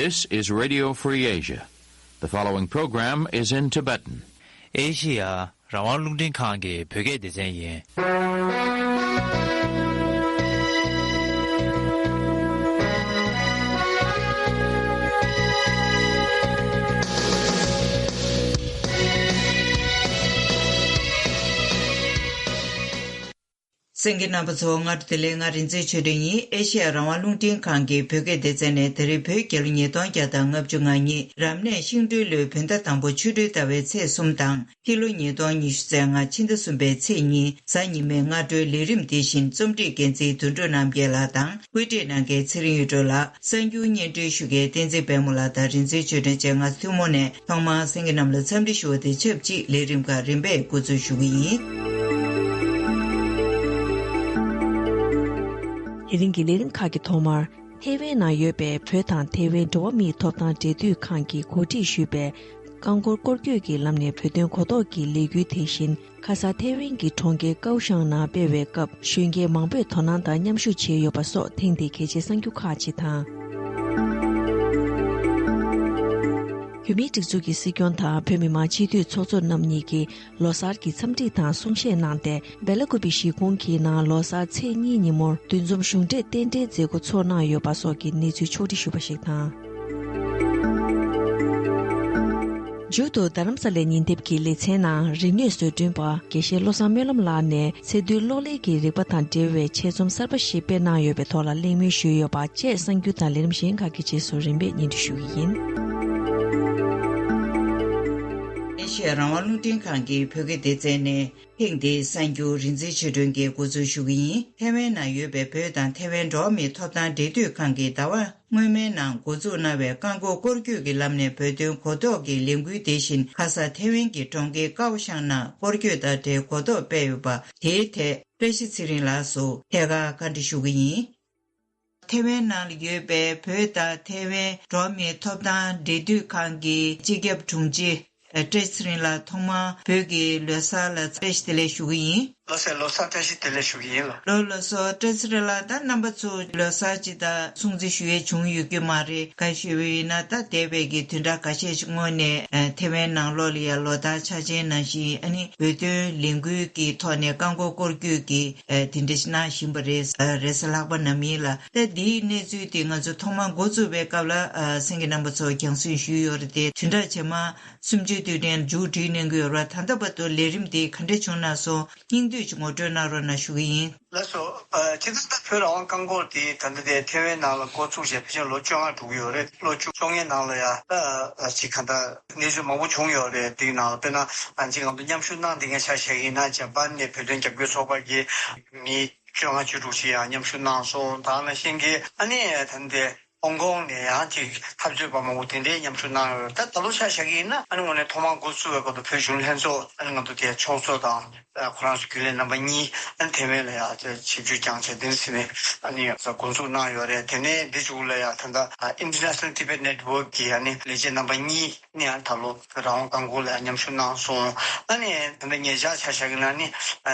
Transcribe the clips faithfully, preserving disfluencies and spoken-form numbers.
This is Radio Free Asia. The following program is in Tibetan. ཨེ་ཤི་ཡ་རང་དབང་རླུང་འཕྲིན་ཁང་གི་བོད་སྐད་སྡེ་ཚན་ཡིན། གསན་མཁན་རྣམ་པ་ཚོ་སྔ་དྲོ་བདེ་ལེགས། ང་རིག་འཛིན་ཆོས་སྒྲོན་ཡིན། ཨེ་ཤེ་ཡ་རང་དབང་རླུང་འཕྲིན་ཁང་གི་བོད་སྐད་སྡེ་ཚན་ནས་ད་རེས་བོད་རྒྱལ་ལོ་ཉིས་སྟོང་བརྒྱ་དང་ལྔ་བཅུ་ང་གཉིས་རབ་གནས་ཤིང་སྦྲུལ་ལོའི་བོད་ཟླ་དང་པོ་ཆོ་འཕྲུལ་ཟླ་བའི་ཚེས་གསུམ་དང་། ཕྱི་ལོ་ཉིས་སྟོང་ཉི་ཤུ་རྩ་ལྔ་ཕྱི་ཟླ་གསུམ་པའི་ཚེས་གཉིས་གཟའ་ཉི་མའི་སྔ་དྲོའི་ལས་རིམ་འདི་བཞིན་རྩོམ་སྒྲིག་འགན་འཛིན་དོན་གྲུབ་རྣམ་རྒྱལ་ལགས་དང་། དབུ་ཁྲིད་གནང་མཁན་ཚེ་རིང་གཡུ་སྒྲོན་ལགས། གསར་འགྱུར་སྙན་སྒྲོན་ཞུ་མཁན་བསྟན་འཛིན་དཔལ་མོ་ལགས་དང་རིག་འཛིན་ཆོས་སྒྲོན་བཅས་ང་ཚོ་ཐུན་མོང་ནས་ཐོག་མར་གསན་མཁན་རྣམས་ལ་འཚམས་འདྲི་ཞུ་བ་དང་ཆབས་ཅིག་ལས་རིམ་ཁག་རིམ་པས་འགོ་འཛུགས་ཞུ་གི་ཡིན། དེ་རིང་གི་ལས་རིམ་ཁག་གི་ཐོག་མར། ཐེ་ཝན་ནང་ཡོད་པའི་བོད་དང་ཐེ་ཝན་འགྲོ་བ་མིའི་ཐོབ་ཐང་འབྲེལ་མཐུད་ཁང་གིས་གོ་སྒྲིག་ཞུས་པའི་རྐང་འཁོར་སྐོར་སྐྱོད་ཀྱི་ལམ་ནས་བོད་དོན་གོ་རྟོགས་ཀྱི་ལས་འགུལ། དེ་བཞིན་ཁ་ས་ཐེ་ཝན་གྱི་གྲོང་ཁྱེར་ཀའོ་ཤང་ནང་སྤེལ་བའི་སྐབས། གཞོན་སྐྱེས་མང་པོས་དོ་སྣང་དང་མཉམ་ཞུགས་བྱས་ཡོད་པ་སོགས་ཐེངས་འདིའི་གལ་ཆེའི་གསར་འགྱུར་ཁག་ཅིག་དང་། བོད་མིའི་སྒྲིག་འཛུགས་ཀྱི་སྲིད་སྐྱོང་དང་བོད་མི་མང་སྤྱི་འཐུས་ཚོགས་གཙོ་རྣམ་གཉིས་ཀྱིས་ལོ་གསར་གྱི་འཚམས་འདྲི་དང་གསུང་བཤད་གནང་སྟེ། སྦེ་ལ་ཀུ་པི་གཞིས་ཁོངས་ཀྱི་ནང་ལོ་གསར་ཚེས་གཉིས་ཉིན་མོར་འདུ་འཛོམས་གཞུང་འབྲེལ་རྟེན་འབྲེལ་མཛད་སྒོ་ཚོགས་གནང་ཡོད་པ་སོགས་ཀྱི་གནས་ཚུལ་ཕྱོགས་སྒྲིག་ཞུས་པ་ཞིག་དང་། མཇུག་ཏུ་རྡ་རམ་ས་ལའི་ཉིན་དེབ་ཀྱི་ལེ་ཚན་ནང་རིག་ནུས་བཟོ་སྐྲུན་པ་དགེ་བཤེས་བློ་བཟང་སྨོན་ལམ་ལགས་ནས་ཚེ་དུས་གློག་ཀླད་ཀྱི་རིག་པ་དང་འབྲེལ་བའི་ཆེད་རྩོམ་གསར་པ་ཞིག་སྤེལ་གནང་ཡོད་པའི་ཐོག་ལ་གླེང་མོལ་ཞུས་ཡོད་པ་བཅས་གསར་འགྱུར་དང་ལས་རིམ་གཞན་ཁག་གི་རྗེས་སུ་རིམ་པས་སྙན་སྒྲོན་ཞུ་གི་ཡིན། ཨེ་ཤེ་ཡ་རང་དབང་རླུང་འཕྲིན་ཁང་གི་བོད་སྐད་སྡེ་ཚན་ནས། ཐེངས་འདིའི་གསར་འགྱུར་རིག་འཛིན་ཆོས་སྒྲོན་གྱིས་འགོ་འཛུགས་ཞུ་གི་ཡིན། ཐེ་ཝན་ནང་ཡོད་པའི་བོད་དང་ཐེ་ཝན་འགྲོ་བ་མིའི་ཐོབ་ཐང་འབྲེལ་མཐུད་ཁང་གིས་ཟླ་བ་སྔོན་མའི་ནང་འགོ་འཛུགས་གནང་བའི་རྐང་འཁོར་སྐོར་སྐྱོད་ཀྱི་ལམ་ནས་བོད་དོན་གོ་རྟོགས་ཀྱི་ལས་འགུལ། དེ་བཞིན་ཁ་ས་ཐེ་ཝན་གྱི་གྲོང་ཁྱེར་ཀའོ་ཤང་ནང་སྐོར་སྐྱོད་དང་འབྲེལ་གོ་རྟོགས་སྤེལ་ཡོད་པ། དེའི་ཐད་བཀྲ་ཤིས་ཚེ་རིང་ལགས་སུ་ཐད་ཀར་བཀའ་འདྲི་ཞུ་གི་ཡིན། ཐེ་ཝན་ནང་ལ་ཡོད་པའི་བོད་དང་ཐེ་ཝན་འགྲོ་བ་མིའི་ཐོབ་ཐང་འབྲེལ་མཐུད་ཁང་གི་སྤྱི་ཁྱབ་དྲུང་ཆེ་བཀྲ་ཤིས་ཚེ་རིང་ལགས། ཐོག་མར་བོད་ཀྱི་ལོ་གསར་ལ་བཀྲ་ཤིས་བདེ་ལེགས་ཞུ་གི་ཡིན། ལགས་སོ། ལོ་གསར་བཀྲ་ཤིས་བདེ་ལེགས་ཞུ་གི་ཡིན་ལགས། ལགས་ལགས་སོ། བཀྲ་ཤིས་ཚེ་རིང་ལགས། ད་རྣམ་པ་ཚོ་ལོ་གསར་ཅིག་ད་སྲུང་བརྩི་ཞུ་ཡས་བྱུང་ཡོད་ཀྱི་མ་རེད། ག་ཞུས་པ་ཡིན་ན་ད་འདས་པའི་གི་བདུན་ཕྲག་ཁ་ཤས་ཤིག་སྔོན་ནས་ཨ་ཐེ་ཝན་ནང་ལོགས་ལ་ཡ་ལོ་ལྟར་འཆར་ཅན་ནང་བཞིན་ཨ་ནི་བོད་དོན་ལས་འགུལ་གྱི་ཐོག་ནས་རྐང་འཁོར་སྐོར་སྐྱོད་ཀྱི་ཨ་དེ་འདྲ་ཞིག་གནང་བཞིན་པ་རེད། ཨ་རེས་གཟའ་ལྷག་པ་ནམ་ཡིན་ལ། ད་འདིའི་གནས་ཚུལ་དེ་ང་ཚོ་ཐོག་མར་འགོ་བཙུགས་པའི་སྐབས་ལ་ཨ་གསན་མཁན་རྣམ་པ་ཚོ་རྒྱང་སྲིང་ཞུས་ཡོད་རེད་དེ། བདུན་ཕྲག་རྗེས་མ་གསུམ་བཅུའི་དུས་དྲན་མཇུག་སྒྲིལ་གནང་གི་ཡོད་རེད། ད་ལྟ་བར་དུ་ལས་རིམ་དེ་ག་འདྲ་བྱུང་ན་སོང་། སྙིང་བསྡུས་ཀྱི་ངོ་སྤྲོད་གནང་རོགས་གནང་ཞུ་གི་ཡིན། ལགས་སོ། ཨ་སྤྱིར་བཏང་ད་བོད་རང་དབང་རྐང་འཁོར་དེ་ད་ལྟ་དེ་ཐེ་ཝན་ནང་ལ་འགོ་བཙུགས་བྱས་ཕལ་ཆེར་ལོ་བཅོ་ལྔ་འགྲོ་གི་ཡོད་རེད། ལོ་བཅུ་བཅོ་ལྔའི་ནང་ལ་ཡ་ཨ་ཅིག་གང་ལྟར་གནས་ཚུལ་མང་པོ་བྱུང་ཡོད་རེད། དེའི་ནང་ལ་དཔེར་ན་ཨ་ཅིག་ང་ཚོ་མཉམ་ཞུགས་གནང་བསྡད་མཁན་ཆ་བཞག་ཡིན་ན། འཇར་པན་ནས་བོད་དོན་རྒྱབ་སྐྱོར་ཚོགས་པ་གི་མི་བཅོ་ལྔ་བཅུ་དྲུག་ཅིག་ཡང་མཉམ་ཞུགས་གནང་སོང་། ད་ནང་བཞིན་གྱི་ཨ་ནི་ད་ལྟ་ཧོང་ཀོང་ནས་ཡང་ཅིག་འཐབ་རྩོད་པ་མང་པོ་དེ་འདྲའི་མཉམ་ཞུགས་གནང་ཡོད། ད་ད་ལོ་ཆ་བཞག་གི་ཡིན་ན་ཨ་ནི་དངོས་གནས་ཐོག་མར་འགོ་བཙུགས་པའི་སྐབས་དུ་བོད་གཞོན་ནུ་ལྷན་ཚོགས་ཨ་ནི་ང་ཚོ་དེ་ཚོགས་གཙོ་དང་ཁོ་རང་ཚོ་རྒྱུན་ལས་རྣམ་པ་གཉིས་ཨ་ནི་ཐེ་ཝན་ལ་ཡང་ཆིབས་བསྒྱུར་བསྐྱངས་བྱས་དེ་འདྲ་ཟེར་ནས་ཨ་ནི་འགོ་འཛུགས་གནང་ཡོད་རེད། དེ་ནས་འདི་གཅིག་ལ་ཡང་ད་ལྟ་International Tibet Network གི་ཨ་ནི་ལས་བྱེད་རྣམ་པ་གཉིས། ནི་ཡང་ད་ལོ་རང་དབང་རྐང་འཁོར་ལ་ཡང་མཉམ་ཞུགས་གནང་སོང་། ཨ་ནི་ད་ལྟ་ཉེ་ཆར་ཆ་བཞག་གི་ན་ནི་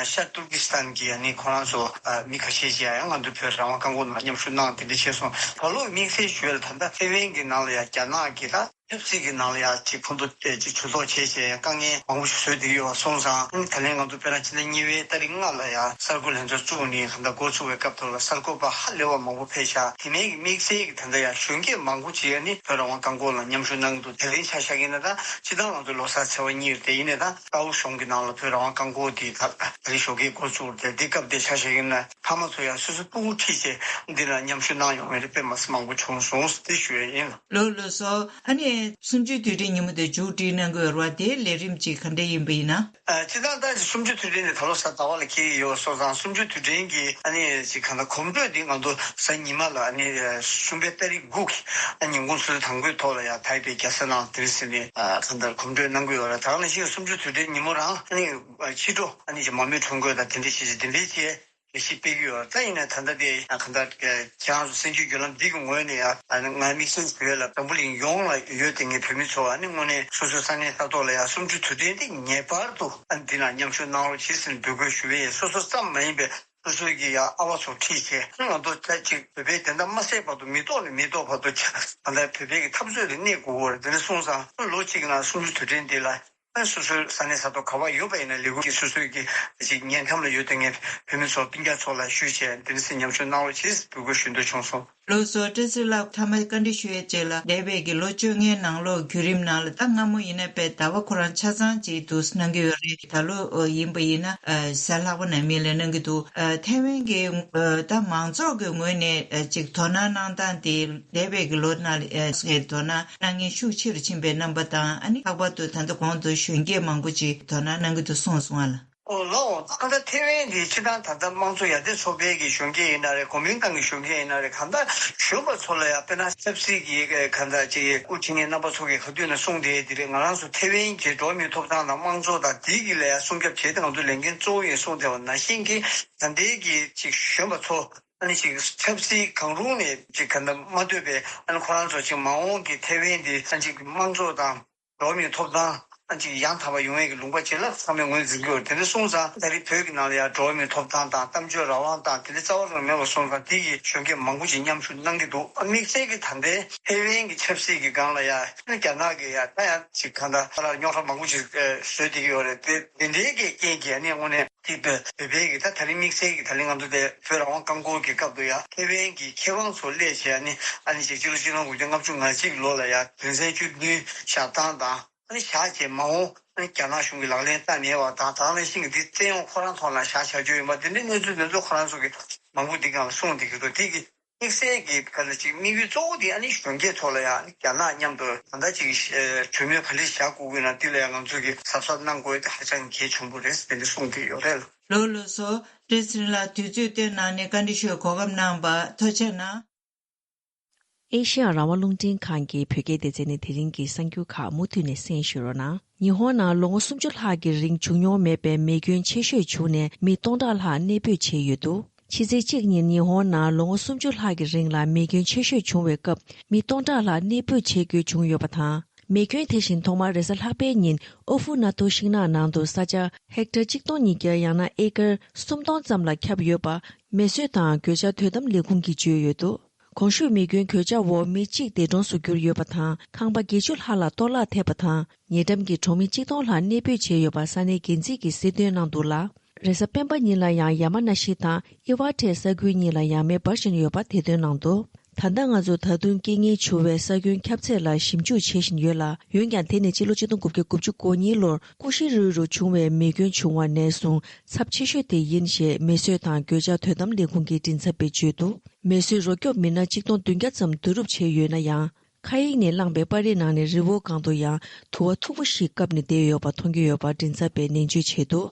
ཤར་ཏུར་ཀི་སི་ཐན་གྱི་ཨ་ནི་ཁོ་རང་ཚོ་མི་ཁ་ཤས་ཤིག་ཡང་ང་ཚོ་བོད་རང་དབང་རྐང་འཁོར་ནང་མཉམ་ཞུགས་གནང་དེ་འདྲ་བྱས་སོང་། ད་ལོ་དམིགས་བསལ་ཞུ་ཡ་ལ་ད་ལྟ་ཐེ་ཝན་གྱི་ནང་ལ་ཡང་རྒྱ་ནག་གི་ད་ཆབ་སྲིད་ཀྱི་ནང་ལ་ཡང་ཅིག་ཕན་ཐོགས་ཆེ་ཆེ་ཡང་དཀའ་ངལ་མང་པོ་ཞིག་བཟོས་བསྡད་ཡོད་པ་སོང་ཙང་། ཨ་ནི་ད་ལན་ང་ཚོ་དཔེར་ན་ཕྱི་ཟླ་གཉིས་པའི་ཏ་རིག་ལྔ་ལ་ཡང་གསར་འགོད་ལྷན་ཚོགས་བཙུགས་ནས་ད་ལྟ་འགོ་ཚུགས་པའི་སྐབས་དེ་ལ་གསར་འགོད་པ་ཧ་ལས་པ་མང་པོ་ཕེབས་ཤག་དེ་ནས་དམིགས་བསལ་གྱི་ད་ལྟ་ཡང་གཞོན་སྐྱེས་མང་པོ་ཅིག་ཨ་ནི་བོད་རང་དབང་རྐང་འཁོར་ལ་མཉམ་ཞུགས་གནང་གི་འདུག་དེ་རིང་ཆ་བཞག་གི་ན་ད་སྤྱིར་བཏང་ང་ཚོ་ལོ་གསར་ཚེས་པ་གཉིས་རེད། དེ་ཡིན་ནའི་ད་ཀའོ་ཤང་གི་ནང་ལ་བོད་རང་དབང་རྐང་འཁོར་དེ་ད་ད་རེས་ཞོགས་ཀས་འགོ་བཙུགས་རེད། དེ་སྐབས་དེ་ཆ་བཞག་གི་ན་ཕ་མ་ཚོ་ཡང་སོ་སོའི་སྤུ་གུ་ཁྲིད་བྱས་འདི་ལ་མཉམ་ཞུགས་གནང་ཡོང་བའི་རེ་དཔེ་མ་སྲིད་མང་པོ་བྱུང་སོང་དེ་ཞུ་ཡ་ཡིན། ལགས་ལགས་སོ། ཨ་ནི་གསུམ་བཅུའི་དུས་དྲན་ཉིན་མོ་དེ་མཇུག་སྒྲིལ་གནང་གི་ཡོད་རེད་པ། དེའི་ལས་རིམ་ཅིག་ག་འདྲ་ཡིན་པ་ཡིན་ན། ཨ་སྤྱིར་བཏང་ད་གསུམ་བཅུ་དུས་དྲན་དེ་ད་ལོ་གཟའ་ཟླ་བ་ལ་འཁེལ་གྱི་ཡོད་སོང་ཙང་། གསུམ་བཅུ་དུས་དྲན་གྱི་ཨ་ནི་ཅིག་གང་ལྟར་གོམ་བགྲོད་འདི་ང་ཚོ་གཟའ་ཉི་མ་ལ་ཨ་ནི་གསུམ་པའི་ཏ་རིག་དགུ་གི་ཨ་ཉིན་གུང་སྲོལ་དང་པོའི་ཐོག་ལ་ཡང་ཐའེ་པེ་རྒྱལ་ས་ནང་དེ་རིང་ཟེར་ནས་ཨ་གང་ལྟར་གོམ་བགྲོད་གནང་གི་ཡོད་རེད། ད་ག་ནང་བཞིན་གསུམ་བཅུ་དུས་དྲན་ཉིན་མོ་རང་ཨ་ནི་ཕྱི་དྲོ་ཨ་ནི་མར་མེ་ཁྲོམ་སྐོར་དང་དེ་འདྲ་བྱས་བྱས་དེ་འདྲའི་བྱས། ལས་གཞི་སྤེལ་གྱི་ཡོད། ད་ཡིན་ན་ད་ལྟ་དེ་གང་ལྟར་ཁྱེད་རང་ཚོ་གསར་འགྱུར་བརྒྱུད་ལམ་འདི་གི་ངོས་ནས་ཡང་ང་དམིགས་བསལ་ཞུ་ཡས་ལ་འཛམ་བུ་གླིང་ཡོངས་ལ་ཡོད་དེ་ངའི་བོད་མི་ཚོ་ཨ་ནི་དངོས་གནས་སོ་སོའི་ས་གནས་ས་ཐོག་ལ་ཡང་གསུམ་བཅུ་དུས་དྲན་འདི་ངེས་པར་དུ་ཨ་ནི་འདི་ན་མཉམ་ཞུགས་གནང་རོགས་བྱེད་ཟེར་ནས་འབོད་སྐུལ་ཞུ་བས། སོ་སོ་ཙམ་མ་ཡིན་པའི་ སོ་སོའི་གི་ཡ་ཨ་བ་ཚོ་ཁྲིད་བྱས། ང་ཚོ་ད་ཅིག་བོད་པའི་བདེན་མཐའ་མ་གསལ་བར་དུ། མི་ཐོག་ནས་མི་ཐོག་བར་དུ་ད་ལྟ་བོད་པའི་གི་འཐབ་རྩོད་དེ་གནས་དགོས་ཀྱི་ཡོད་རེད། དེ་འདྲ་སོང་ཙང་ལོ་གཅིག་ནང་གསུམ་བཅུ་དུས་དྲན་འདི་ལ། སོ་སོའི་ས་གནས་ས་ཐོག་ག་པར་ཡོད་པ་ཡིན་ན། ལས་འགུལ་གྱི་སོ་སོའི་གི་ཅིག་ཉེ་འགྲམ་ལ་ཡོད་དེ་ངས་བོད་མི་ཚོ་སྤུན་ཀྱག་ཚོ་ལ་ཞུས་བྱས། དེ་འདྲ་སེ་མཉམ་ཞུགས་གནང་རོགས་བྱེད་འབོད་སྐུལ་ཞུ་འདོད་བྱུང་སོང་། ལགས་སོ། བཀྲ་ཤིས་ལགས། མཐའ་མ་བཀའ་འདྲི་ཞུ་ཡས་ཅིག་ལ། འདས་པའི་གི་ལོ་བཅོ་ལྔའི་ནང་ལོགས་བརྒྱུད་རིམ་ནང་ལ། ད་སྔ་མོ་ཡིན་ན་དཔེ་ཟླ་བ་ཁོ་རང་ཆ་ཚང་ཅིག་འདུག་གནང་གི་ཡོད་རེད། ད་ལོ་ཡིན་པ་ཡིན་ན་གཟའ་ལྷག་པ་ནང་མི་ལ་གནང་གི་འདུག་ཐེ་ཝན་གྱི་ད་མང་ཚོགས་ཀྱི་ངོས་ནས་ཅིག་དོ་སྣང་གནང་སྟངས་དེ། འདས་པའི་གི་ལོ་ནང་ལ་དོ་སྣང་གནང་མཁན་ཤུགས་ཆེ་རུ་ཕྱིན་པའི་རྣམ་པ་དང་། ཨ་ནི་ལྷག་པར་དུ་ད་ལྟ་གོང་དུ་གཞོན་སྐྱེས་མང་པོ་ཅིག་དོ་སྣང་གནང་གི་འདུག་གསུངས་སོང་ང་ལ། ཨོ་ལགས། ད་ལྟ་ཐེ་ཝན་འདི་སྤྱིར་བཏང་ད་ལྟ་དམངས་གཙོ་ཡར་ཐོན་ཚོགས་པའི་གི་གཞོན་སྐྱེས་ཡིན་ན་རེད། གོ་མིན་ཏང་གི་གཞོན་སྐྱེས་ཡིན་ན་རེད། གང་ལྟར་གཞོན་པ་ཚོ་ལ་ཡང་དཔེར་ན་ཆབ་སྲིད་ཀྱི་གང་ལྟར་ཅིག་དབུ་ཁྲིད་མཁན་རྣམ་པ་ཚོ་གིས་ག་དུས་ན་གསུངས་བསྡད་དེ་རེད། ང་རང་ཚོ་ཐེ་ཝན་གྱི་འགྲོ་བ་མིའི་ཐོབ་ཐང་དང་དམངས་གཙོ་དང་དེའི་གི་ལ་ཡང་སྲུང་སྐྱོབ་བྱེད་དེ་ང་ཚོ་ལས་འགན་གཙོ་བོ་ཡིན་གསུངས་བསྡད་པ་ནང་བཞིན་གྱི། ད་ལྟའི་གི་ཅིག་གཞོན་པ་ཚོ་ཨ་ནི་ཅིག་ཆབ་སྲིད་གང་རུང་ནས་ཅིག་གང་ལྟར་མ་ལྟོས་པའི། ཨ་ནི་ཁོ་རང་ཚོ་ཅིག་མ་འོངས་ཀྱི་ཐེ་ཝན་འདི་ཨ་ནི་ཅིག་དམངས་གཙོ་དང་འགྲོ་བ་མིའི་ཐོབ་ཐང་ཨ་ཅིག་ཡང་དག་པ་ཡོང་ཡས་ཀྱི་ལུང་པ་ཅིག་ལ་ཚང་མས་ངོས་འཛིན་གྱི་ཡོད། དེ་འདྲ་སོང་ཙང་ད་རེས་བོད་ཀྱི་ནང་ལ་ཡང་འགྲོ་བ་མིའི་ཐོབ་ཐང་དང་གཏམ་བརྗོད་རང་དབང་དང་དེ་འདྲ་རྩ་བ་རང་མེད་པ་སོང་ཙང་། དེ་གི་གཞོན་སྐྱེས་མང་པོ་ཅིག་མཉམ་ཞུགས་གནང་གི་འདུག་དམིགས་བསལ་གྱི་ད་ལྟའི་ཐེ་ཝན་གྱི་ཆབ་སྲིད་ཀྱི་སྒང་ལ་ཡང་རྒྱ་ནག་གིས་ཡང་ད་ཡང་ཅིག་གང་ལྟར་ཁ་ལག་རྙོག་དྲ་མང་པོ་ཅིག་བཟོས་བསྡད་ཀྱི་ཡོད་རེད། དེ་དེ་འདྲའི་གི་རྐྱེན་གྱིས་ཨ་ནི་དངོས་གནས་དེ་བོད་བོད་པའི་གི་ད་ད་རེས་དམིགས་བསལ་གྱི་ད་རེས་ང་ཚོ་དེ་བོད་རང་དབང་རྐང་འཁོར་གྱི་སྐབས་དུ་ཡང་ཐེ་ཝན་གྱི་མཁས་དབང་ཚོ་སླེབས་བྱས། ཨ་ནི་ཨ་ནི་ཅིག་སྤྱི་ལོ་ཆིག་སྟོང་དགུ་བརྒྱ་ལྔ་བཅུ་ང་གཅིག་ལོ་ལ་ཡང་དོན་ཚན་བཅུ་བདུན་བཞག་སྟངས་དང་། ཨ་ནི་བཞག་བྱས་མ་འོངས་ཨ་ནི་རྒྱ་ནག་གཞུང་གིས་ལག་ལེན་བསྟར་ནས་པ་དང་། དེ་ནང་བཞིན་གྱི་འདི་བཙན་གཡོག་ཁོ་རང་ཐོག་ལ་བཞག་བྱ་རྒྱུ་ཡིན་པ། དེ་འདྲའི་གནས་ཚུལ་དེ་ཚོ་ཁོ་རང་ཚོ་གིས་མང་པོ་འདི་སྒང་ལ་གསུངས་བསྡད་ཀྱི་འདུག་དེ་གི་དམིགས་བསལ་གྱི་ག་ལ་ཅིག་དམིགས་ཡུལ་གཙོ་བོ་དེ་ཨ་ནི་གཞོན་སྐྱེས་ཚོ་ལ་ཡང་རྒྱ་ནག་མཉམ་དུ་ད་ལྟ་ཅིག་གྲོས་མོལ་ག་ལེར་བཞག་དགོས་ཀྱི་ན། དེ་ལ་ཡང་ང་ཚོ་གིས་གཟབ་གཟབ་གནང་དགོས་དེ་ཧ་ཅང་གལ་ཆེན་པོ་རེད་ཟེར་ནས་གསུངས་བསྡད་ཡོད་རེད། ལགས་ལགས་སོ། བཀྲ་ཤིས་ལགས། དུས་ཚོད་བཏོན་གནང་ནས་བཀའ་འདྲི་ཞུ་བའི་གོ་སྐབས་གནང་བར་ཐུགས་རྗེ་ཆེ་གནང་། ཨེ་ཤེ་ཡ་རང་དབང་རླུང་འཕྲིན་ཁང་གི་བོད་སྐད་སྡེ་ཚན་ནས་དེ་རིང་གི་གསར་འགྱུར་ཁག་མུ་མཐུད་ནས་གསན་ཞུ་རོགས་གནང་། ཉི་ཧོང་ནང་ལོ་ངོ་སུམ་ཅུ་ལྷག་གི་རིང་བྱུང་མྱོང་མེད་པའི་མེ་སྐྱོན་ཆེ་ཤོས་བྱུང་ནས་མི་སྟོང་ཕྲག་ལྷག་གནས་སྤོས་བྱས་ཡོད་འདུག་ཕྱི་ཚེས་གཅིག་ཉིན་ཉི་ཧོང་ནང་ལོ་ངོ་སུམ་ཅུ་ལྷག་གི་རིང་ལ་མེ་སྐྱོན་ཆེ་ཤོས་བྱུང་བའི་སྐབས་མི་སྟོང་ཕྲག་ལྷག་གནས་སྤོས་བྱེད་དགོས་བྱུང་ཡོད་པ་དང་། མེ་སྐྱོན་དེ་བཞིན་ཐོག་མར་རེས་གཟའ་ལྷག་པའི་ཉིན་ཨོ་ཧྥུ་ན་ཐོ་ཤིང་ནགས་ནང་དུ་ས་ཆ་ཧེག་ཊར་གཅིག་སྟོང་ཉིས་བརྒྱ་ཡང་ན་ཨེ་ཀར་སུམ་སྟོང་ཙམ་ལ་ཁྱབ་ཡོད་པ་མེ་གསོད་དང་གོད་ཆག་དོ་དམ་ལས་ཁུངས་ཀྱིས་བརྗོད་ཡོད་འདུག་གོང་ཞུས་མེ་སྐྱོན་གོད་ཆག་འོག་མི་གཅིག་འདས་གྲོངས་སུ་གྱུར་ཡོད་པ་དང་། ཁང་པ་བརྒྱད་ཅུ་ལྷག་ལ་གཏོར་བརླག་ཐེབས་པ་དང་། ཉེ་འགྲམ་གྱི་གྲོང་མི་གཅིག་སྟོང་ལྷག་གནས་སྤོས་བྱས་ཡོད་པ་ས་གནས་འགན་འཛིན་གྱིས་གསལ་སྟོན་གནང་འདུག་ལ། རེས་གཟའ་སྤེན་པ་ཉིན་ལ་ཡང་ཡ་མ་ན་ཤི་དང་ཨི་ཝ་ཊའི་ས་ཁུལ་གཉིས་ལ་ཡང་མེ་འབར་བཞིན་ཡོད་པ་ཐེར་འདོན་གནང་འདུག་ད་ལྟ་ང་ཚོ་ད་དུང་རྐྱེན་ངན་བྱུང་བའི་ས་ཁྱོན་ཁྱབ་ཚད་ལ་ཞིབ་འཇུག་བྱེད་བཞིན་ཡོད་ལ། འོན་ཀྱང་དེ་ནི་ཕྱི་ལོ་ཆིག་སྟོང་དགུ་བརྒྱ་དགུ་བཅུ་གོ་གཉིས་ལོར་ཀུ་ཤི་རུའུ་རུ་བྱུང་བའི་མེ་སྐྱོན་བྱུང་བ་ནས་བཟུང་ཚབས་ཆེ་ཤོས་དེ་ཡིན་ཞེས་མེ་གསོད་དང་གོད་ཆག་དོ་དམ་ལས་ཁུངས་ཀྱི་མགྲིན་ཚབ་པས་བརྗོད་འདུག་མེ་གསོད་རོགས་སྐྱོབ་མི་སྣ་གཅིག་སྟོང་བདུན་བརྒྱ་ཙམ་བསྡུ་རུབ་བྱས་ཡོད་ན་ཡང་། མཁའ་དབྱིངས་ནས་བསླངས་པའི་པར་རིས་ནང་ནས་རི་བོ་སྒང་དུ་ཡང་དུ་བ་མཐུག་པོ་ཞིག་བཀབ་ནས་བསྡད་ཡོད་པ་མཐོང་རྒྱུ་ཡོད་པ་མགྲིན་ཚབ་པས་ནན་བརྗོད་བྱས་འདུག་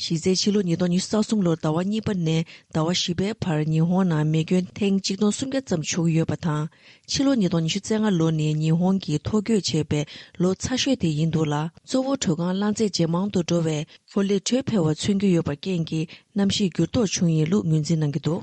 གཞི་རྩའི་ཕྱི་ལོ་ཉིས་སྟོང་ཉི་ཤུ་རྩ་གསུམ་ལོར་ཟླ་བ་གཉིས་པ་ནས་ཟླ་བ་བཞི་པའི་བར་ཉི་ཧོང་ནང་མེ་སྐྱོན་ཐེངས་གཅིག་སྟོང་སུམ་བརྒྱ་ཙམ་བྱུང་ཡོད་པ་དང་། ཕྱི་ལོ་ཉིས་སྟོང་ཉི་ཤུ་རྩ་ལྔ་ལོ་ནི་ཉི་ཧོང་གིས་ཐོ་འགོད་བྱས་པའི་ལོ་ཚ་ཤོས་དེ་ཡིན་འདུག་ལ། གཙོ་བོ་དྲོད་ཁང་རླངས་རྫས་ཇེ་མང་དུ་འགྲོ་བས་ཧོ་ལེ་དྲོད་འཕེལ་བ་མཚོན་གྱི་ཡོད་པར་རྐྱེན་གྱིས་གནམ་གཤིས་འགྱུར་ལྡོག་བྱུང་ཡོད་ལུགས་ངོས་འཛིན་གནང་གི་འདུག་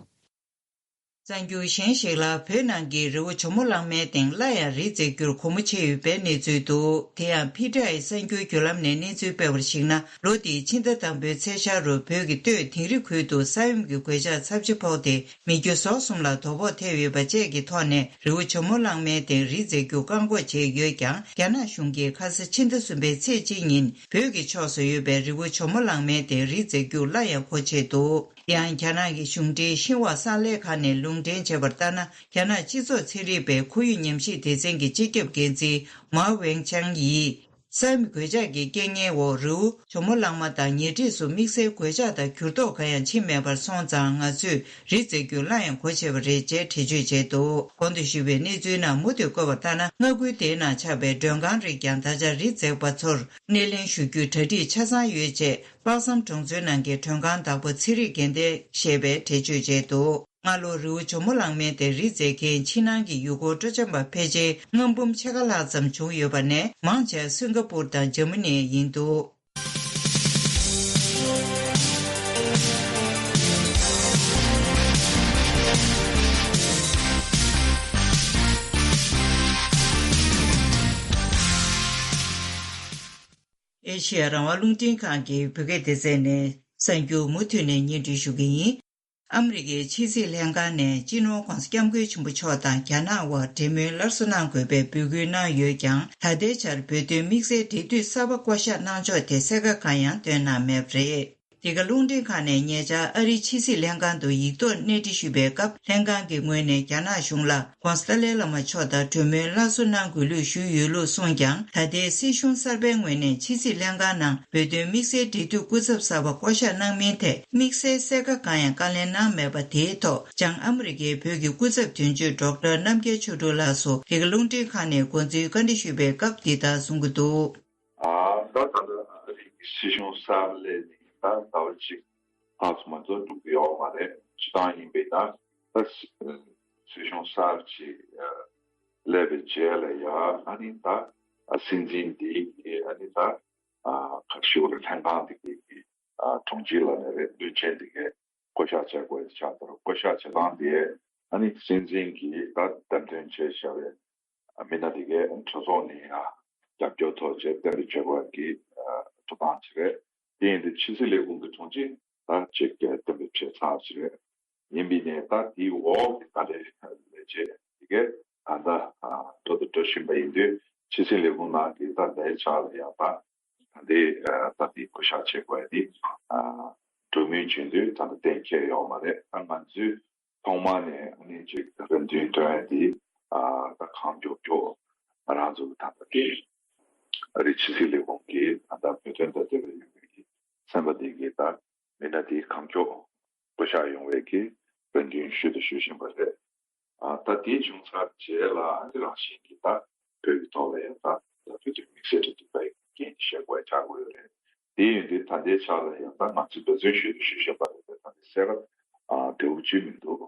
གསར་འགྱུར་གཞན་ཞིག་ལ། བོད་ནང་གི་རི་བོ་ཇོ་མོ་གླང་མའི་སྟེང་སླར་ཡང་རི་འཛེག་རྒྱུར་སྒོ་མོ་ཕྱེ་ཡོད་པའི་གནས་ཚུལ་འདུག་དེ་ཡང་ཕི་ཊི་ཨའི་གསར་འགྱུར་བརྒྱུད་ལམ་ནས་གནས་ཚུལ་སྤེལ་བར་གཞིགས་ན། ལོ་འདིའི་ཕྱི་ཟླ་དང་པོའི་ཚེས་ཤར་རུ་བོད་ཀྱི་སྟོད་དིང་རི་ཁུལ་དུ་ས་ཡོམ་གྱི་གོད་ཆག་ཚབས་ཆེ་ཕོག་སྟེ། མི་རྒྱུ་ཟོག་གསུམ་ལ་དོ་ཕོག་ཐེབས་ཡོད་པ་བཅས་ཀྱི་ཐོག་ནས། རི་བོ་ཇོ་མོ་གླང་མའི་སྟེང་རི་འཛེག་རྒྱུ་བཀག་འགོག་བྱས་ཡོད་ཀྱང་། རྒྱ་ནག་གཞུང་གིས་ཁ་ས་ཕྱི་ཟླ་གསུམ་པའི་ཚེས་གཅིག་ཉིན་བོད་ཀྱི་ཕྱོགས་སུ་ཡོད་པའི་རི་བོ་ཇོ་མོ་གླང་མའི་སྟེང་རི་འཛེག་རྒྱུ་སླར་ཡང་སྒོ་ཕྱེ་འདུག་ཡང་རྒྱ་ནག་གི་གཞུང་འབྲེལ་ཤིན་ཧྭ་གསར་ལས་ཁང་ནས་ལུང་འདྲེན་བྱས་པར་ལྟར་ན། རྒྱ་ནག་སྤྱི་ཚོགས་ཚན་རིག་པའི་ཁོར་ཡུག་ཉམས་ཞིབ་སྡེ་ཚན་གྱི་སྤྱི་ཁྱབ་འགན་འཛིན་མའོ་ཝེང་ཆང་ཡིས། ས་ཡོམ་གོད་ཆག་གི་རྐྱེན་ངན་འོག་རི་བོ་ཇོ་མོ་གླང་མ་དང་ཉེ་འཁྲིས་སུ་དམིགས་བསལ་གོད་ཆག་དང་འགྱུར་ལྡོག་གང་ཡང་ཕྱིན་མེད་པར་སོང་ཙང་། ང་ཚོས་རི་འཛེག་རྒྱུ་སླར་ཡང་སྒོ་ཕྱེ་བ་རེད་ཅེས་འགྲེལ་བརྗོད་བྱས་འདུག་གོང་དུ་ཞུས་པའི་གནས་ཚུལ་རྣམས་མུ་མཐུད་བཀོད་པ་ལྟར་ན། མངའ་ཁུལ་དེའི་ནང་ཆགས་པའི་མགྲོན་ཁང་རིགས་ཀྱང་ད་ཆ་རི་འཛེག་པ་ཚོར་སྣེ་ལེན་ཞུ་རྒྱུའི་གྲ་སྒྲིག་ཆ་ཚང་ཡོད་ཅེས། དཔག་བསམ་གྲོང་ཚོའི་ནང་གི་མགྲོན་ཁང་བདག་པོ་ཚེ་རིང་དགེ་ལྡན་ཞེས་པས་འགྲེལ་བརྗོད་བྱས་འདུག་སྔ་ལོ་རི་བོ་ཇོ་མོ་གླང་མའི་སྟེང་རི་འཛེག་མཁན་ཕྱི་ནང་གི་ཡུལ་སྐོར་སྤྲོ་འཆམ་པ་ཕལ་ཆེར་ལྔ་འབུམ་ཕྱེད་ཀ་ལྷག་ཙམ་བྱུང་ཡོད་པ་ནས། མང་ཆེ་སིང་ག་པུར་དང་འཇར་མ་ནིའི་ཡིན་འདུག་ཨེ་ཤེ་ཡ་རང་དབང་རླུང་འཕྲིན་ཁང་གི་བོད་སྐད་སྡེ་ཚན་ནས་གསར་འགྱུར་མུ་མཐུད་ནས་སྙན་སྒྲོན་ཞུ་གི་ཡིན། ཨ་མི་རི་ཀའི་ཕྱི་སྲིད་ལྷན་ཁང་ནས་སྤྱི་ནོར་༧གོང་ས་༧སྐྱབས་མགོན་ཆེན་པོ་མཆོག་དང་རྒྱ་ནག་དབར་འབྲེལ་མོལ་སླར་གསོ་གནང་དགོས་པའི་འབོད་སྐུལ་གནང་ཡོད་ཀྱང་། ད་ལྟའི་ཆར་བོད་དོན་དམིགས་བསལ་འབྲེལ་མཐུད་གསར་པ་བསྐོ་གཞག་གནང་ཕྱོགས་ཐད་གསལ་ཁ་གང་ཡང་བཏོན་གནང་མེད་པ་རེད། འདི་ག་རླུང་འཕྲིན་ཁང་ནས་ཉེ་ཆར་ཨ་རིའི་ཕྱི་སྲིད་ལྷན་ཁང་དུ་ཡིག་ཐོག་གནས་འདྲི་ཞུས་པའི་སྐབས། ལྷན་ཁང་གི་ངོས་ནས་རྒྱ་ནག་གཞུང་ལ་༧གོང་ས་ཏཱ་ལའི་བླ་མ་མཆོག་དང་གྲོས་མོལ་སླར་གསོ་གནང་དགོས་ལུགས་ཞུས་ཡོད་ལུགས་གསུངས་ཀྱང་། ད་ལྟའི་སྲིད་གཞུང་གསར་པའི་ངོས་ནས་ཕྱི་སྲིད་ལྷན་ཁང་ནང་བོད་དོན་དམིགས་བསལ་འབྲེལ་མཐུད་སྐུ་ཚབ་གསར་པ་བསྐོ་གཞག་གནང་མིན་ཐད་དམིགས་བསལ་གསལ་ཁ་གང་ཡང་བཀའ་ལན་གནང་མེད་པ། དེའི་ཐོག་བྱང་ཨ་མི་རི་ཀའི་བོད་ཀྱི་སྐུ་ཚབ་དོན་གཅོད་ཌོག་ཊར་རྣམ་རྒྱལ་ཆོས་སྒྲོན་ལགས་སུ་འདི་ག་རླུང་འཕྲིན་ཁང་ནས་འགོ་འཛིན་བཀའ་འདྲི་ཞུས་པའི་སྐབས་འདི་ལྟར་གསུང་གི་འདུག་ཨ། ད་ད་ལྟ་ཨ་རིའི་སྲིད་གཞུང་གསར་སླེབས་ནས་ད་ཟླ་བ་གཅིག་ལྷག་ཙམ་མ་གཏོགས་འགྲོ་གི་ཡོད་མ་རེད། སྤྱིར་བཏང་ཡིན་པས་ན་ད་སྲིད་སྲིད་གཞུང་གསར་ཅིག་ཨ་སླེབས་པའི་རྗེས་ལ་ཡ་ཨ་ནི་ད་ཨ་སྲིད་འཛིན་འདི་གི་ཨ་ནི་ད་ཨ་ཁ་ཤས་རེ་ལྷན་ཁང་འདི་གི་ཨ་དྲུང་ཆེ་ལ་ནས་རེད། བློན་ཆེན་འདི་གའི་བསྐོ་གཞག་བྱེད་དགོས་ཆགས་པར། བསྐོ་གཞག་བྱེད་སྟངས་དེ་ཨ་ནི་སྲིད་འཛིན་གྱིས་ད་འདེམས་ཐོན་བྱས་བཞག་པའི་མི་སྣ་དེ་གའི་གྲོས་ཚོགས་ནས་ཡང་རྒྱབ་སྐྱོར་ཐོབ་བྱས་གཏན་འབེབས་བྱེད་དགོས་ཀྱི་ཐོབ་ཐང་ཅིག་རེད། དེ་ཡིན་དུས་ཕྱི་སྲིད་ལས་ཁུངས་ཀྱི་དྲུང་ཆེ་ད་ཅིག་གཏན་འབེབས་བྱས་ཚར་ཅིག་རེད། ཡིན་པའི་ནས་ད་དེའི་འོག་གི་ད་ལས་ལས་བྱེད་དེ་གའི་ད་ལྟ་འགྲོ་དང་འགྲོ་བཞིན་པ་ཡིན་དུས། ཕྱི་སྲིད་ལས་ཁུངས་ནང་གི་ད་ལྟའི་ཆ་ལ་ཡང་ད་ད་ལྟའི་ད་ལྟའི་བསྐོ་གཞག་བྱེད་དགོས་དེ་གྲོས་མོལ་བྱེད་དུས་ད་ལྟ་གཏན་འཁེལ་ཡོད་མ་རེད། ད་ང་ཚོས་ཐོག་མ་ནས་ཨ་ནི་ཅིག་རེ་འདུན་བཏོན་ཡ་དེ་ཨ་ད་གང་མགྱོགས་མགྱོགས་ང་རང་ཚོ་གི་ད་ལྟ་དེ་ཨ་རིའི་ཕྱི་སྲིད་ལས་ཁུངས་ཀྱིས་ད་ལྟ་བོད་དོན་དང་འབྲེལ་བའི་ཡོད་པའི་གི་ཚན་པ་དེ་གི་ད་མི་སྣ་དེ་གང་མགྱོགས་བསྐོ་གཞག་ཡོང་བའི་གི་རེ་འདུན་ཞུས་དང་ཞུ་བཞིན་པ་རེད། ཨ་ད་དེ་བྱུང་ཚར་རྗེས་ལ་ཨ་ནི་རང་བཞིན་གྱིས་ད་བོད་ཀྱི་ཐོག་ལ་ཡང་ད་ད་བོད་དོན་དམིགས་བསལ་གྱི་འདུན་པའི་འགན་བཞེས་དགོས་ཆགས་དགོས་ཡོད་རེད། དེ་ཡིན་དུས་ད་ལྟའི་ཆ་ལ་ཡང་ད་ང་ཚོས་འབད་བརྩོན་ཞུས་དང་ཞུ་བཞིན་པ་རེད། ད་ལྟ་གསལ་ཁ་བདེ་པོ་ཅིག་མི་འདུག་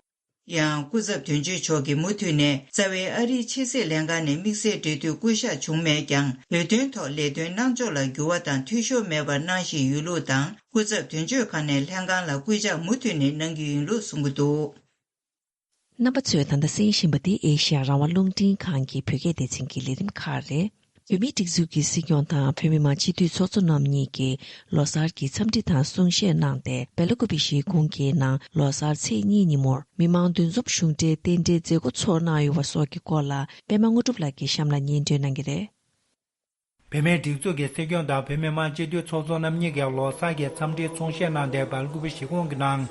ཡང་སྐུ་ཚབ་དོན་གཅོད་མཆོག་གིས་མུ་མཐུད་ནས་རྩ་བའི་ཨ་རིའི་ཕྱི་སྲིད་ལྷན་ཁང་ནས་དམིགས་བསལ་འབྲེལ་མཐུད་བསྐོ་གཞག་བྱུང་མེད་ཀྱང་། བོད་དོན་ཐོག་ལས་དོན་གནང་ཕྱོགས་ལ་འགྱུར་བ་དང་འཐུས་ཤོར་མེད་པར་གནང་བཞིན་ཡོད་ལུགས་དང་། སྐུ་ཚབ་དོན་གཅོད་ཁང་ནས་ལྷན་ཁང་ལ་སྐུལ་ལྕག་མུ་མཐུད་ནས་གནང་གི་ཡིན་ལུགས་གསུང་གི་འདུག་རྣམ་པ་ཚོས་ད་ལྟ་གསན་བཞིན་པ་འདི་ཨེ་ཤ་ཡ་རང་དབང་རླུང་འཕྲིན་ཁང་གི་བོད་སྐད་སྡེ་ཚན་གྱི་ལས་རིམ་ཁག་རེད། བོད་མིའི་སྒྲིག་འཛུགས་ཀྱི་སྲིད་སྐྱོང་དང་བོད་མི་མང་སྤྱི་འཐུས་ཚོགས་གཙོ་རྣམ་གཉིས་ཀྱིས་ལོ་གསར་གྱི་འཚམས་འདྲི་དང་གསུང་བཤད་གནང་སྟེ། སྦེལ་ཀོབ་གཞིས་ཁོངས་ཀྱི་ནང་ལོ་གསར་ཚེས་གཉིས་ཉིན་མོར་མི་མང་འདུ་འཛོམས་གཞུང་འབྲེལ་རྟེན་འབྲེལ་མཛད་སྒོ་ཚོགས་གནང་ཡོད་པ་སོགས་ཀྱི་སྐོར་ལ་པད་མ་དངོས་གྲུབ་ལགས་ཀྱིས་གཤམ་ལ་སྙན་སྒྲོན་གནང་གི་རེད། བོད་མིའི་སྒྲིག་འཛུགས་ཀྱི་སྲིད་སྐྱོང་དང་བོད་མི་མང་སྤྱི་འཐུས་ཚོགས་གཙོ་རྣམ་གཉིས་ཀྱིས་ལོ་གསར་གྱི་འཚམས་འདྲིའི་གསུང་བཤད་གནང་སྟེ། སྦེལ་ཀོབ་གཞིས་ཁོངས་ཀྱི་ནང་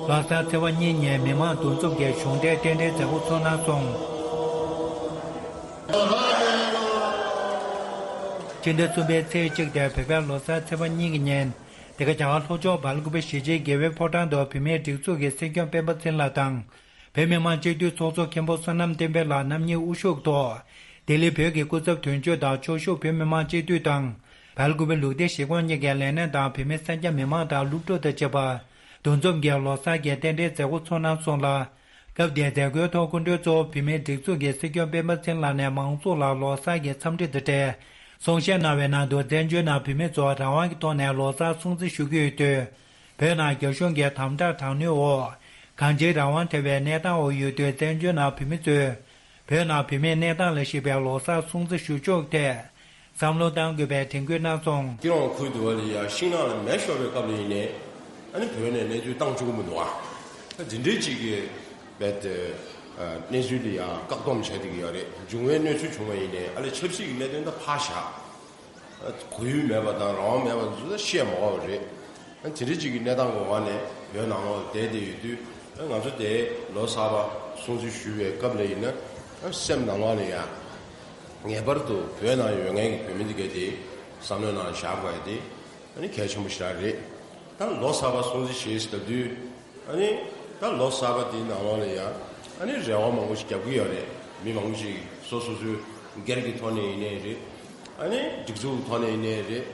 ལོ་གསར་ཚེས་པ་གཉིས་ཉིན་མི་མང་འདུ་འཛོམས་ཀྱིས་གཞུང་འབྲེལ་རྟེན་འབྲེལ་མཛད་སྒོ་ཚོགས་གནང་སོང་། སྤྱི་ཟླ་གསུམ་པའི་ཚེས་གཅིག་སྟེ་བོད་པའི་ལོ་གསར་ཚེས་པ་གཉིས་ཀྱི་ཉིན། འདི་ག་རྒྱ་གར་ལྷོ་ཕྱོགས་སྦེལ་ཀོབ་གཞིས་བྱེས་དགེ་འོས་ཕོ་བྲང་དུ་བོད་མིའི་སྒྲིག་འཛུགས་ཀྱི་སྲིད་སྐྱོང་སྤེན་པ་ཚེ་རིང་ལགས་དང་། བོད་མི་མང་སྤྱི་འཐུས་ཚོགས་གཙོ་མཁན་པོ་བསོད་ནམས་བསྟན་འཕེལ་ལགས་རྣམ་གཉིས་དབུ་བཞུགས་ཐོག་ལྡི་ལི་བོད་ཀྱི་སྐུ་ཚབ་དོན་གཅོད་དང་ཕྱོགས་བཞུགས་བོད་མི་མང་སྤྱི་འཐུས་དང་། སྦེལ་ཀོབ་ལུགས་བདེ་གཞིས་ཁོངས་གཉིས་ཀྱི་ལས་སྣེ་དང་བོད་མི་གསན་རྒྱ་མི་མང་དང་སློབ་ཕྲུག་དང་བཅས་པ་འདུ་འཛོམས་ཀྱིས་ལོ་གསར་གྱི་རྟེན་འབྲེལ་མཛད་སྒོ་ཚོགས་གནང་སོང་ལ། སྐབས་དེའི་མཛད་སྒོའི་ཐོག་སྐུ་མགྲོན་གཙོ་བོ་བོད་མིའི་སྒྲིག་འཛུགས་ཀྱི་སྲིད་སྐྱོང་སྤེན་པ་ཚེ་རིང་ལགས་ནས་མང་ཚོགས་ལ་ལོ་གསར་གྱི་འཚམས་འདྲི་དང་འབྲེལ་གསུང་བཤད་གནང་བའི་ནང་དུ། བཙན་བྱོལ་ནང་བོད་མི་ཚོ་རང་དབང་གི་ཐོག་ནས་ལོ་གསར་སྲུང་བརྩི་ཞུ་གི་ཡོད་དུས། བོད་ནང་རྒྱ་གཞུང་གིས་དམ་དྲག་དྲག་གནོན་འོག་གང་ཅིའི་རང་དབང་བྲལ་བའི་གནས་སྟངས་འོག་ཡོད་དུས། བཙན་བྱོལ་ནང་བོད་མི་ཚོས་བོད་ནང་བོད་མིའི་གནས་སྟངས་ལ་གཞིགས་པའི་ལོ་གསར་སྲུང་བརྩི་ཞུ་ཕྱོགས་ཐད་བསམ་བློ་གཏང་དགོས་པའི་དྲན་སྐུལ་གནང་སོང་། སྐྱིད་རོང་ཁུལ་དུ་བ་ལ་ཡ་ཤིང་ནགས་ལ་མེ་ཤོར་བའི་སྐབས་ལ་ཡིན་ནའི། ཨ་ནི་བོད་ནས་གནས་ཚུལ་བཏང་བཅུག་གི་མི་འདུག་ཨ། ད་འཛིན་གྲྭ་གཅིག་གི་རྦད་དེ་གནས་ཚུལ་ལ་ཡ་བཀག་སྡོམ་བྱས་བསྡད་ཀྱི་ཡོད་རེད། འབྱུང་བའི་གནས་ཚུལ་བྱུང་བ་ཡིན་ནའི་ཨ་ལས་ཆབ་སྲིད་ཀྱི་གནད་དོན་ད་ཕར་བཞག་གོ་ཡུལ་མེད་པ་དང་རང་དབང་མེད་པ་འདི་ཚོ་ད་བཤད་མ་དགོས་པ་རེད། ཨ་ནི་དེ་འདྲ་གཅིག་གི་གནས་སྟངས་ཀྱི་འོག་ནས་བོད་ནང་ལོགས་བསྡད་བསྡད་ཡོད་དུས། ཨ་ང་ཚོ་དེ་ལོ་གསར་པ་སྲུང་བརྩི་ཞུ་བའི་སྐབས་ལ་ཡིན་ན། ཨ་སེམས་ནང་ལོགས་ལ་ཡ་ངེས་པར་དུ་བོད་ནང་ཡོད་མཁན་གྱི་བོད་མི་འདི་གས་དེ་བསམ་བློའི་ནང་བཞག་དགོས་ཡ་དེ་ཨ་ནི་གལ་ཆེན་པོ་ཞེ་དྲག་རེད། ད་ལོ་གསར་པ་སྲུང་བརྩི་བྱེད་ཟེར་དུས། ཨ་ནི་ད་ལོ་གསར་པ་དེའི་ནང་ལོགས་ལ་ཡ་ཨ་ནི་རེ་བ་མང་པོ་ཞིག་རྒྱབ་ཀྱི་ཡོད་རེད། མི་མང་པོ་ཞིག་སོ་སོ་སོའི་སྒེར་གྱི་ཐོག་ནས་ཡིན་ནའི་རེད། ཨ་ནི་སྒྲིག་འཛུགས་ཐོག་ནས་ཡིན་ནའི་རེད།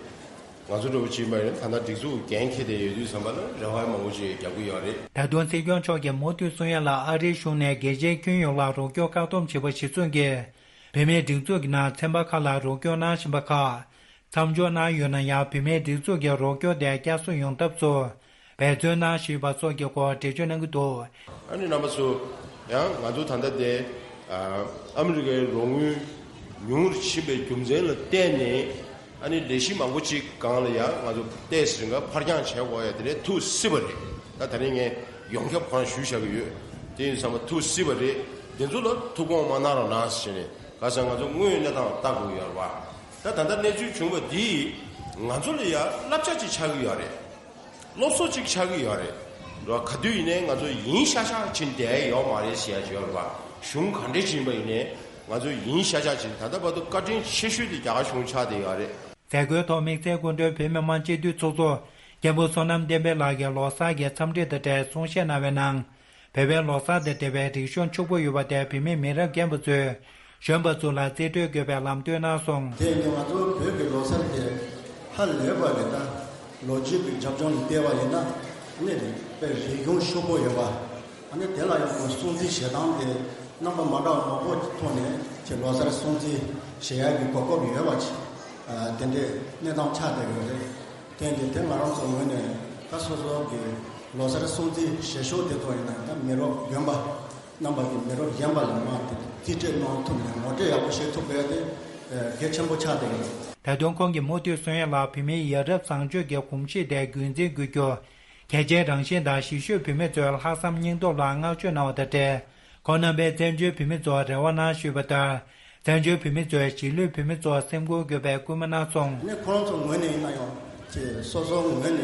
ང་ཚོ་འདྲ་བོ་ཅིག་མ་ཡིན་ད་ལྟ་སྒྲིག་འཛུགས་འགན་འཁྱེར་ཏེ་ཡོད་དུས་ཙམ་པ་ལ་རེ་བ་མང་པོ་ཞིག་རྒྱབ་ཀྱི་ཡོད་རེད། ད་དུང་སྲིད་སྐྱོང་མཆོག་གིས་མུ་མཐུད་གསུང་ཡ་ལ། ཨ་རིའི་གཞུང་ནས་རྒྱལ་སྤྱིའི་ཁྱོན་ཡོངས་ལ་རོགས་སྐྱོར་བཀག་སྡོམ་བྱས་པ་གཞིར་བཟུང་གིས། བོད་མིའི་སྒྲིག་འཛུགས་ཀྱི་ནང་ཚན་པ་ཁག་ལ་རོགས་སྐྱོར་གནང་བཞིན་པ་ཁག་མཚམས་འཇོག་གནང་ཡོད་ན་ཡང་། བོད་མིའི་སྒྲིག་འཛུགས་ཀྱི་རོགས་སྐྱོར་དེ་བསྐྱར་གསོ་ཡོང་ཐབས་སུ་འབད་བརྩོན་གནང་བཞིན་པ་སོགས་ཀྱི་སྐོར་འགྲེལ་བརྗོད་གནང་གི་འདུག་ཨ་ནི་རྣམ་པ་ཚོ་ཡང་ང་ཚོ་ད་ལྟ་དེ་ཨ་མི་རི་ཀའི་རོགས་དངུལ་ཉུང་རུ་ཕྱིན་པའི་རྒྱུ་མཚན་ལ་བརྟེན་ནས། ཨ་ནི་ལས་གཞི་མང་པོ་ཅིག་སྒང་ལ་ཡང་ང་ཚོ་ཏོག་ཙམ་འཕར་འགྱངས་བྱེད་དགོས་ཡ་དེ་འདྲ་ཐུག་སྲིད་པ་རེད། ད་ད་རིང་ངས་ ཡོངས་ཁྱབ་ཁོ་རང་ཞུས་བཞག་གི་ཡོད། དེ་ཡིན་ཙང་མ་ཐུགས་སྲིད་པ་རེད། འདི་ཚོ་ལ་ཐུགས་དགོངས་མ་གནང་རོགས་གནང་ཟེར་ནས་ག་ས་ང་ཚོ་དངོས་ཡོད་གནས་སྟངས་ལ་ལྟ་དགོས་ཡོད་རེད་བ། ད་ད་ལྟ་གནས་ཚུལ་བྱུང་བ་འདིས་ང་ཚོ་ལ་ཡ་བསླབ་བྱ་ཅིག་ཆགས་ཀྱི་ཡོད་རེད། སློབ་གསོ་ཅིག་ཆགས་ཀྱི་ཡོད་རེད། རེད་བ། ག་དུས་ཡིན་ནའི་ང་ཚོ་ཡིན་ཤག་ཤག་བྱེད་བསྡད་ཡོད་མ་རེད་ཟེར་ཡ་ཅིག་ཡོད་རེད་བ། གཞུང་ག་འདྲས་ཕྱིན་པ་ཡིན་ནའི་ང་ཚོ་ཡིན་ཤག་ཤག་བྱེད། ད་ལྟ་བར་དུ་བཀའ་དྲིན་ཆེ་ཤོས་དེ་རྒྱ་གར་གཞུང་ཆགས་བསྡད་ཡོད་རེད། མཛད་སྒོའི་ཐོག་དམིགས་བསལ་སྐུ་མགྲོན་བོད་མི་མང་སྤྱི་འཐུས་ཚོགས་གཙོ་མཁན་པོ་བསོད་ནམས་བསྟན་འཕེལ་ལགས་ཀྱིས་ལོ་གསར་གྱི་འཚམས་འདྲི་དང་འབྲེལ་གསུང་བཤད་གནང་བའི་ནང་། བོད་པའི་ལོ་གསར་དང་འབྲེལ་བའི་རིག་གཞུང་ཕྱུག་པོ་ཡོད་པ་དེ་བོད་མི་མི་རབས་རྒན་པ་ཚོས་གཞོན་པ་ཚོ་ལ་རྩིས་སྤྲོད་དགོས་པའི་ལམ་སྟོན་གནང་སོང་། དེ་ཡིན་དུས་ང་ཚོ་བོད་ཀྱི་ལོ་གསར་དེ་ཧ་ལས་པ་རེད། ད་ལོ་རྒྱུས་ཀྱི་རྒྱབ་ལྗོངས་ལ་བལྟས་པ་ཡིན་ན་ནི་དཔེ་རིག་གཞུང་ཕྱུག་པོ་ཡོད་པ། ཨ་ནི་དེ་ལ་ཡང་སྲུང་བརྩི་བྱེད་སྟངས་དེ་རྣམ་པ་མ་འདྲ་བ་མང་པོ་ཐོག་ནས་ཁྱེད་ལོ་གསར་སྲུང་བརྩི་བྱེད་ཡག་གི་གོ་སྐབས་ཡོད་པ་ཅིག་དེ་འདྲའི་གནས་སྟངས་ཆགས་བསྡད་ཡོད་རེད། དེ་འདི་དེ་ང་རང་ཚོ་ངོས་ནས་ད་སོ་སོ་གི་ལོ་གསར་སྲུང་བརྩི་བྱེད་ཕྱོགས་དེ་ཚོ་ཡིན་ན་ད་མི་རབས་རྒན་པ་རྣམ་པ་གི་མི་རབས་གཞོན་པ་ལ་མ་དེ་རྩིས་སྤྲོད་གནང་ཐུབ་ནས་ངོ་སྤྲོད་ཡག་པོ་བྱེད་ཐུབ་པ་དེ་གལ་ཆེན་པོ་ཆགས་བསྡད་ཡོད། ད་དུང་ཁོང་གིས་མུ་མཐུད་གསུང་ཡག་ལ་བོད་མིའི་ཡ་རབས་བཟང་སྤྱོད་ཀྱི་གོམས་གཤིས་དེ་རྒྱུན་འཛིན་དགོས་རྒྱུ། གལ་ཆེའི་རང་བཞིན་དང་གཞིས་བཞུགས་བོད་མི་ཚོའི་ལྷག་བསམ་སྙིང་སྟོབས་ལ་བསྔགས་བརྗོད་གནང་བ་དང་འབྲེལ། ཁོང་རྣམ་པས་བཙན་བྱོལ་བོད་མི་ཚོར་རེ་བ་གནང་ཞུས་པ་ལྟར། བཙན་བྱོལ་བོད་མི་ཚོས་གཞིས་ལུས་བོད་མི་ཚོར་སེམས་ཁུར་དགོས་པའི་སྐུལ་མ་གནང་སོང་། ནས་ཁོ་རང་ཚོ་ངོས་ནས་ཡིན་ན་ཡང་ཅེས་སོ་སོའི་ངོས་ནས་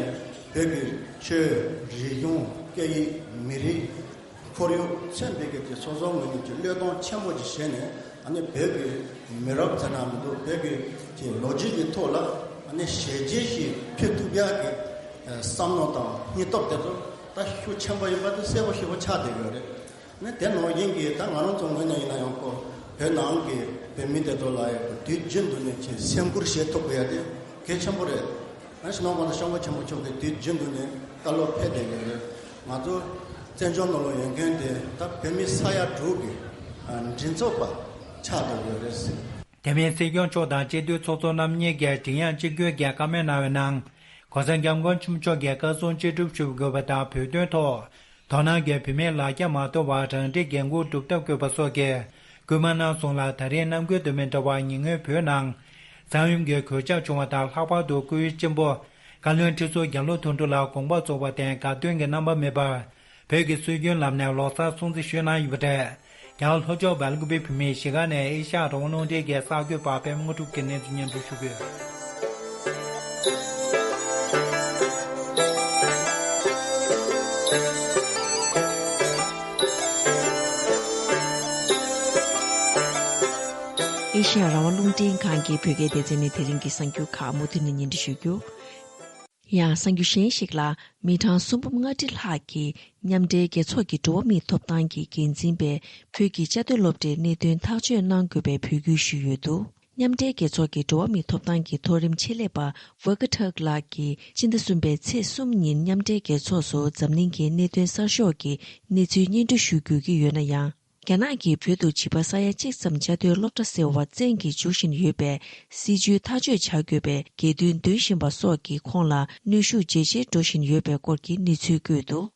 བོད་ཀྱི་ཆོས་རིག་གཞུང་སྐད་ཡིག་མི་རིགས་ཁོར་ཡུག་ཚན་པའི་གི་ཅེས་སོ་སོའི་ངོས་ནས་ཀྱི་བློས་གཏོང་ཆེན་པོ་ཅིག་བྱས་ནས་ཨ་ནི་བོད་ཀྱི་མི་རབས་ཟེར་ན་མི་འདུག་བོད་ཀྱི་ཅེས་ལོ་རྒྱུས་ཀྱི་ཐོག་ལ་ཨ་ནི་ཞལ་ཇེ་ཞིག་ཕུལ་ཐུབ་ཡག་གི་བསམ་མནོ་དང་སྙིང་སྟོབས་དེ་ཚོ་ད་ཤུགས་ཆེན་པོ་ཡིན་པ་དེ་གསལ་པོ་ཞེ་པོ་ཆགས་བསྡད་ཡོད་རེད། ནི་དེ་ནང་བཞིན་གྱི་ད་ང་རང་ཚོ་ངོས་ནས་ཡིན་ན་ཡང་ཁོ་བོད་ནང་གི་བོད་མི་དེ་ཚོ་ལ་ཡང་དུས་རྒྱུན་དུ་ནས་ཀྱི་སེམས་ཁུར་བྱེད་ཐུབ་པ་ཡ་དེ་གལ་ཆེན་པོ་རེད། ཨ་ནི་ནང་པ་ད་སྐྱབས་མགོན་ཆེན་པོ་མཆོག་གིས་དུས་རྒྱུན་དུ་ནས་བཀའ་སློབ་ཕེབས་བསྡད་ཡོད་རེད། ང་ཚོ་བཙན་བྱོལ་ནང་ལ་ཡོད་མཁན་དེ་ད་བོད་མི་ས་ཡ་དྲུག་གི་མགྲིན་ཚབ་པ་ཆགས་བསྡད་ཡོད་རེད། དེ་མིན་སྲིད་སྐྱོང་མཆོག་དང་སྤྱི་འཐུས་ཚོགས་གཙོ་རྣམ་གཉིས་ཀྱིས་མགྲིན་དབྱངས་གཅིག་གྱུར་གྱིས་བཀའ་མོལ་གནང་བའི་ནང་། ༸གོང་ས་༸སྐྱབས་མགོན་ཆེན་པོ་མཆོག་གིས་བཀའ་གསུང་ཅི་སྒྲུབ་ཞུ་དགོས་པ་དང་བོད་དོན་ཐོག་དོ་སྣང་གིས་བོད་མིའི་ལ་རྒྱ་མ་དོར་བར་རང་འཁྲི་འགན་འཁུར་སྒྲུབ་ཐབས་དགོས་པ་སོགས་ཀྱི་སྐུལ་མ་གནང་སོང་ལ། ད་རེས་ནམ་རྒྱུན་དང་མི་འདྲ་བར་ཉེ་སྔོན་བོད་ནང་ས་ཡོམ་གྱི་གོད་ཆག་བྱུང་བ་དང་། ལྷག་པར་དུ་སྐུའི་གཅེན་པོ་བཀའ་བློན་ཁྲི་ཟུར་རྒྱ་ལོ་དོན་གྲུབ་ལ་དགོངས་པ་རྫོགས་པ་དང་དགའ་སྟོན་གྱི་རྣམ་པ་མེད་པར། བོད་ཀྱི་སྲོལ་རྒྱུན་ལམ་ནས་ལོ་གསར་སྲུང་བརྩི་ཞུས་གནང་ཡོད་པ་རེད། རྒྱ་གར་ལྷོ་ཕྱོགས་སྦེལ་ཀོབ་བོད་མིའི་གཞིས་ཀ་ནས་ཨེ་ཤ་ཡ་རང་དབང་རླུང་འཕྲིན་གྱི་གསར་འགོད་པ་པད་མ་དངོས་གྲུབ་ཀྱིས་གནས་ཚུལ་སྙན་སྒྲོན་ཞུ་གི་ཡོད། ཨེ་ཤ་ཡ་རང་དབང་རླུང་འཕྲིན་ཁང་གི་བོད་སྐད་སྡེ་ཚན་ནས་དེ་རིང་གི་གསར་འགྱུར་ཁག་མུ་མཐུད་ནས་སྙན་སྒྲོན་ཞུ་རྒྱུ། ཡང་གསར་འགྱུར་གཞན་ཞིག་ལ། མི་གྲངས་སུམ་འབུམ་ལྔ་ཁྲི་ལྷག་གིས་མཉམ་འབྲེལ་རྒྱལ་ཚོགས་ཀྱི་འགྲོ་བ་མིའི་ཐོབ་ཐང་གི་འགན་འཛིན་པས་བོད་ཀྱི་བཅའ་སྡོད་སློབ་གྲྭའི་གནད་དོན་ཐག་གཅོད་གནང་དགོས་པའི་འབོད་སྐུལ་ཞུས་ཡོད་འདུག་མཉམ་འབྲེལ་རྒྱལ་ཚོགས་ཀྱི་འགྲོ་བ་མིའི་ཐོབ་ཐང་གི་མཐོ་རིམ་ཆེད་ལས་པ་ཝ་ཀ་ཁྲག་ལགས་ཀྱིས་སྤྱི་ཟླ་གསུམ་པའི་ཚེས་གསུམ་ཉིན་མཉམ་འབྲེལ་རྒྱལ་ཚོགས་སུ་འཛམ་གླིང་གི་གནད་དོན་གསར་ཤོག་གི་གནས་ཚུལ་སྙན་སྒྲོན་ཞུ་དགོས་ཀྱི་ཡོད་ན་ཡང་། རྒྱ་ནག་གིས་བོད་དུ་བྱིས་པ་ས་ཡ་གཅིག་ཙམ་བཅའ་སྡོད་སློབ་གྲྭ་ཟེར་བ་བཙན་གྱིས་འཇུག་བཞིན་ཡོད་པའི་སྲིད་བྱུས་ཐག་གཅོད་བྱ་དགོས་པའི་གྱེར་འདོན་འདོན་བཞིན་པ་སོགས་ཀྱིས་ཁོང་ལ་གནོན་ཤུགས་ཇེ་ཆེར་འགྲོ་བཞིན་ཡོད་པའི་སྐོར་གྱི་གནས་ཚུལ་བཀོད་འདུག་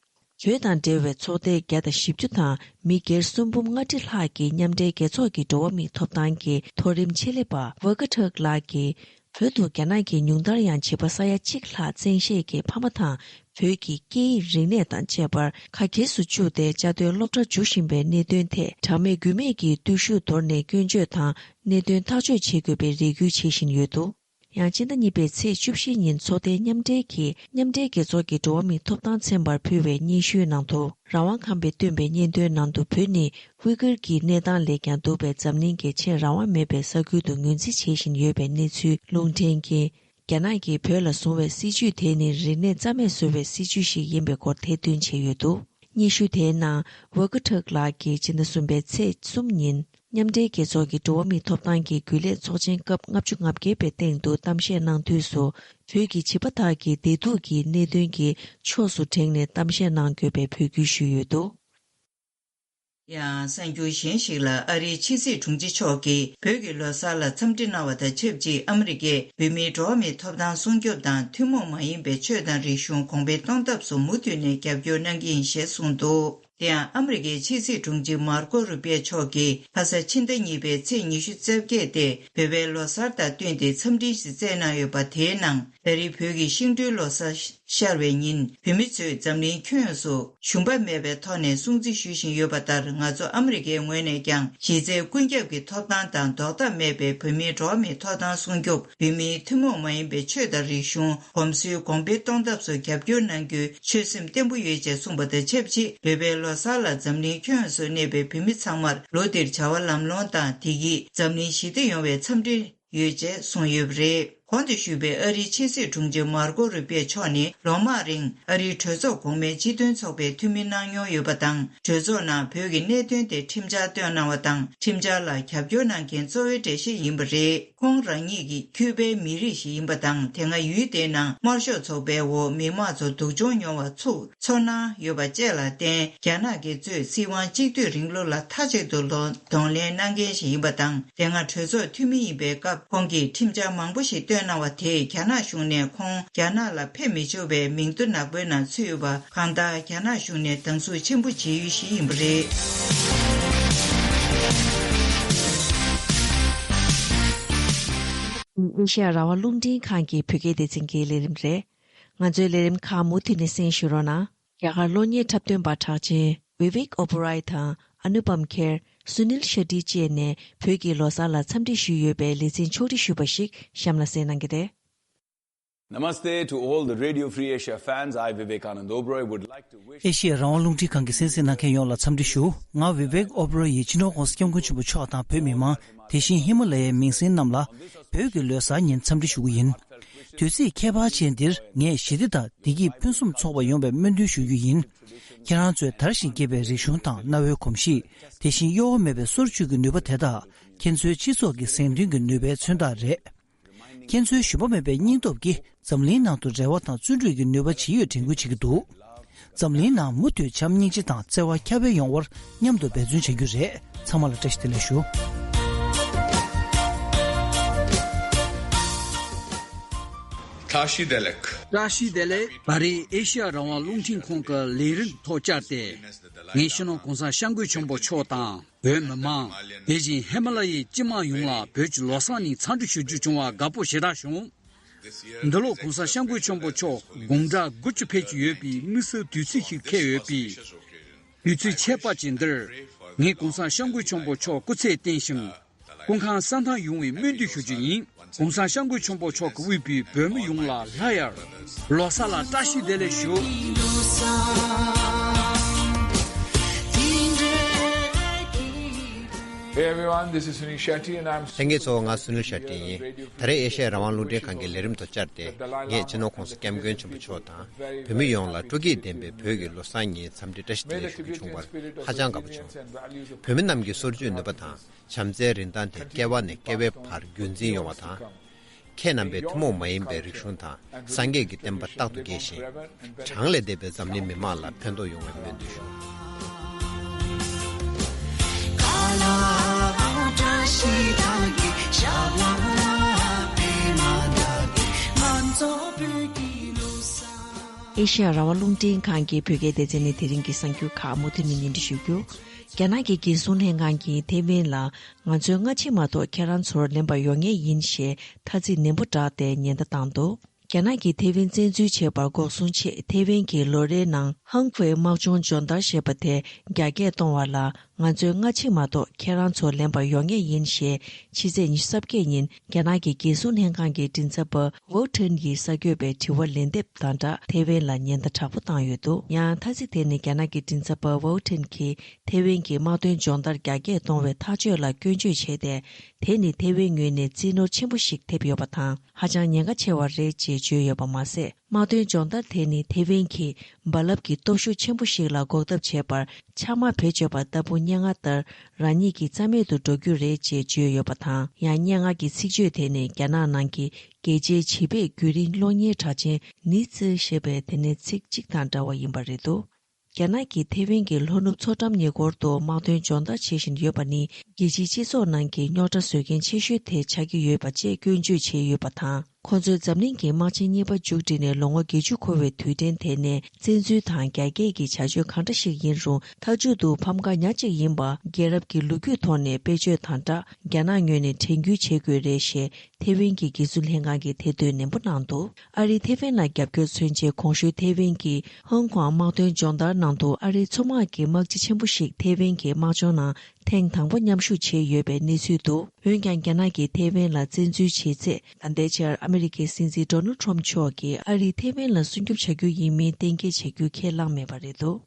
བོད་དང་འབྲེལ་བའི་ཚོགས་སྡེ་བརྒྱ་དང་བཞི་བཅུ་དང་མི་སྒེར་སུམ་འབུམ་ལྔ་ཁྲི་ལྷག་གིས་མཉམ་འབྲེལ་རྒྱལ་ཚོགས་ཀྱི་འགྲོ་བ་མིའི་ཐོབ་ཐང་གི་མཐོ་རིམ་ཆེད་ལས་པ་ཝ་ཀ་ཁྲག་ལགས་ཀྱིས། བོད་དུ་རྒྱ་ནག་གིས་ཉུང་མཐར་ཡང་བྱིས་པ་ས་ཡ་གཅིག་ལྷག་བཙན་ཤེད་ཀྱིས་ཕ་མ་དང་བོད་ཀྱི་སྐད་ཡིག་རིག་གནས་དང་བཅས་པར་ཁ་གྱེས་སུ་བཅུག་སྟེ་བཅའ་སྡོད་སློབ་གྲྭར་འཇུག་བཞིན་པའི་གནད་དོན་ཐད་དྲག་མེད་རྒུད་མེད་ཀྱི་བརྟུལ་ཞུགས་དོར་ནས་སྐྱོན་བརྗོད་དང་གནད་དོན་ཐག་གཅོད་བྱེད་དགོས་པའི་རེ་སྐུལ་བྱེད་བཞིན་ཡོད་འདུག་ཡང་སྤྱི་ཟླ་གཉིས་པའི་ཚེས་བཅུ་བཞི་ཉིན་ཚོགས་སྡེའི་མཉམ་འབྲེལ་གྱིས་མཉམ་འབྲེལ་རྒྱལ་ཚོགས་ཀྱི་འགྲོ་བ་མིའི་ཐོབ་ཐང་ཚན་པར་ཕུལ་བའི་སྙན་ཞུའི་ནང་དུ། རང་དབང་ཁང་པས་བཏོན་པའི་སྙན་ཐོའི་ནང་དུ་བོད་ནི། ཝི་གུར་གྱི་གནས་སྟངས་ལས་ཀྱང་སྡུག་པའི་འཛམ་གླིང་གི་ཆེས་རང་དབང་མེད་པའི་ས་ཁུལ་དུ་ངོས་འཛིན་བྱེད་བཞིན་ཡོད་པའི་གནས་ཚུལ་ལུང་འདྲེན་གྱིས། རྒྱ་ནག་གིས་བོད་ལ་བཟུང་བའི་སྲིད་བྱུས་དེ་ནི་རིག་གནས་རྩ་མེད་བཟོ་བའི་སྲིད་བྱུས་ཤིག་ཡིན་པའི་སྐོར་ཐེར་འདོན་བྱས་ཡོད་འདུག་སྙན་ཞུ་དེའི་ནང་ཝ་ཀ་ཁྲག་ལགས་ཀྱིས་སྤྱི་ཟླ་གསུམ་པའི་ཚེས་གསུམ་ཉིན་མཉམ་འབྲེལ་རྒྱལ་ཚོགས་ཀྱི་འགྲོ་བ་མིའི་ཐོབ་ཐང་གི་རྒྱུན་ལས་ཚོགས་ཆེན་སྐབས་ལྔ་བཅུ་ང་བརྒྱད་པའི་སྟེང་དུ་གཏམ་བཤད་གནང་དུས་སུ། བོད་ཀྱི་བྱིས་པ་དག་གི་བདེ་སྡུག་གི་གནད་དོན་གྱི་ཕྱོགས་སུ་བསྒྲེངས་ནས་གཏམ་བཤད་གནང་དགོས་པའི་འབོད་སྐུལ་ཞུས་ཡོད་འདུག་ཡང་གསར་འགྱུར་གཞན་ཞིག་ལ། ཨ་རིའི་ཕྱི་སྲིད་དྲུང་ཆེ་མཆོག་གིས་བོད་ཀྱི་ལོ་གསར་ལ་འཚམས་འདྲི་གནང་བ་དང་ཆབས་ཅིག་ཨ་མི་རི་ཀས་བོད་མིའི་འགྲོ་བ་མིའི་ཐོབ་ཐང་སྲུང་སྐྱོབ་དང་ཐུན་མོང་མ་ཡིན་པའི་ཆོས་དང་རིག་གཞུང་གོང་འཕེལ་གཏོང་ཐབས་སུ་མུ་མཐུད་ནས་རྒྱབ་སྐྱོར་གནང་གི་ཡིན་ཞེས་གསུངས་འདུག་དེ་ཡང་ཨ་མི་རི་ཀའི་ཕྱི་སྲིད་དྲུང་ཆེ་མར་ཀོ་རུ་པིའོ་མཆོག་གིས་ཁ་ས་ཕྱི་ཟླ་གཉིས་པའི་ཚེས་ཉི་ཤུ་རྩ་བརྒྱད་སྟེ་བོད་པའི་ལོ་གསར་དང་བསྟུན་ཏེ་འཚམས་འདྲི་ཞིག་བསྩལ་གནང་ཡོད་པ། དེའི་ནང་ད་རེས་བོད་ཀྱི་ཤིང་སྦྲུལ་ལོ་གསར་ཤར་བའི་ཉིན། བོད་མི་ཚོས་འཛམ་གླིང་ཁྱོན་ཡོངས་སུ་ཞུམ་པ་མེད་པའི་ཐོག་ནས་སྲུང་བརྩི་ཞུ་བཞིན་ཡོད་པ་ལྟར། ང་ཚོ་ཨ་མི་རི་ཀའི་ངོས་ནས་ཀྱང་གཞི་རྩའི་ཀུན་ཁྱབ་ཀྱི་ཐོབ་ཐང་དང་ལྡོག་ཐབས་མེད་པའི་བོད་མིའི་འགྲོ་བ་མིའི་ཐོབ་ཐང་སྲུང་སྐྱོབ། བོད་མིའི་ཐུན་མོང་མ་ཡིན་པའི་ཆོས་དང་རིག་གཞུང་། གོམས་སྲོལ་གོང་འཕེལ་གཏོང་ཐབས་སོགས་རྒྱབ་སྐྱོར་གནང་རྒྱུའི་ཆོད་སེམས་བརྟན་པོ་ཡོད་ཅེས་གསུངས་པ་དང་ཆབས་ཅིག་བོད་པའི་ལོ་གསར་ལ་འཛམ་གླིང་ཁྱོན་ཡོངས་སུ་གནས་པའི་བོད་མི་ཚང་མར་ལོ་འདིར་བྱ་བ་ལམ་ལྷོང་དང་། བདེ་སྐྱིད། འཛམ་གླིང་ཞི་བདེ་ཡོང་བའི་འཚམས་འདྲི་ཡོད་ཅེས་གསུངས་ཡོད་པ་རེད། གོང་དུ་ཞུས་པའི་ཨ་རིའི་ཕྱི་སྲིད་དྲུང་ཆེ་མར་ཀོ་རུ་པིའོ་མཆོག་ནི་ལོ་མང་རིང་ཨ་རིའི་གྲོས་ཚོགས་གོང་མའི་སྤྱི་མཐུན་ཚོགས་པའི་འཐུས་མི་གནང་མྱོང་ཡོད་པ་དང་། གྲོས་ཚོགས་ནང་བོད་ཀྱི་གནད་དོན་དེ་ཁྲིམས་འཆར་བཏོན་གནང་བ་དང་། ཁྲིམས་འཆར་ལ་རྒྱབ་སྐྱོར་གནང་མཁན་གཙོ་བོའི་འགྲེལ་བཤད་ཡིན་པ་རེད། ཁོང་རང་ཉིད་ཀྱི་ཁྱུ་པའི་མི་རིགས་ཤིག་ཡིན་པ་དང་། དེ་སྔ་ཡུལ་དེའི་ནང་དམར་ཤོག་ཚོགས་པའི་འོག་མི་མང་ཚོ་སྡུག་སྦྱོང་མྱོང་བ་ཚུགས། ཚོར་སྣང་ཡོད་པ་བཅས་ལ་བརྟེན། རྒྱ་ནག་གིས་གཙོས་སྲིད་དབང་གཅིག་སྡུད་རིང་ལུགས་ལ་མཐའ་གཅིག་ཏུ་ལོ་གདོང་ལེན་གནང་མཁན་ཞིག་ཡིན་པ་དང་། དེ་སྔ་གྲོས་ཚོགས་འཐུས་མི་ཡིན་པའི་སྐབས། ཁོང་གིས་ཁྲིམས་འཆར་མང་པོ་ཞིག་བཏོན་གནང་བ་དེས་རྒྱ་ནག་གཞུང་ནས་ཁོང་རྒྱ་ནག་ལ་ཕེབས་མི་ཆོག་པའི་མིང་ཐོ་ནག་པོའི་ནང་ཚུད་ཡོད་པ། གང་ལྟར། རྒྱ་ནག་གཞུང་ནས་སྡང་ཟུག་ཆེན་པོ་བྱེད་ཡུལ་ཞིག་ཡིན་པ་རེད། ཨེ་ཤ་ཡ་རང་དབང་རླུང་འཕྲིན་ཁང་གི་བོད་སྐད་སྡེ་ཚན་གྱི་ལས་རིམ་རེད། ང་ཚོའི་ལས་རིམ་ཁག་མུ་མཐུད་ནས་གསན་ཞུ་རོགས་གནང་། རྒྱ་གར་གློག་བརྙན་འཁྲབ་སྟོན་པ་གྲགས་ཅན་Vivek Oberoi དང་Anupam Kher། Sunil Shetty བཅས་ནས་བོད་ཀྱི་ལོ་གསར་ལ་འཚམས་འདྲི་ཞུས་ཡོད་པའི་ལེ་ཚན་ཕྱོགས་སྒྲིག་ཞུས་པ་ཞིག་གཤམ་ལ་གསན་གནང་གི་རེད། Namaste to all the Radio Free Asia fans. I, Vivekanand Oberoi, would like to wish ཨེ་ཤི་ཡ་རང་དབང་རླུང་འཕྲིན་ཁང་གི་གསན་གཟིགས་གནང་མཁན་ཡོངས་ལ་འཚམས་འདྲི་ཞུ། ང་Vivek Oberoi ཡིས་སྤྱི་ནོར་༸གོང་ས་༸སྐྱབས་མགོན་ཆེན་པོ་མཆོག་དང་བོད་མི་མང་། དེ་བཞིན་ཧི་མ་ལ་ཡའི་མིང་སྲིང་རྣམས་ལ་བོད་ཀྱི་ལོ་གསར་ཉིན་འཚམས་འདྲི་ཞུ་གི་ཡིན། དུས་ཚིགས་ཁྱད་པར་ཅན་འདིར་ངས་ཞི་བདེ་དང་བདེ་སྐྱིད་ཕུན་སུམ་ཚོགས་པ་ཡོང་བའི་སྨོན་འདུན་ཞུ་རྒྱུ་ཡིན། ཁྱེད་རང་ཚོས་དར་ཞིང་རྒྱས་པའི་རིག་གཞུང་དང་གནའ་བོའི་གོམས་གཤིས། དེ་བཞིན་གཡོ་བ་མེད་པའི་སོར་ཆུད་ཀྱི་ནུས་པ་དེ་དག་ཁྱེད་ཚོའི་སྤྱི་ཚོགས་ཀྱི་གཟེངས་ཐོན་གྱི་ནུས་པའི་མཚོན་རྟགས་རེད། ཁྱེད་ཚོའི་ཞུམ་པ་མེད་པའི་སྙིང་སྟོབས་ཀྱིས་འཛམ་གླིང་ནང་དུ་འབྲེལ་བ་དང་བརྩོན་འགྲུས་ཀྱི་ནུས་པ་ཇི་ཡོད་དྲན་སྐུལ་བྱེད་ཀྱི་འདུག་འཛམ་གླིང་ནང་མུ་མཐུད་བྱམས་སྙིང་རྗེ་དང་བརྩེ་བ་ཁྱབ་སྤེལ་ཡོང་བར་མཉམ་དུ་འབད་བརྩོན་བྱ་རྒྱུ་རེད། ཚང་མ་ལ་བཀྲ་ཤིས་བདེ་ལེགས་ཞུ། བཀྲ་ཤིས་བདེ་ལེགས། བཀྲ་ཤིས་བདེ་ལེགས། ད་རེས་ཨེ་ཤ་ཡ་རང་དབང་རླུང་འཕྲིན་ཁང་གི་ལས་རིམ་ཐོག་བཅར་ཏེ། ངས་སྤྱི་ནོར་༸གོང་ས་༸སྐྱབས་མགོན་ཆེན་པོ་མཆོག་དང་། བོད་མི་མང་། དེ་བཞིན་ཧི་མ་ལ་ཡའི་སྤྱི་དམངས་ཡོངས་ལ་བོད་ཀྱི་ལོ་གསར་ཉིན་འཚམས་འདྲི་ཞུ་རྒྱུ་བྱུང་བར་དགའ་པོ་ཞེ་དྲག་བྱུང་། འདི་ལོ་༸གོང་ས་༸སྐྱབས་མགོན་ཆེན་པོ་མཆོག་དགུང་གྲངས་དགུ་བཅུ་ཕེབས་ཀྱི་ཡོད་པའི་དམིགས་བསལ་དུས་ཚིགས་ཤིག་འཁེལ་ཡོད་པས། དུས་ཚོད་ཁྱད་པར་ཅན་འདིར། ངས་༸གོང་ས་༸སྐྱབས་མགོན་ཆེན་པོ་མཆོག་སྐུ་ཚེ་བརྟན་ཞིང་། སྐུ་ཁམས་བཟང་ཐང་ཡོང་བའི་སྨོན་འདུན་ཞུ་རྒྱུ་ཡིན། ༸གོང་ས་༸སྐྱབས་མགོན་ཆེན་པོ་མཆོག་གིས་དབུས་པའི་བོད་མི་ཡོངས་ལ་སླར་ཡང་ལོ་གསར་ལ་བཀྲ་ཤིས་བདེ་ལེགས་ཞུ། Hey everyone, this is Sunil Shetty and I'm ལྷན་རྒྱས་ཚོ། ང་སུ་ནིལ་ཤེ་ཏྲི་ཡིན། ད་རེས་ཨེ་ཤ་ཡ་རང་དབང་རླུང་འཕྲིན་ཁང་གི་ལས་རིམ་དུ་བཅར་ཏེ། ངས་སྤྱི་ནོར་༸གོང་ས་༸སྐྱབས་མགོན་ཆེན་པོ་མཆོག་དང་བོད་མི་ཡོངས་ལ་སྤྲོ་སྐྱིད་ལྡན་པའི་བོད་ཀྱི་ལོ་གསར་ཉིན་འཚམས་འདྲི་བཀྲ་ཤིས་བདེ་ལེགས་ཞུ་རྒྱུ་བྱུང་བར་ཧ་ཅང་དགའ་པོ་བྱུང་། བོད་མི་རྣམས་ཀྱི་སོར་ཆུད་ནུས་པ་དང་། བྱམས་བརྩེའི་རིན་ཐང་དེ་བསྐལ་པ་ནས་བསྐལ་པའི་བར་རྒྱུན་འཛིན་ཡོང་བ་དང་། ཁྱེད་རྣམ་པའི་ཐུན་མོང་མ་ཡིན་པའི་རིག་གཞུང་དང་སངས་རྒྱས་ཀྱི་བསྟན་པ་རྟག་ཏུ་རྒྱས་ཤིང་། གྲངས་ལས་འདས་པའི་འཛམ་གླིང་མི་མང་ལ་ཕན་ཐོགས་ཡོང་བའི་སྨོན་འདུན་ཞུ། ཨེ་ཤེ་ཡ་རང་དབང་རླུང་འཕྲིན་ཁང་གི་བོད་སྐད་སྡེ་ཚན་ནས་དེ་རིང་གི་གསར་འགྱུར་ཁག་མུ་མཐུད་ནས་སྙན་སྒྲོན་ཞུ་རྒྱུ། རྒྱ་ནག་གི་རྒྱལ་སྲུང་ལྷན་ཁང་གིས་ཐེ་ཝན་ལ། ང་ཚོའི་སྔ་ཕྱི་མ་གཏོགས་ཁྱེད་རང་ཚོར་ལན་པ་ཡོད་ངེས་ཡིན་ཞེས་ཐ་ཚིག་ནན་པོ་བསྒྲགས་ཏེ་ཉེན་བརྡ་བཏང་འདུག་རྒྱ་ནག་གིས་ཐེ་ཝན་བཙན་འཛུལ་བྱས་པར་འགོག་སྲུང་ཆེད་ཐེ་ཝན་གྱིས་ལོ་རེའི་ནང་ཧང་ཧྥེ་དམག་སྦྱོང་སྦྱོང་བརྡར་ཞེས་པ་དེ་རྒྱ་སྐྱེད་གཏོང་བ་ལ། ང་ཚོའི་སྔ་ཕྱི་མ་གཏོགས་ཁྱེད་རང་ཚོར་ལན་པ་ཡོད་ངེས་ཡིན་ཞེས་ཕྱི་ཚེས་ཉི་ཤུ་རྩ་བརྒྱད་ཉིན་རྒྱ་ནག་གི་རྒྱལ་སྲུང་ལྷན་ཁང་གི་མགྲིན་ཚབ་པ་ཝོ་ཁྲིན་ཡིས་གསར་འགོད་པའི་དྲི་བར་ལན་འདེབས་དང་སྦྲགས་ཐེ་ཝན་ལ་ཉེན་བརྡ་དྲག་པོ་བཏང་ཡོད་འདུག་ཡང་ཐ་ཚིག་དེ་ནི་རྒྱ་ནག་གི་མགྲིན་ཚབ་པ་ཝོ་ཁྲིན་གྱིས་ཐེ་ཝན་གྱི་དམག་དོན་སྦྱོང་བརྡར་རྒྱ་སྐྱེད་གཏོང་བའི་ཐག་གཅོད་ལ་སྐྱོན་བརྗོད་བྱས་ཏེ། དེ་ནི་ཐེ་ཝན་ངོས་ནས་རྩིས་ནོར་ཆེན་པོ་ཞིག་ཐེབས་ཡོད་པ་དང་། ཧ་ཅང་ཉེན་ཁ་ཆེ་བ་རེད་ཅེས་བརྗོད་ཡོད་པ་མ་ཟད། དམག་དོན་སྦྱོང་བརྡར་དེ་ནི་ཐེ་ཝན་གྱི་རྦ་རླབས་ཀྱི་སྟོབས་ཤུགས་ཆེན་པོ་ཞིག་ལ་འགོག་ཐབས་བྱེད་པར་འཕྱག་དམག་བེད་སྤྱོད་པ་ལྟ་བུ་སྙན་ངག་ལྟར་རང་ཉིད་ཀྱི་རྩ་མེད་དུ་འགྲོ་རྒྱུ་རེད་ཅེས་བརྗོད་ཡོད་པ་དང་། ཡང་སྙན་ངག་གི་ཚིག་བརྗོད་དེ་ནི་རྒྱ་ནག་ནང་གི་རྒྱལ་སྤྱིའི་བྱིས་པའི་རྒྱུན་རིང་གློག་བརྙན་གྲགས་ཅན་ནི་ཙི་ཞེས་པའི་དེ་ནས་ཚིག་གཅིག་དང་འདྲ་བ་ཡིན་པ་རེད་འདུག་རྒྱ་ནག་གིས་ཐེ་ཝན་གྱི་ལྷོ་ནུབ་མཚོ་འགྲམ་ཉེ་འཁོར་དུ་དམག་དོན་སྦྱོང་བརྡར་བྱེད་བཞིན་ཡོད་པ་ནི་རྒྱལ་སྤྱིའི་སྤྱི་ཚོགས་ནང་གི་རྙོག་དྲ་བཟོ་མཁན་ཆེ་ཤོས་དེ་ཆགས་ཀྱི་ཡོད་པ་བཅས་སྐྱོན་བརྗོད་བྱས་ཡོད་པ་དང་། ཁོང་ཚོས་འཛམ་གླིང་གི་དམག་ཆེན་གཉིས་པ་མཇུག་སྒྲིལ་ནས་ལོ་ངོ་བརྒྱད་ཅུ་འཁོར་བའི་དུས་དྲན་དེ་ནས་བཙན་འཛུལ་དང་རྒྱ་སྐྱེད་ཀྱི་བྱ་སྤྱོད་གང་འདྲ་ཞིག་ཡིན་རུང་མཐའ་མཇུག་ཏུ་ཕམ་ཁ་ཉག་གཅིག་ཡིན་པ་རྒྱལ་རབས་ཀྱི་ལོ་རྒྱུས་ཐོག་ནས་དཔེ་བརྗོད་དང་སྦྲགས་རྒྱ་ནག་ངོས་ནས་དྲན་སྐུལ་བྱེད་དགོས་རེད་ཞེས་ཐེ་ཝན་གྱི་རྒྱལ་སྲུང་ལྷན་ཁང་གིས་ཐེར་འདོན་ནན་པོ་གནང་འདུག་ཨ་རིས་ཐེ་ཝན་ལ་རྒྱབ་སྐྱོར་མཚོན་ཆེད་གོང་ཞུས་ཐེ་ཝན་གྱི་ཧོང་ཀོང་དམག་དོན་སྦྱོང་བརྡར་ནང་དུ་ཨ་རིའི་མཚོ་དམག་གི་དམག་སྤྱི་ཆེན་པོ་ཞིག་ཐེ་ཝན་གྱི་དམག་སྦྱོང་ནང་ཐེངས་དང་པོ་མཉམ་ཞུགས་བྱས་ཡོད་པའི་གནས་ཚུལ་འདུག་འོན་ཀྱང་རྒྱ་ནག་གིས་ཐེ་ཝན་ལ་བཙན་འཛུལ་བྱས་ཚེ་ད་ལྟའི་ཆར་ཨ་མི་རི་ཀའི་སྲིད་འཛིན་ཌོ་ནལ་ཊམ་མཆོག་གིས་ཨ་རིས་ཐེ་ཝན་ལ་སྲུང་སྐྱོབ་བྱ་རྒྱུ་ཡིན་མིན་གཏན་འཁེལ་བྱ་རྒྱུ་ཁས་བླངས་མེད་པ་རེད་འདུག་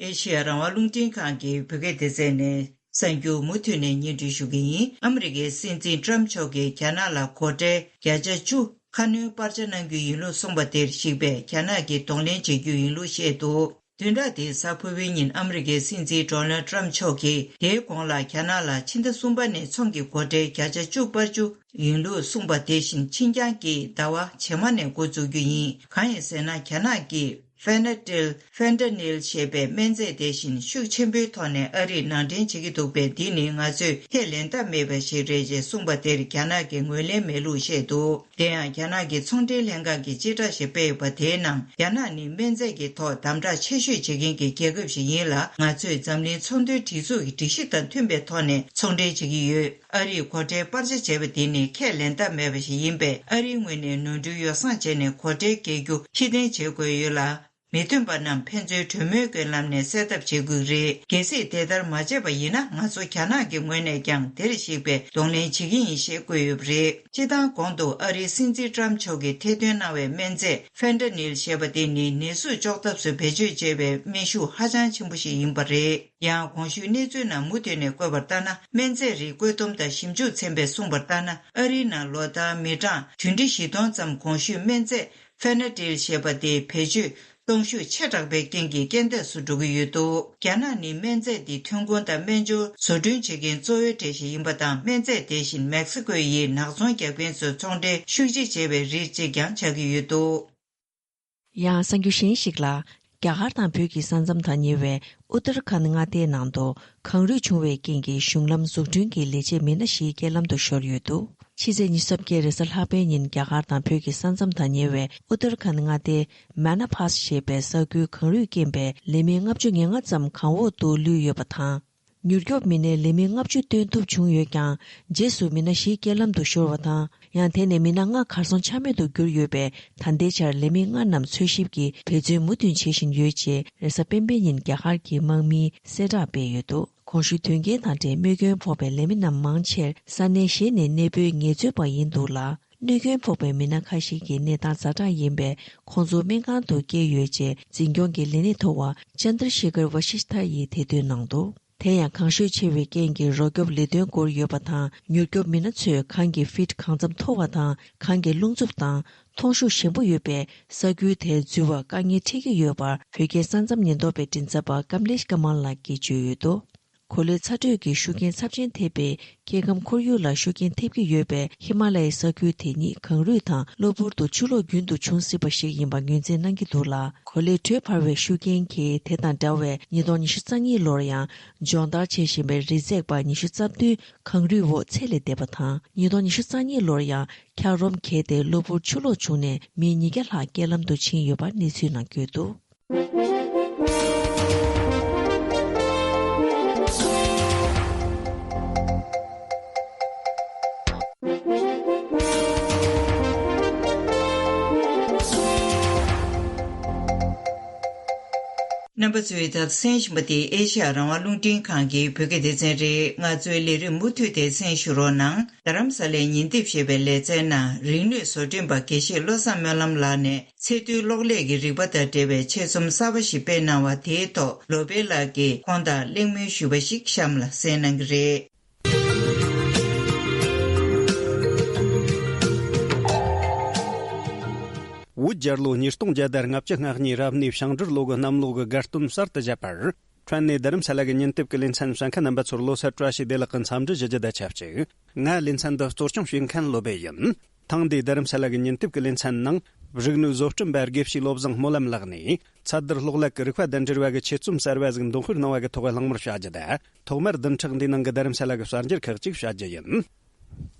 ཨེ་ཤེ་ཡ་རང་དབང་རླུང་འཕྲིན་ཁང་གི་བོད་སྐད་སྡེ་ཚན་ནས་གསར་འགྱུར་མུ་མཐུད་ནས་སྙན་སྒྲོན་ཞུ་གི་ཡིན། ཨ་མི་རི་ཀའི་སྲིད་འཛིན་ཊམ་མཆོག་གིས་རྒྱ་ནག་ལ་སྒོ་ཁྲལ་བརྒྱ་ཆ་བཅུ་ཁ་སྣོན་སྤར་ཆ་གནང་རྒྱུ་ཡིན་ལུགས་གསུངས་པ་དེར་གཞིགས་པའི་རྒྱ་ནག་གིས་གདོང་ལེན་བྱེད་རྒྱུ་ཡིན་ལུགས་བཤད་འདུག་བདུན་ཕྲག་འདིའི་གཟའ་ཕུར་བུའི་ཉིན་ཨ་མི་རི་ཀའི་སྲིད་འཛིན་ཌོ་ནལ་ཊམ་མཆོག་གིས་དེའི་གོང་ལ་རྒྱ་ནག་ལ་ཕྱི་ཟླ་གསུམ་པ་ནས་ཚོང་གི་སྒོ་ཁྲལ་བརྒྱ་ཆ་བཅུ་སྤར་རྒྱུ་ཡིན་ལུགས་གསུངས་པ་དེ་བཞིན་ཕྱི་འགྱངས་ཀྱིས་ཟླ་བ་རྗེས་མ་ནས་འགོ་འཛུགས་རྒྱུ་ཡིན། གང་ཡིན་ཟེར་ན། རྒྱ་ནག་གིས་ཕེ་ན་ཏིལ། Fentanyl ཞེས་པའི་སྨན་རྫས་དེ་བཞིན་ཤུགས་ཆེན་པོའི་ཐོག་ནས་ཨ་རིར་ནང་འདྲེན་བྱེད་ཀྱི་འདུག་པས། འདི་ནི་ང་ཚོས་ཁས་ལེན་ཐབས་མེད་པ་ཞིག་རེད་ཅེས་གསུངས་པ་དེར་རྒྱ་ནག་གིས་ངོས་ལེན་མེད་ལུགས་བཤད་འདུག་དེ་ཡང་རྒྱ་ནག་གི་ཚོང་འབྲེལ་ལྷན་ཁང་གིས་སྤྱི་བསྒྲགས་ཤིག་སྤེལ་ཡོད་པ་དེའི་ནང་རྒྱ་ནག་ནི་སྨན་རྫས་ཀྱི་ཐོག་དམ་དྲག་ཆེ་ཤོས་བྱེད་མཁན་གྱི་རྒྱལ་ཁབ་ཞིག་ཡིན་ལ། ང་ཚོས་འཛམ་གླིང་ཚོང་དོན་སྒྲིག་འཛུགས་ཀྱི་སྒྲིག་གཞི་དང་མཐུན་པའི་ཐོག་ནས་ཚོང་འབྲེལ་བྱེད་ཀྱི་ཡོད། ཨ་རིས་སྒོ་ཁྲལ་སྤར་ཆ་བྱས་པ་དེ་ནི་ཁས་ལེན་ཐབས་མེད་པ་ཞིག་ཡིན་པས། ཨ་རིའི་ངོས་ནས་ནོར་འཁྲུལ་ཡོ་བསྲང་བྱས་ནས་སྒོ་ཁྲལ་འགེལ་རྒྱུ་ཕྱིར་འཐེན་བྱེད་དགོས་ཡོད་ལ། མི་མཐུན་པ་རྣམས་ཕན་ཚུན་གྲོས་མོལ་གྱི་ལམ་ནས་སེལ་ཐབས་བྱེད་དགོས་ཀྱི་རེད། གལ་སྲིད་དེ་ལྟར་མ་བྱས་པ་ཡིན་ན། ང་ཚོ་རྒྱ་ནག་གི་ངོས་ནས་ཀྱང་དེར་གཞིགས་པའི་གདོང་ལེན་བྱེད་ཀྱི་ཡིན་ཞེས་བཀོད་ཡོད་པ་རེད། སྤྱི་བཏང་གོང་དུ་ཨ་རིའི་སྲིད་འཛིན་ཊམ་མཆོག་གིས་ཐེར་འདོན་གནང་བའི་སྨན་རྫས་Fentanyl ཞེས་པ་དེ་ནི་ནད་ཟུག་གཅོག་ཐབས་སུ་བེད་སྤྱོད་བྱེད་པའི་སྨན་ཤུགས་ཧ་ཅང་ཆེན་པོ་ཞིག་ཡིན་པ་རེད། ཡང་གོང་ཞུས་གནས་ཚུལ་ནང་མུ་མཐུད་ནས་བཀོད་པར་ལྟར་ན། སྨན་རྫས་རིགས་བཀོད་འདོམས་དང་ཞིབ་འཇུག་ཚན་པས་གསུངས་པར་ལྟར་ན། ཨ་རིའི་ནང་ལོ་ལྟར་མི་གྲངས་བདུན་ཁྲི་བཞི་སྟོང་ཙམ་གོང་ཞུས་སྨན་རྫས་Fentanyl ཞེས་པ་དེ་བེད་སྤྱོད་གཏོང་ཤུགས་ཆེ་དྲགས་པའི་རྐྱེན་གྱིས་རྐྱེན་འདས་སུ་འགྲོ་གི་ཡོད་འདུག་རྒྱ་ནག་ནི་སྨན་རྫས་འདི་ཐོན་ཁུངས་དང་སྨན་སྦྱོར་བཟོ་སྐྲུན་བྱེད་མཁན་གཙོ་བོའི་གྲས་ཤིག་ཡིན་པ་དང་། སྨན་རྫས་དེ་བཞིན་མེག་སི་ཀོ་ཡི་ནག་ཚོང་རྒྱག་མཁན་ཚོས་ཚོང་འབྲེལ་ཤུགས་ཆེ་བྱེད་པའི་རིགས་གཅིག་ཀྱང་ཆགས་ཀྱི་ཡོད་འདུག་ཡང་གསར་འགྱུར་གཞན་ཞིག་ལ། རྒྱ་གར་དང་བོད་ཀྱི་ས་མཚམས་དང་ཉེ་བའི་ཨུ་ཏར་ཁཱན་མངའ་སྡེའི་ནང་དུ་གངས་རུད་བྱུང་བའི་རྐྱེན་གྱིས་གཞུང་ལམ་འཛུགས་སྐྲུན་གྱི་ལས་བྱེད་མི་སྣ་ཞིག་རྐྱེན་ལམ་དུ་ཤོར་ཡོད་འདུག་ཕྱི་ཚེས་ཉི་ཤུ་རྩ་བརྒྱད་རེས་གཟའ་ལྷག་པའི་ཉིན་རྒྱ་གར་དང་བོད་ཀྱི་ས་མཚམས་དང་ཉེ་བའི་ཨུ་ཏར་ཁཱན་མངའ་སྡེའི་མ་ན་ཕཱས་ཞེས་པའི་ས་ཁུལ་གངས་རུད་རྐྱེན་པས་ལས་མི་ལྔ་བཅུ་ང་ལྔ་ཙམ་གངས་འོག་ཏུ་ལུས་ཡོད་པ་དང་། མྱུར་སྐྱོབ་མི་སྣས་ལས་མི་ལྔ་བཅུ་བཏོན་ཐུབ་བྱུང་ཡོད་ཀྱང་། རྗེས་སུ་མི་སྣ་བཞི་རྐྱེན་ལམ་དུ་ཤོར་བ་དང་། ཡང་དེ་ནས་མི་སྣ་ལྔ་གར་སོང་ཆ་མེད་དུ་གྱུར་ཡོད་པས། ད་ལྟའི་ཆར་ལས་མི་ལྔ་རྣམས་འཚོལ་ཞིབ་ཀྱིས་འབད་བརྩོན་མུ་མཐུད་བྱེད་བཞིན་ཡོད་ཅེས་རེས་གཟའ་སྤེན་པའི་ཉིན་རྒྱ་གར་གྱི་དམག་མིས་གསལ་བསྒྲགས་སྤེལ་ཡོད་འདུག་གོང་ཞུས་དོན་རྐྱེན་དང་འབྲེལ་རྨས་སྐྱོན་ཕོག་པའི་ལས་མི་རྣམས་མང་ཆེར་ས་གནས་གཞན་ནས་གནས་སྤོའི་ངལ་རྩོལ་པ་ཡིན་འདུག་ལ། གནོད་སྐྱོན་ཕོག་པའི་མི་སྣ་ཁ་ཤས་ཀྱི་གནས་སྟངས་ཛ་དྲག་ཡིན་པས། ཁོང་ཚོ་སྨན་ཁང་དུ་བསྐྱལ་ཡོད་ཅེས་འཛིན་སྐྱོང་གི་ལས་སྣེ་མཐོ་བ་ཅན་དྲ་ཤེ་ཁར་ཝ་ཤིཥྚ་ཡིས་ཐེར་འདོན་གནང་འདུག་དེ་ཡང་གངས་ཤུགས་ཆེ་བའི་རྐྱེན་གྱིས་རོགས་སྐྱོབ་ལས་དོན་འགོར་ཡོད་པ་དང་། མྱུར་སྐྱོབ་མི་སྣ་ཚོས་གངས་ཀྱི་ཕིཊ་གང་འཚམ་མཐོ་བ་དང་། གངས་ཀྱི་རླུང་འཚུབ་དང་མཐོང་ཤུགས་ཞན་པོ་ཡོད་པས། ས་ཁུལ་དེར་འཛུལ་བར་དཀའ་ངལ་འཕྲད་ཀྱི་ཡོད་པར་བོད་རྒྱའི་ས་མཚམས་ཉེན་རྟོག་པའི་མགྲིན་ཚབ་པ་ཀམ་ལེཤ་ཀ་མལ་ལགས་ཀྱིས་བརྗོད་ཡོད་འདུག་གོ་ལའི་ཚ་དྲོད་ཀྱི་ཤུགས་རྐྱེན་ཚབས་ཆེན་ཐེབས་པས། སྐྱེ་ཁམས་ཁོར་ཡུག་ལ་ཤུགས་རྐྱེན་ཐེབས་ཀྱི་ཡོད་པས། ཧི་མ་ལ་ཡའི་ས་ཁུལ་དེ་ཉིད་གངས་རུད་དང་གློ་བུར་དུ་ཆུ་ལོག་རྒྱུན་དུ་འབྱུང་སྲིད་པ་ཞིག་ཡིན་པ་ངོས་འཛིན་གནང་གི་འདུག་ལ། གོ་ལའི་དྲོད་འཕར་བའི་ཤུགས་རྐྱེན་གྱིས་དེ་དང་འདྲ་བའི་ཉིས་སྟོང་ཉི་ཤུ་རྩ་གཉིས་ལོར་ཡང་སྦྱོང་བརྡར་བྱེད་བཞིན་པའི་རི་འཛེག་པ་ཉི་ཤུ་རྩ་བདུན་གངས་རུད་འོག་ཚེ་ལས་འདས་པ་དང་། ཉིས་སྟོང་ཉི་ཤུ་རྩ་གཉིས་ལོར་ཡང་འཁྱགས་རོམ་བརྒལ་ཏེ་གློ་བུར་ཆུ་ལོག་བྱུང་ནས་མི་ཉིས་བརྒྱ་ལྷག་རྐྱེན་ལམ་དུ་ཕྱིན་ཡོད་པ་གནས་ཚུལ་ནང་བཀོད་འདུག་རྣམ་པ་ཚོས་ད་གསན་བཞིན་པ་དེ་ཨེ་ཤ་ཡ་རང་དབང་རླུང་འཕྲིན་ཁང་གི་བོད་སྐད་སྡེ་ཚན་རེད། ང་ཚོའི་ལས་རིམ་མུ་མཐུད་དེ་གསན་ཞུ་རོགས་གནང་། རྡ་རམ་ས་ལའི་ཉིན་དེབ་ཞེས་པའི་ལེ་ཚན་ནང་རིག་ནུས་བཟོ་སྐྲུན་པ་དགེ་བཤེས་བློ་བཟང་སྨོན་ལམ་ལགས་ནས་ཚད་རྡུལ་གློག་ཀླད་ཀྱི་རིག་པ་དང་འབྲེལ་བའི་ཆེད་རྩོམ་གསར་པ་ཞིག་སྤེལ་གནང་བ་དེའི་ཐོག་ལོ་པེ་ལགས་ཀྱིས་ཁོང་དང་གླེང་མོལ་ཞུས་པ་ཞིག་གཤམ་ལ་གསན་གནང་གི་རེད། བོད་རྒྱལ་ལོ་ཉིས་སྟོང་བརྒྱ་དང་ལྔ་བཅུ་ང་གཉིས་རབ་གནས་བྱང་འབྲེལ་ལོ་གི་གནམ་ལོ་གི་དགའ་སྟོན་གསར་དུ་བཞད་པར། ཕྲན་ནས་རྡ་རམ་ས་ལ་གི་ཉིན་དེབ་ཀྱི་ལེ་ཚན་གསན་མཁན་རྣམ་པ་ཚོར་ལོ་གསར་བཀྲ་ཤིས་བདེ་ལེགས་ཀྱི་འཚམས་འདྲི་ཞུ་རྒྱུ་དང་ཆབས་ཅིག་ང་ལེ་ཚན་འདི་གཙོ་སྐྱོང་བྱེད་མཁན་ལོ་པེ་ཡིན། ཐེངས་འདིའི་རྡ་རམ་ས་ལ་གི་ཉིན་དེབ་ཀྱི་ལེ་ཚན་ནང་རིག་ནུས་བཟོ་སྐྲུན་པ་དགེ་བཤེས་བློ་བཟང་སྨོན་ལམ་ལགས་ནས་ཚད་རྡུལ་གློག་ཀླད་ཀྱི་རིག་པ་དང་འབྲེལ་བ་གི་ཆེད་རྩོམ་གསར་བ་ཟིག་འདོན་སྤེལ་གནང་བ་གི་ཐོག་གླེང་མོལ་བྱ་རྒྱུ་དང་། ཐོག་མར་བདུན་ཕྲག་འདིའི་ནང་གི་རྡ་རམ་ས་ལ་གི་གསར་འགྱུར་ཁག་ཅིག་བྱ་རྒྱུ་ཡིན།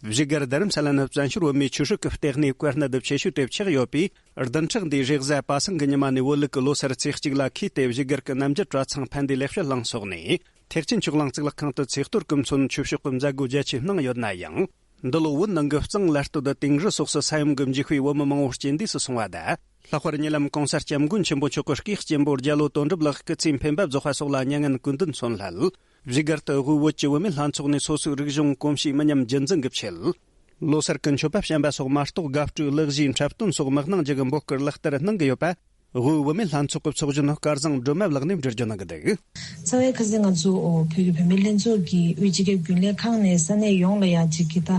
བཞུགས་སྒར་རྡ་རམ་ས་ལ་ནི་བཙན་བྱོལ་བོད་མིའི་ཆོས་སྲིད་ཀྱི་ལྟེ་གནས་བཀའ་སྣེ་དུ་ཆེ་ཤོས་དེ་ཆགས་ཡོད་པས། བདུན་ཕྲག་འདིའི་རེས་གཟའ་པ་སངས་ཀྱི་ཉི་མ་ནས་བོད་ལུགས་ཀྱི་ལོ་སར་ཚེས་གཅིག་ལ་འཁེལ་ཏེ། བཞུགས་སྒར་གྱི་རྣམ་རྒྱལ་གྲྭ་ཚང་ཕན་བདེ་ལེགས་བཤད་གླིང་སོགས་ནས། ཐེག་ཆེན་ཆོས་གླིང་གཙུག་ལག་ཁང་དུ་ཚེས་གཏོར་གྱི་མཚོན་ཆོས་ཕྱོགས་ཀྱི་མཛད་སྒོ་རྒྱ་ཆེ་གནང་ཡོད་ན་ཡང་། འདི་ལོ་བོད་ནང་གི་གཙང་ལ་སྟོད་དང་དིང་རི་སོགས་སུ་ས་ཡོམ་གྱི་འཇིགས་པས་བོད་མི་མང་བོ་རྐྱེན་འདས་སུ་སོང་བ་དང་། ལྷག་པར་ཉེ་ལམ་༸གོང་ས་༸སྐྱབས་མགོན་ཆེན་པོ་མཆོག་གི་སྐུའི་གཅེན་པོ་རྒྱ་ལོ་དོན་གྲུབ་ལགས་སྐུ་ཚེ་འཕེན་པ་རྫོགས་པ་སོགས་ལ་མྱ་ངན་སྐུ་མདུན་མཚོན་སླད། བཞུགས་སྒར་དུ་དབུས་བོད་ཀྱི་བུད་མེད་ལྷན་ཚོགས་ནས་སོ་སོའི་རིག་གཞུང་གོམས་གཤིས་མི་ཉམས་རྒྱུན་འཛིན་གྱི་ཆེད། ལོ་སར་གྱི་མཆོད་པ་བཤམས་པ་སོགས་མ་གཏོགས། དགའ་སྤྲོའི་གླུ་གཞས་འཁྲབ་སྟོན་སོགས་མི་གནང་རྒྱུ་གི་འབོད་སྐུལ་ལག་བསྟར་གནང་གི་ཡོད་པ། དབུས་བུད་མེད་ལྷན་ཚོགས་ཀྱི་ཚོགས་གཞོན་སྐལ་བཟང་སྒྲོལ་མ་ལགས་ནས་འགྲེལ་བརྗོད་གནང་གི་འདུག། རྩ་བའི་ཁ་སང་ང་ཚོ་བོད་ཀྱི་བུད་མེད་ལྷན་ཚོགས་ཀྱི་དབུས་སྤྱི་ཁྱབ་རྒྱུན་ལས་ཁང་ནས་ས་གནས་ཡོངས་ལ་ཡ་གཅིག་གི་ད་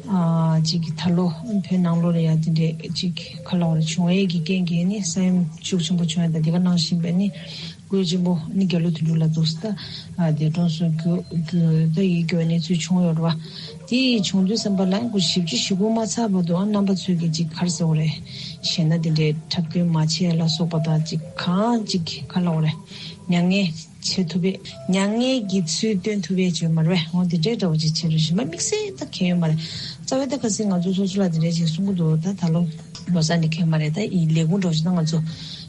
ཨ་གཅིག་གི་ད་ལོ་བོད་ནང་ལོགས་ལ་ཡ་དེ་འདྲས་གཅིག་ག་ལབ་རེད། བྱུང་བའི་གི་རྐྱེན་གྱིས་ནི་ས་ཡོམ་ཤུགས་ཆེན་པོ་བྱུང་ཡ་ད་དེ་ག་ནང་བཞིན་པའི་ནི་སྐུའི་གཅེན་པོ་ནི་རྒྱ་ལོ་དོན་གྲུབ་ལགས་འདུག་ས་ད་འདས་གྲོངས་སུ་གྱུར་གྱུར་ད་ཡི་གྱོད་གནས་ཚུལ་བྱུང་ཡོད་རེད་བ། དེ་ཡི་བྱུང་དུས་ཙམ་པ་ལ་ཁོ་ཞིབ་ཅིག་ཞུ་དགོས་མ་ཚར་བར་དུ་རྣམ་པ་ཚོས་ཀྱི་ཅིག་ག་རེ་ཟེར་དགོས་རེད། ཞེ་ན་དེ་འདྲའི་འཁྲབ་སྟོན་མ་བྱས་ལ་སོགས་པ་དང་ཅིག་གང་ཅིག་ག་ལབ་དགོས་རེད། མྱ་ངན་བྱེད་ཐུབ་པའི་མྱ་ངན་གྱི་ཚུལ་སྟོན་ཐུབ་པའི་བྱོས་མ་རེད་འོ་དེ་འདྲའི་འདྲ་བོ་ཅིག་བྱས་རེད། རིམ་པ་དམིགས་བསལ་ད་གལ་ཡོད་མ་རེད། རྩ་བའི་ད་ཁ་སང་ང་ཚོ་སོ་སོ་ལ་དེ་འདྲའི་ཅིག་གསུང་གི་འདུག་ད་ད་ལོ་ལོ་གསར་འདི་གལ་མ་རེད། ད་ཡི་ལས་ཁུངས་འདྲ་བོ་ཅིག་ད་ང་ཚོ་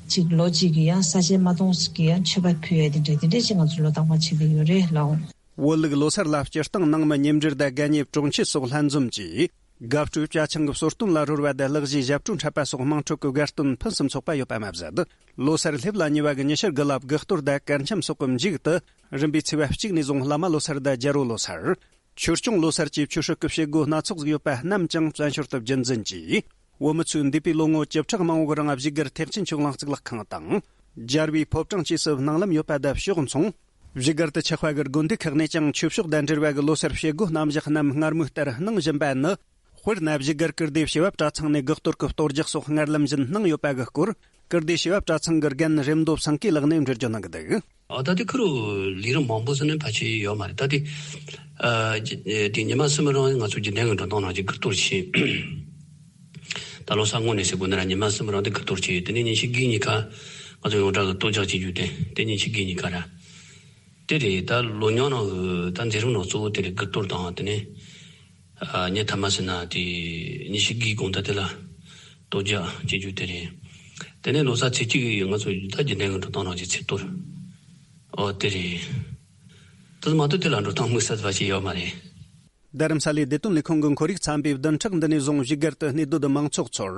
ཅིག་ལོ་གཅིག་གི་ཡང་ས་ཆའི་མ་སྟོང་གི་ཡང་མཆོད་པ་ཕུལ་ཡས་དེ་འདྲའི་དེ་འདྲའི་ཅིག་ང་ཚོ་ལོ་རྟག་པར་བྱེད་ཀྱི་ཡོད་རེད་ལགས། བོད་ལུགས་ལོ་སར་ལ་སྤྱིར་བཏང་ནང་མི་མཉམ་འབྲེལ་དང་དགའ་ཉེ་གྲོང་ཁྱེར་སོགས་ལྷན་འཛོམས་ཀྱིས། དགའ་སྤྲོའི་ཅ་ཆང་གི་གསོལ་སྟོན་ལ་རོལ་བ་དང་གླུ་གཞས་ཞབས་བྲོ་འཁྲབ་པ་སོགས་དམངས་ཁྲོད་ཀྱི་དགའ་སྟོན་ཕུན་སུམ་ཚོགས་པ་ཡོད་པ་མ་ཟད། ལོ་སར་སླེབས་ལ་ཉེ་བ་གི་ཉི་ཤུ་དགུ་ལ་བགུག་གཏོར་དང་གར་འཆམ་སོགས་ཀྱི་མཇུག་ཏུ། རིམ་པས་ཚེས་པ་གཅིག་ནས་བཟུང་བླ་མ་ལོ་སར་དང་རྒྱལ་པོ་ལོ་སར། ཆོས་སྐྱོང་ལོ་སར་བཅས་ཆོས་སྲིད་ཀྱི་བྱེད་སྒོ་སྣ་ཚོགས་ཤིག་ཡོད་པ་རྣམས་ཀྱང་བཙན་བྱོལ་དུ་རྒྱུན་འཛིན་གྱིས། བོད་མི་ཚོས་འདས་པའི་ལོ་ངོ་བཅུ་ཕྲག་མང་བོའི་རིང་བཞུགས་སྒར་ཐེག་ཆེན་ཆོས་གླིང་གཙུག་ལག་ཁང་དང་། རྒྱལ་བའི་ཕོ་བྲང་བཅས་སུ་སྣང་ལམ་ཡོད་པ་དང་ཕྱོགས་མཚུངས། བཞུགས་སྒར་དུ་ཆགས་པ་གི་དགོན་སྡེ་ཁག་ནས་ཀྱང་ཆོས་ཕྱོགས་དང་འབྲེལ་བ་གི་ལོ་སར་བྱེད་སྒོ་རྣམ་གཞག་རྣམས་སྔར་མུས་ལྟར་གནང་བཞིན་པ་ནི། དཔེར་ན་བཞུགས་སྒར་ཀིརྟིའི་བྱེས་པ་གྲྭ་ཚང་ནས་བགུག་གཏོར་གྱི་གཏོར་རྒྱག་སོགས་སྔར་ལམ་བཞིན་གནང་ཡོད་པ་གི་སྐོར། ཀིརྟིའི་བྱེས་པ་གྲྭ་ཚང་གི་རྒན་རེམ་མདོ་བསང་སྐས་ལགས་ནས་འགྲེལ་བརྗོད་གནང་གི་འདུག། ཨ་ད་དེ་ཁུ་རུ་ལས་རིམ་མང་པོ་ཟེར་ནས་ཕལ་ཆེར་ཡོད་མ་རེད། ད་དེ་ཨ་དེ་ཉི་མ་གསུམ་རིང་ང་ཚོ་རྒྱུན་ལྡན་གྱི་འགྲོ་སྟངས་ནང་གི་བགུག་གཏོར་བྱས། ད་ལོ་གསར་སྔོན་ནས་ཟེར་དགོས་ན་ར་ཉི་མ་གསུམ་རིང་དེ་བགུག་གཏོར་བྱས། དེ་ནས་ཉིན་ཞག་བརྒྱད་གཉིས་ཀ་ང་ཚོ་ཡོངས་གྲགས་ཀྱི་གཏོར་རྒྱག་བྱེད་རྒྱུ་དེ་དེ་ཉིན་ཞག་བརྒྱད་གཉིས་ཀ་ར། དེ་རེད། ད་ལོ་ཉག་ནང་གི་ད་མཛད་རིམ་ནང་གཙོ་བོ་དེ་རེད། བགུག་གཏོར་དང་དེ་ནས་ཨ་ཉིན་མཐའ་མ་ཟེར་ན་དེ་ཉིན་ཞག་བརྒྱད་དགོང་དག་དེ་ལ་གཏོར་རྒྱག་བྱེད་རྒྱུ་དེ་རེད། དེ་ནས་ལོ་གསར་ཚེས་གཅིག་གི་ང་ཚོ་ད་རྒྱུན་ལྡན་གྱི་འགྲོ་སྟངས་ནང་གི་ཚེས་གཏོར་ཨོ་དེ་རེད། དེ་མ་གཏོགས་དེ་ལ་འགྲོ་སྟངས་དམིགས་བསལ་བ་ཞིག་ཡོད་མ་རེད། རྡ་རམ་ས་ལའི་བདེ་དོན་ལས་ཁུངས་ཀྱི་ཁོར་ཡུག་ཚན་པས་བདུན་ཕྲག་འདི་ནས་བཟུང་བཞུགས་སྒར་དུ་གནས་སྡོད་མང་ཚོགས་ཚོར།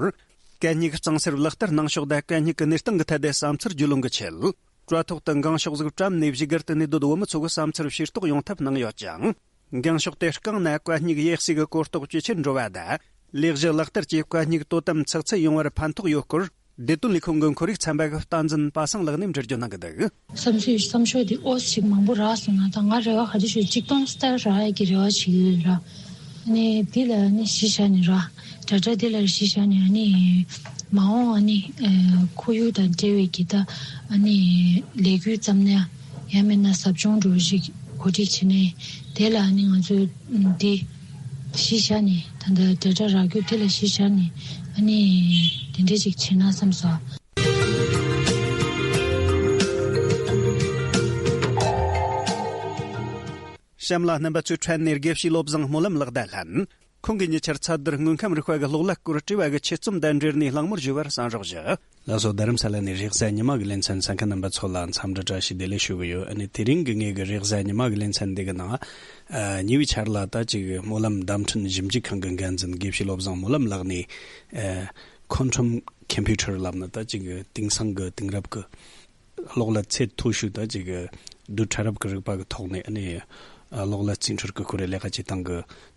གད་སྙིགས་གཙང་སེལ་ལག་བསྟར་གནང་ཕྱོགས་དང་གད་སྙིགས་ཀྱི་གནས་སྟངས་ཀྱི་ཐད་དུ་བསམ་ཚུལ་བརྒྱུད་ལོན་གྱི་ཆེད། དྲ་ཐོག་ཏུ་འགེངས་ཤོག་ཟིག་བཀྲམ་ནས་བཞུགས་སྒར་དུ་གནས་སྡོད་བོད་མི་ཚོ་གི་བསམ་ཚུལ་ཤེས་རྟོགས་ཡོང་ཐབས་གནང་ཡོད་ཅིང་། འགེངས་ཤོག་དེ་རྐང་ན་གད་སྙིགས་ཡོད་སའི་གི་གོ་རྟོགས་ཇེ་ཆེར་འགྲོ་བ་དང་། ལས་གཞི་ལག་བསྟར་གྱིས་གད་སྙིགས་དོ་དམ་ཚགས་ཚུད་ཡོང་བར་ཕན་ཐོགས་ཡོད་སྐོར། བདེ་དོན་ལས་ཁུངས་ཀྱི་ཁོར་ཡུག་ཚན་པ་གི་བསྟན་འཛིན་པ་སངས་ལགས་ནས་འགྲེལ་བརྗོད་གནང་གི་འདུག། བསམ་ཚུལ་བསམ་ཤོག་དེ་ཨོ་ཅིག་མང་པོ་རག་སོང་ང་། ད་ང་རེ་བ་ག་དུས་ཤོད་ཅིག་སྟོང་སྟར་རག་ཡ་གི་རེ་བ་ཞིག་ཡོད་ར། ཨ་ནི་དེ་ལ་ཨ་ནི་གཞི་བཞག་ནས་ར། དྲ་གྲགས་དེ་ལ་གཞི་བཞག་ནས་ཨ་ནི་མ་འོངས་ཨ་ནི་ཁོར་ཡུག་དང་འབྲེལ་བའི་གི་ད་ཨ་ནི་ལས་འགུལ་བརྩམས་ན་ཡང་མིན་ན་ཟབ་སྦྱོང་འགྲོ་ཞིག་གོ་སྒྲིག་བྱས་ནས་དེ་ལ་ཨ་ནི་ང་ཚོ་འདི་གཞི་བཞག་ནས་ད་ལྟ་དྲ་གྲགས་རག་རྒྱུ་དེ་ལ་གཞི་བཞག་ནས་ཨ་ནི་དེ་འདྲས་ཅིག་བྱས་ན་བསམ་སོང་། གཤམ་ལ་རྣམ་པ་ཚོའི་ཕྲན་ནས་དགེ་བཤེས་བློ་བཟང་སྨོན་ལམ་ལགས་དང་ལྷན། ཁོང་གིས་ཉེ་ཆར་ཚ་དུར་དངོས་ཁམས་རིག་པ་གི་གློག་ཀླད་སྐོར་དྲི་བ་གི་ཆེད་རྩོམ་དང་འབྲེལ་ནས་གླེང་མོལ་ཞུ་བར་གསན་རོགས་ཞུ། ལགས་སོ། རྡ་རམ་ས་ལ་ནས་རེས་གཟའ་ཉི་མ་གི་ལེ་ཚན་གསན་མཁན་རྣམ་པ་ཚོ་ལ་འཚམས་འདྲི་བཀྲ་ཤིས་བདེ་ལེགས་ཞུ་གི་ཡོད། ཨ་ནི་དེ་རིང་གི་ངེད་ཀྱི་རེས་གཟའ་ཉི་མ་གི་ལེ་ཚན་འདི་གི་ནང་ཨ་ཉེ་བའི་ཆར་ལ་ད་ཅིག་སྨོན་ལམ་བརྡ་འཕྲིན་ཞིབ་འཇུག་ཁང་གི་འགན་འཛིན་དགེ་བཤེས་བློ་བཟང་སྨོན་ལམ་ལགས་ནས་ཨ་ཁོན་ཊམ་ཁམ་པུ་ཊར་ལབ་ན་ད་ཅིག་དེང་སང་གི་དེང་རབས་ཀྱི་གློག་ཀླད་ཚད་མཐོ་ཤོས་ད་ཅིག་རྡུལ་ཕྲ་རབ་ཀྱི་རིག་པ་གི་ཐོག་ནས་ཨ་ནི་གློག་ཀླད་རྩིས་འཕྲུལ་གྱི་སྐོར་ལ་ལས་ཀ་བྱེད་སྟངས་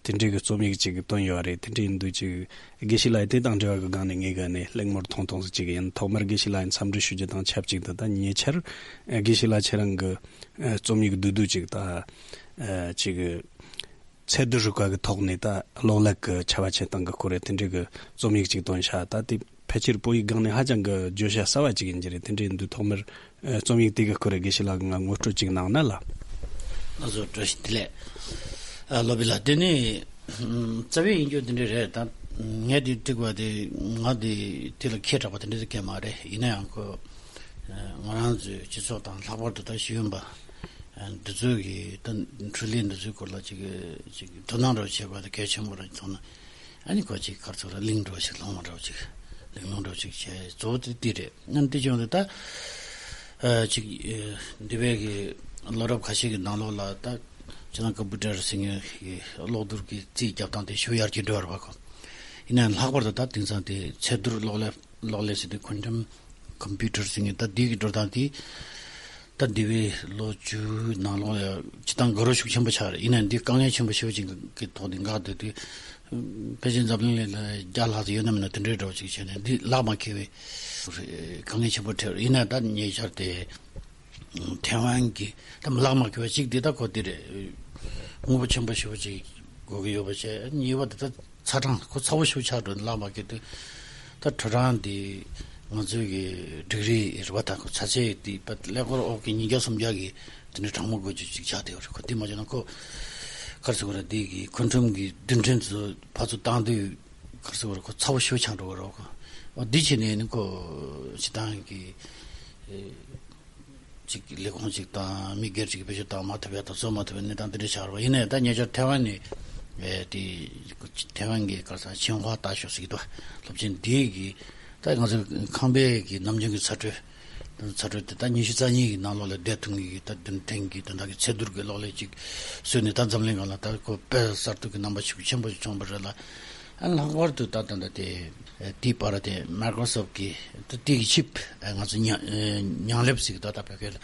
ཀྱི་དེ་འདྲའི་གི་རྩོམ་ཡིག་ཅིག་བཏོན་ཡོད་རེད། དེ་འདྲ་ཡིན་དུས་ཅིག་དགེ་བཤེས་ལགས་དེ་དང་འབྲེལ་བ་གི་སྒང་ནས་ངས་ག་ནས་གླེང་མོལ་ཐུང་ཐུང་ཟིག་ཅིག་ཡིན། ཐོག་མར་དགེ་བཤེས་ལགས་ཡིན་འཚམས་འདྲི་ཞུ་རྒྱུ་དང་ཆབས་ཅིག་ཏུ་ད་ཉེ་ཆར་དགེ་བཤེས་ལགས་ཁྱེད་རང་གི་རྩོམ་ཡིག་བསྡུས་བསྡུས་ཅིག་ད་ཅིག་ཚད་རྡུལ་རིག་པ་གི་ཐོག་ནས་ད་གློག་ཀླད་ཀྱི་ཆ་བ་ཆེ་སྟངས་ཀྱི་སྐོར་རེད། དེ་འདྲའི་གི་རྩོམ་ཡིག་ཅིག་བཏོན་ཤག་ད་དེ་ཕལ་ཆེར་བོད་ཡིག་སྒང་ནས་ཧ་ཅང་གི་བརྗོད་བྱ་གསར་བ་ཅིག་ཡིན་གྱི་རེད། དེ་འདྲའི་འདུག། ཐོག་མར་རྩོམ་ཡིག་དེ་གི་སྐོར་དགེ་བཤེས་ལགས་ང་ངོ་སྤྲོད་ཅིག་གནང་ན་ལ། ལགས་སོ། བཀྲ་ཤིས་བདེ་ལེགས། ཨ་སློབ་དཔོན་ལགས་དེ་ནི་རྩ་བའི་ཡིན་རྒྱུ་དེ་འདྲ་རེད། ད་ངས་དེ་འགྲིག་པ་དེ་ང་དེ་དེ་ལ་ཁྱད་དྲག་པ་དེ་འདྲ་དེ་གས་མ་རེད། ཡིན་ན་ཡང་ཁོ་ང་རང་ཚོའི་སྤྱི་ཚོགས་དང་ལྷག་པར་དུ་ད་ཤེས་ཡོན་པ་ འདི་ཚོའི་གི་ད་འཕྲུལ་ལས་འདི་ཚོའི་སྐོར་ལ་ཅིག་ཅིག་དོ་སྣང་འདྲ་བོ་བྱེད་པ་དེ་གལ་ཆེན་པོ་རེད་མཐོང་ན། ཨ་ནི་ཁོ་ཅིག་ག་རེ་ཟེར་དགོས་རེད། གླེང་འདྲ་བོ་ཞིག་སློང་བ་འདྲ་བོ་ཅིག་གླེང་སློང་འདྲ་བོ་ཅིག་བྱས་གཙོ་བོ་དེ་དེ་རེད། ཨ་ནི་དེ་བྱུང་སྟེ་ད་ཨ་ཅིག་ཨ་འདི་བས་གི་ལོ་རབས་ཁ་ཤས་ཀྱི་ནང་ལོགས་ལ་ད་ཅི་ན་ཀམ་པུ་ཊར་ཟེར་མཁན་གྱི་གློག་རྡུལ་གྱི་རྩིས་རྒྱབ་སྟངས་དེ་ཞེ་པོ་ཡར་རྒྱས་འགྲོ་བ་རེད་པ་ཁོ། ཡིན་ནའང་ལྷག་པར་དུ་ད་དེང་སང་དེ་ཚད་རྡུལ་གློག་ཀླད་གློག་ཀླད་ཟེར་དུས་ཁོན་ཊམ་ཀམ་པུ་ཊར་ཟེར་མཁན་ད་འདི་གི་འགྲོ་སྟངས་དེ་ད་འདི་བའི་ལོ་བཅུ་ནང་ལོགས་ལ་སྤྱིར་བཏང་དགའ་རབ་ཤུགས་ཆེན་པོ་ཆགས་རེད། ཡིན་ནའང་འདི་དཀའ་ངལ་ཆེན་པོ་ཞེ་པོ་ཅིག་གི་ཐོག་ནས་འགག་སྡོད་དུས། ཕལ་ཆེར་འཛམ་གླིང་ལ་བརྒྱ་ལྷག་ཙམ་ཡོད་ན་མེད་ན་དེ་འདྲའི་འདྲ་བོ་ཅིག་བྱས་ནས་འདི་ལག་མ་འཁེལ་བའི་དཀའ་ངལ་ཆེན་པོ་འཕྲད་རེད། ཡིན་ནའང་ད་ཉེ་ཆར་དེ་ཐའེ་ཝན་གྱི་ད་ལག་མ་འཁེལ་བ་གཅིག་འདི་ད་གོ་འདི་རེད། དངོས་པོ་ཆེན་པོ་ཞེ་པོ་ཅིག་དགོས་ཀྱི་ཡོད་པ་བྱས། གཉིས་པ་དེ་ད་ཚ་གྲང་ཁོ་ཚ་བོ་ཞེ་པོ་ཆགས་འགྲོ་ནས་ལག་མ་འཁེལ་དུས། ད་དྲོ་གྲང་འདི་ང་ཚོའི་གི་འབྲུ་རིགས་རེད་པ། ད་ཁོ་ཚ་ཚད་འདི་ད་ཀླད་ཀོར་འོག་གི་ཉིས་བརྒྱ་སུམ་བརྒྱ་གི་དེ་འདྲའི་གྲང་མོ་དགོས་རྒྱུ་ཅིག་ཆགས་བསྡད་ཡོད་རེད། ཁོ་འདི་མ་བྱུང་ན་ཁོ་ག་རེ་ཟེར་དགོས་རེད། འདི་གི་ཁོན་ཊམ་གི་རྡུལ་ཕྲན་ཚོ་ཕར་ཚུར་བཏང་དུས། ག་རེ་ཟེར་དགོས་རེད། ཁོ་ཚ་བོ་ཞེ་པོ་ཆགས་འགྲོ་གི་རེད་ཁོ། འོ་འདི་བྱས་ནས་ནི་ཁོ་སྤྱིར་བཏང་གི་ཨེ་ཅིག་ལས་ཁུངས་ཅིག་དང་མི་སྒེར་ཅིག་གི་བེད་སྤྱོད་བཏང་མ་ཐུབ་ཡ་དང་བཟོ་མ་ཐུབ་པའི་གནས་སྟངས་འདི་འདྲ་ཆགས་རེད་པ། ཡིན་ནའི་ད་ཉེ་ཆར་ཐའེ་ཝན་ནས་ཨེ་དེ་ཐའེ་ཝན་གི་ག་རེ་ཟེར་ཆིང་ཧྭ་大学ཟེར་གྱི་འདུག་སློབ་ཆེན་འདི་གི་ད་ང་ཚོའི་ཁང་པའི་གི་ནམ་རྒྱུན་གྱི་ཚ་དྲོད། ཚ་དྲོད་དེ་ད་ཉི་ཤུ་རྩ་གཉིས་ཀྱི་ནང་ལོགས་ལ་བསྡད་ཐུབ་མཁན་གྱི་ད་རྡུལ་ཕྲན་གྱི་དོན་དག་གི་ཚད་རྡུལ་གྱི་གློག་ཀླད་ཅིག་བཟོས་ནས་ད་འཛམ་གླིང་སྒང་ལ་ད་ཁོ་དཔེ་གསར་གཏོད་ཀྱི་རྣམ་པ་ཤུགས་ཆེན་པོ་ཞིག་བྱུང་བ་རེད་ལ། ཨ་ལྷག་པར་དུ་ད་ད་ད་དེ་དེའི་བར་དེ་མའི་ཀྲོ་སོབ་ཀྱི་ད་དེ་གི་ཆིབ་ང་ཚོ་མྱ་མྱང་ལེབ་ཟེར་གི་ད་ད་བོད་སྐད་ལ་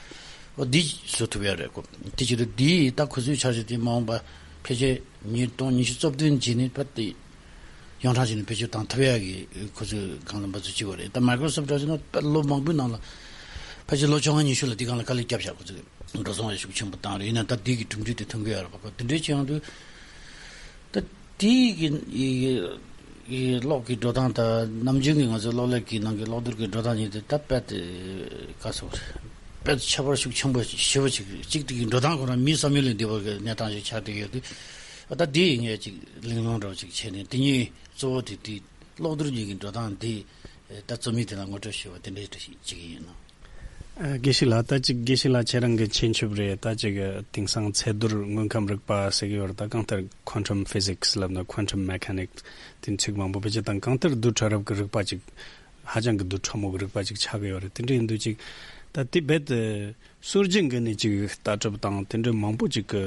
འོ་འདི་བཟོ་ཐུབ་ཡ་རེད་ཁོ། དེ་བྱེད་དུས་འདི་ད་ཁོ་ཚོའི་འཆར་གཞི་དེ་མ་འོངས་པ་ཕལ་ཆེར་ཉིས་སྟོང་ཉི་ཤུ་རྩ་བདུན་རྗེས་ནས་ཕར་དེ། ཡོངས་གྲགས་བྱས་ནས་བེད་སྤྱོད་བཏང་ཐུབ་ཡག་གི་ཁོ་ཚོས་གང་ལ་འབད་རྩོལ་བྱེད་དགོས་རེད། ད་མའི་ཀྲོ་སོབ་འདྲ་བྱས་ན་དཔེ་ལོ་མང་པོའི་ནང་ལ་ཕལ་ཆེར་ལོ་བཅོ་ལྔ་ཉི་ཤུ་ལ་འདི་སྒང་ལ་དཀའ་ལས་བརྒྱབ་བཞག་ཁོ་ཚོས་འགྲོ་སོང་ཡང་ཤུགས་ཆེན་པོ་བཏང་རེད། ཡིན་ན་ད་འདི་གི་གྲུབ་འབྲས་དེ་ཐོན་གི་ཡོད་རེད་པ། ཁོ་དེ་འདྲའི་བྱེད་ཡོང་དུས་ད་དེའི་གི་གློག་གི་འགྲོ་སྟངས་ད་ནམ་རྒྱུན་གྱི་ང་ཚོའི་གློག་ཀླད་ཀྱི་ནང་གི་གློག་རྡུལ་གྱི་འགྲོ་སྟངས་ཉིད་དེ་ད་དཔེ་དེ་ག་སོ་དཔེ་ཁྱད་པར་ཤུགས་ཆེན་པོ་ཞེ་པོ་ཅིག་ཅིག་དེ་གི་འགྲོ་སྟངས་ཁོ་རང་མིའི་བསམ་ཡུལ་ལས་འདས་པ་གི་གནས་སྟངས་ཤིག་ཆགས་བསྡད་ཡོད་དུས། ད་འདི་ཡིན་ངས་ཅིག་གླེང་སློང་འདྲ་བོ་ཅིག་བྱས་ནས་དེ་གཉིས་གཙོ་བོ་དེ་དེ་གློག་རྡུལ་གཉིས་ཀྱི་འགྲོ་སྟངས་འདི་ད་རྩོམ་ཡིག་དེ་ལ་ངོ་སྤྲོད་ཞུས་པ་དེ་འདྲའི་འདྲ་ཞིག་ཅིག་ཡིན་ནོ། ཨ། དགེ་བཤེས་ལགས། ད་ཅིག་དགེ་བཤེས་ལགས་ཁྱེད་རང་གི་མཁྱེན་ཆུབ་རེད། ད་ཅིག་དེང་སང་ཚད་རྡུལ་དངོས་ཁམས་རིག་པ་ཟེར་གྱི་ཡོད་རེད། ད་གང་ལྟར་ཁོན་ཊམ་ཕི་ཟིག་སི་ལབ་ན་ཁོན་ཊམ་མེ་ཁ་ནིག་སི་དེ་ཚིག་མང་པོ་བེད་སྤྱོད་དང་། གང་ལྟར་རྡུལ་ཕྲ་རབ་ཀྱི་རིག་པ་ཅིག་ཧ་ཅང་གི་རྡུལ་ཕྲ་མོ་གི་རིག་པ་ཅིག་ཆགས་ཀྱི་ཡོད་རེད། དེ་འདྲ་ཡིན་དུས་ཅིག་ད་དེ་རྦད་དེ་སྲོལ་རྒྱུན་གྱི་ནས་ཅིག་ལྟ་གྲུབ་དང་དེ་འདྲ་མང་པོ་ཅིག་གི་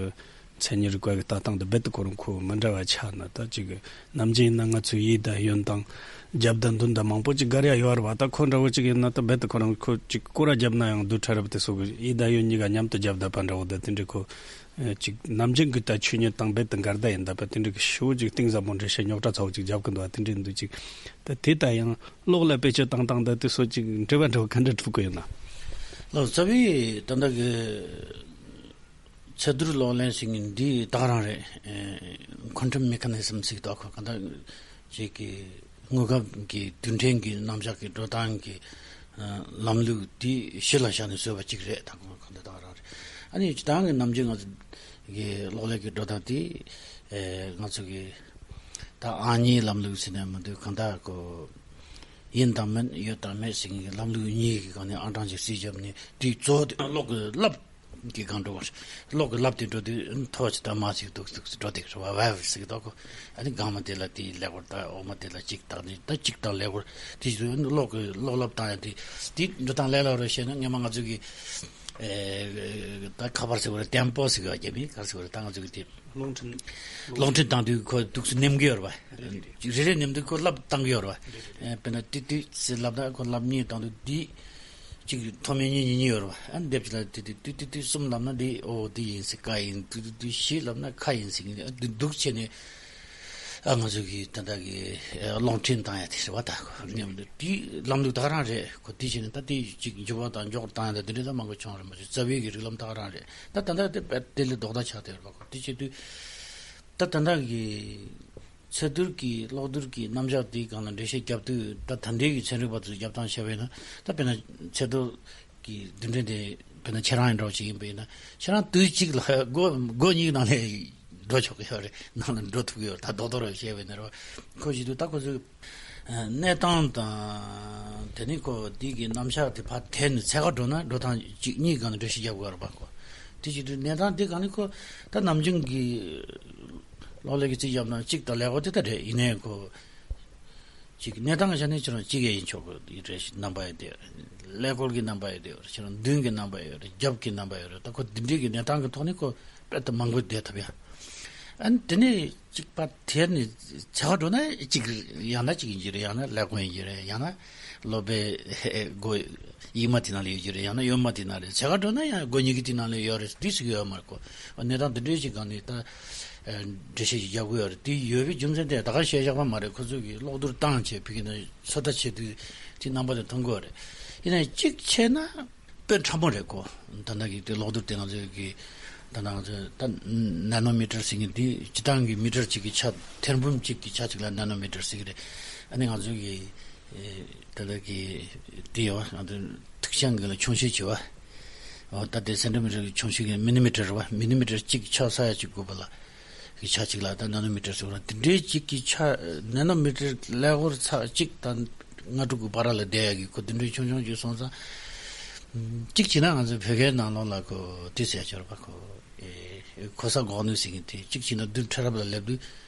མཚན་ཉིད་རིག་པ་གི་ལྟ་སྟངས་དེ་རྦད་དེ་ཁོ་རང་ཁོ་མི་འདྲ་བ་ཆགས་ན། ད་ཅིག་ནམ་རྒྱུན་ཡིན་ན་ང་ཚོའི་ཡིད་དང་ཡོན་དང་རྒྱབ་དང་མདུན་དང་མང་པོ་ཅིག་བཀར་ཡ་ཡོད་རེད་པ། ད་ཁོ་འདྲ་བོ་ཅིག་ཡིན་ན་ད་རྦད་དེ་ཁོ་རང་ཁོ་ཅིག་སྐོར་ར་བརྒྱབ་ན་ཡང་རྡུལ་ཕྲ་རབ་དེ་སོགས་ཀྱི་ཡིད་དང་ཡོན་གཉིས་ཀ་མཉམ་དུ་རྒྱབ་བསྡད་པ་འདྲ་བོ་དང་། དེ་འདྲའི་ཁོ་ཅིག་ནམ་རྒྱུན་གྱི་ད་ཆོས་ཉིད་དང་རྦད་དེ་འགལ་ཟླ་ཡིན་ད་པ། དེ་འདྲའི་གི་ཤུགས་ཅིག་གཏིང་ཟབ་པོ་འགྲེལ་བཤད་རྙོག་དྲ་ཚ་བོ་ཅིག་རྒྱབ་གི་འདུག་པ། དེ་འདྲའི་འདུག་ཅིག་ད་དེ་ལྟ་ཡང་གློག་ལ་བེད་སྤྱོད་བཏང་སྟངས་ད་དེ་སོགས་ཅིག་འབྲེལ་བ་འདྲ་བོ་ག་འདྲ་གྲུབ་གི་ཡོད་ན། ལགས་རྩ་བའི་ད་ལྟ་གི་ཚད་རྡུལ་གློག་ཀླད་ཟེར་མཁན་འདི་ད་ག་རང་རེད། ཨེ། ཁོན་ཊམ་མེ་ཁ་ནི་ཟམ་ཟེར་གི་འདུག་ཁོ་གང་ལྟར་ཅིག་གི་དངོས་ཁམས་ཀྱི་རྡུལ་ཕྲན་གྱི་རྣམ་གཞག་གི་འགྲོ་སྟངས་ཀྱི་ཨ་ལམ་ལུགས་འདི་གཞི་ལ་བཞག་ནས་བཟོས་པ་ཅིག་རེད། ད་ཁོ་གང་ལྟར་ད་ག་རང་རེད། ཨ་ནི་སྤྱིར་བཏང་གི་ནམ་རྒྱུན་ང་ཚོ་གི་གློག་ཀླད་ཀྱི་འགྲོ་སྟངས་དེ་ཨེ་ང་ཚོ་གི་ད་ཨང་གཉིས་ལམ་ལུགས་ཟེར་ནས་མི་འདུག་གང་ལྟར་ཁོ་ཡིན་དང་མིན་ཡོད་དང་མེད་ཟེར་མཁན་གྱི་ལམ་ལུགས་གཉིས་ཀྱི་སྒང་ནས་ཨང་གྲངས་ཅིག་རྩིས་བརྒྱབ་ནས་དེའི་གཙོ་བོ་དེ་གློག་གི་རླབས་ཀྱི་སྒང་འགྲོ་བ་རེད། གློག་གི་རླབས་དེ་འགྲོ་དུས་མཐོ་ཅིག་དང་དམའ་ཅིག་འདུག་འདུག་འགྲོ་དེ་རེད་བ། ཝེབ་ཟེར་གི་འདུག་གོ། ཨ་ནི་སྒང་མ་དེ་ལ་དེའི་ཀླད་ཀོར་དང་འོག་མ་དེ་ལ་གཅིག་བཏང་ནས་ད་གཅིག་དང་ཀླད་ཀོར་དེ་བཞིན་དུ་གློག་གི་གློག་རླབས་བཏང་ཡ་དེ་དེ་འགྲོ་སྟངས་ལས་སླ་རུ་བཤད་ན་སྔོན་མ་ང་ཚོ་གི་ཨེ་ད་ཁ་པར་ཟེར་བ་རེད། ཊེམ་པོ་ཟེར་གི་བ་རྒྱ་མིས་ག་རེ་ཟེར་བ་རེད། ད་ང་ཚོ་གི་དེ། རླུང་འཕྲིན། རླུང་འཕྲིན་བཏང་དུས་ཁོ་འདུག་སེ་ནེམ་གི་ཡོད་རེད་བ། རེད་རེད་རེད། རེ་རེ་ནེམ་དུས་ཁོ་རླབས་བཏང་གི་ཡོད་རེད་བ། རེད་རེད་རེད། ཨེ་དཔེར་ན་ཏི་ཏི་ཟེར་ལབ་ན་ཁོ་རླབས་གཉིས་བཏང་དུས་འདི་གཅིག་མཐོ་དམན་གཉིས་གཉིས་གཉིས་ཡོད་རེད་བ། ཨ་ནི་སྡེབ་གཅིག་ལ་ཏི་ཏི་ཏི་ཏི་ཏི་གསུམ་ལབ་ན་འདི་ཨོ་འདི་ཡིན་ཟེར་ཀ་ཡིན། ཏི་ཏི་ཏི་བཞི་ལབ་ན་ཁ་ཡིན་ཟེར་གི། ཨ་འདི་འདུག་བྱས་ནས་ཨ་ང་ཚོ་གི་ད་ལྟ་གི་ཨེ་རླུང་འཕྲིན་བཏང་ཡ་དེ་རེད་བ། ད་ཁོ་ནེམ་དུས་དེའི་ལམ་ལུགས་ད་ག་རང་རེད། ཁོ་དེ་བྱས་ནས་ད་དེ་གཅིག་འགྱུར་བ་དང་མགྱོགས་བཏང་ཡ་ད་དེ་འདྲ་ད་མང་པོ་བྱུང་རེད། མ་གཞི་རྩ་བའི་གི་རིགས་ལམ་ད་ག་རང་རེད། ད་ད་ལྟ་དེ་དཔེ་དེ་ལས་ལྡོག་ཟླ་ཆགས་བསྡད་ཡོད་རེད་བ། ཁོ་དེ་བྱེད་དུས། ད་ད་ལྟ་གི་ཚད་རྡུལ་གྱི་གློག་རྡུལ་གྱི་རྣམ་གཞག་དེའི་སྒང་ལ་འགྲེལ་བཤད་རྒྱབ་དུས། ད་ད་ལྟའི་གི་ཚན་རིག་པ་ཚོས་རྒྱབ་སྟངས་བྱས་པ་ཡིན་ན། ད་དཔེར་ན་ཚད་རྡུལ་གྱི་རྡུལ་ཕྲན་དེ་དཔེར་ན་ཁྱེད་རང་ཡི་འདྲ་བོ་ཞིག་ཡིན་པ་ཡིན་ན། ཁྱེད་རང་དུས་གཅིག་ལ་སྒོ་སྒོ་གཉིས་ནང་ལ་འགྲོ་ཆོག་གི་ཡོད་རེད། ནང་ལ་འགྲོ་ཐུབ་ཀྱི་ཡོད་རེད། ད་རྡོག་རྡོག་རེ་བཤད་པ་ཡིན་ན་རེད་བ། ཁོ་བྱེད་དུས་ད་ཁོ་ཚོས་གནས་སྟངས་དང་དེ་ནི་ཁོ་དེ་གི་རྣམ་གཞག་དེ་ཕར་དེད་ནས་ཚད་ག་འགྲོ་ན་འགྲོ་སྟངས་གཅིག་གཉིས་སྒང་ལ་འགྲེལ་བཤད་རྒྱབ་དགོས་རེད་བ། ཁོ་ དེ་བྱེད་དུས་གནས་སྟངས་དེ་གང་ནི་ཁོ་ད་ནམ་རྒྱུན་གྱི་གློག་ཀླད་ཀྱི་རྩིས་རྒྱབ་ན་གཅིག་དང་ཀླད་ཀོར་དེ་ལྟར་རེད། ཡིན་ནའི་ཁོ་ཅིག་གནས་སྟངས་ཀྱི་ཆ་ནས་ཁྱེད་རང་གཅིག་ཡིན་ཆོག་གི་རེད། རྣམ་པ་ཡོད་དེ་ཀླད་ཀོར་གྱི་རྣམ་པ་ཡོད་དེ་ཁྱེད་རང་མདུན་གྱི་རྣམ་པ་ཡོད་རེད། རྒྱབ་ཀྱི་རྣམ་པ་ཡོད་རེད། ད་ཁོ་འདི་འདྲའི་གི་གནས་སྟངས་ཀྱི་ཐོག་ནས་ཁོ་དཔེ་ད་མང་པོ་བསྡད་ཐུབ་ཡ། ཨ་ནི་དེ་ནས་གཅིག་པ་དེ་ནས་ཚ་བ་འགྲོ་ན་གཅིག་ཡང་ན་གཅིག་ཡིན་གྱི་རེད། ཡང་ན་ཀླད་ཀོར་ཡིན་གྱི་རེད། ཡང་ན་སློབ་པའི་སྒོ་ཡིག་མ་དེ་ནང་ལ་ཡོད་ཀྱི་རེད། ཡང་ན་གཡོན་མ་དེ་ནང་རེད། ཚ་བ་འགྲོ་ན་ཡང་སྒོ་གཉིས་ཀྱི་དེ་ནང་ལ་ཡོད་རེད། དེ་ཟེར་གྱི་ཡོད་མ་རེད་ཁོ། གནས་སྟངས་དེ་འདྲའི་ཞིག་སྒང་ནས་ད་འགྲེལ་བཤད་ཅིག་རྒྱག་དགོས་ཡོད་རེད། དེ་ཡོད་པའི་རྒྱུ་མཚན་དེ་ད་ག་བཤད་བཞག་པ་མ་རེད། ཁོ་ཚོས་ཀྱི་གློག་རྡུལ་བཏང་བྱས་ཕ་གི་ནས་ཚོད་ལྟ་བྱེད་དུས་དེ་རྣམ་པ་དེ་མཐོང་གི་ཡོད་རེད། ཡིན་ནའི་གཅིག་བྱས་ན། དཔེ་ཕྲ་མོ་རེད་གོ། ད་ལྟ་གི་དེ་གློག་རྡུལ་དེ་ང་ཚོའི་གི་ད་ལྟ་ང་ཚོས་ད་ན་ནོ་མི་ཊར་ཟེར་མཁན་དེ་སྤྱིར་བཏང་གི་མི་ཊར་གཅིག་གི་ཆ་ཐེར་འབུམ་གཅིག་གི་ཆ་གཅིག་ལ་ན་ནོ་མི་ཊར་ཟེར་གི་རེད། ཨ་ནི་ང་ཚོའི་གི་ཨེ་ད་ལྟ་གི་དེ་ཡོད་ང་ཚོ་ཐིག་ཤིང་གི་ལ་ཆུང་ཤོས་བྱེད་བ། ཨོ་ད་དེ་སེན་ཊི་མི་ཊར་གི་ཆུང་ཤོས་གི་མི་ནི་མི་ཊར་བ། མི་ནི་མི་ཊར་གཅིག་ཆ་ས་ཡ་གཅིག་དགོས་པ་ལ། གི་ཆ་གཅིག་ལ་ད་ན་ནོ་མི་ཊར་ཟེར་བ་དེ་འདྲའི་གཅིག་གི་ཆ་ན་ནོ་མི་ཊར་ཀླད་ཀོར་ཚེག་གཅིག་དང་ལྔ་དྲུག་གི་བར་ལ་བསྡད་ཡ་གི་ཁོ་དེ་འདྲའི་ཆུང་ཆུང་གཅིག་སོང་ཙང་། གཅིག་བྱས་ན་ང་ཚོའི་བོད་སྐད་ནང་ལོགས་ལ་ཁོ་དེ་ཟེར་ཡ་ཆོག་རེད་པ། ཁོ་ཨེ་གོ་ས་འགོག་ནུས་ཟེར་མཁན་དེ་གཅིག་བྱས་ན་རྡུལ་ཕྲ་རབ་ལ་སླེབས་དུས་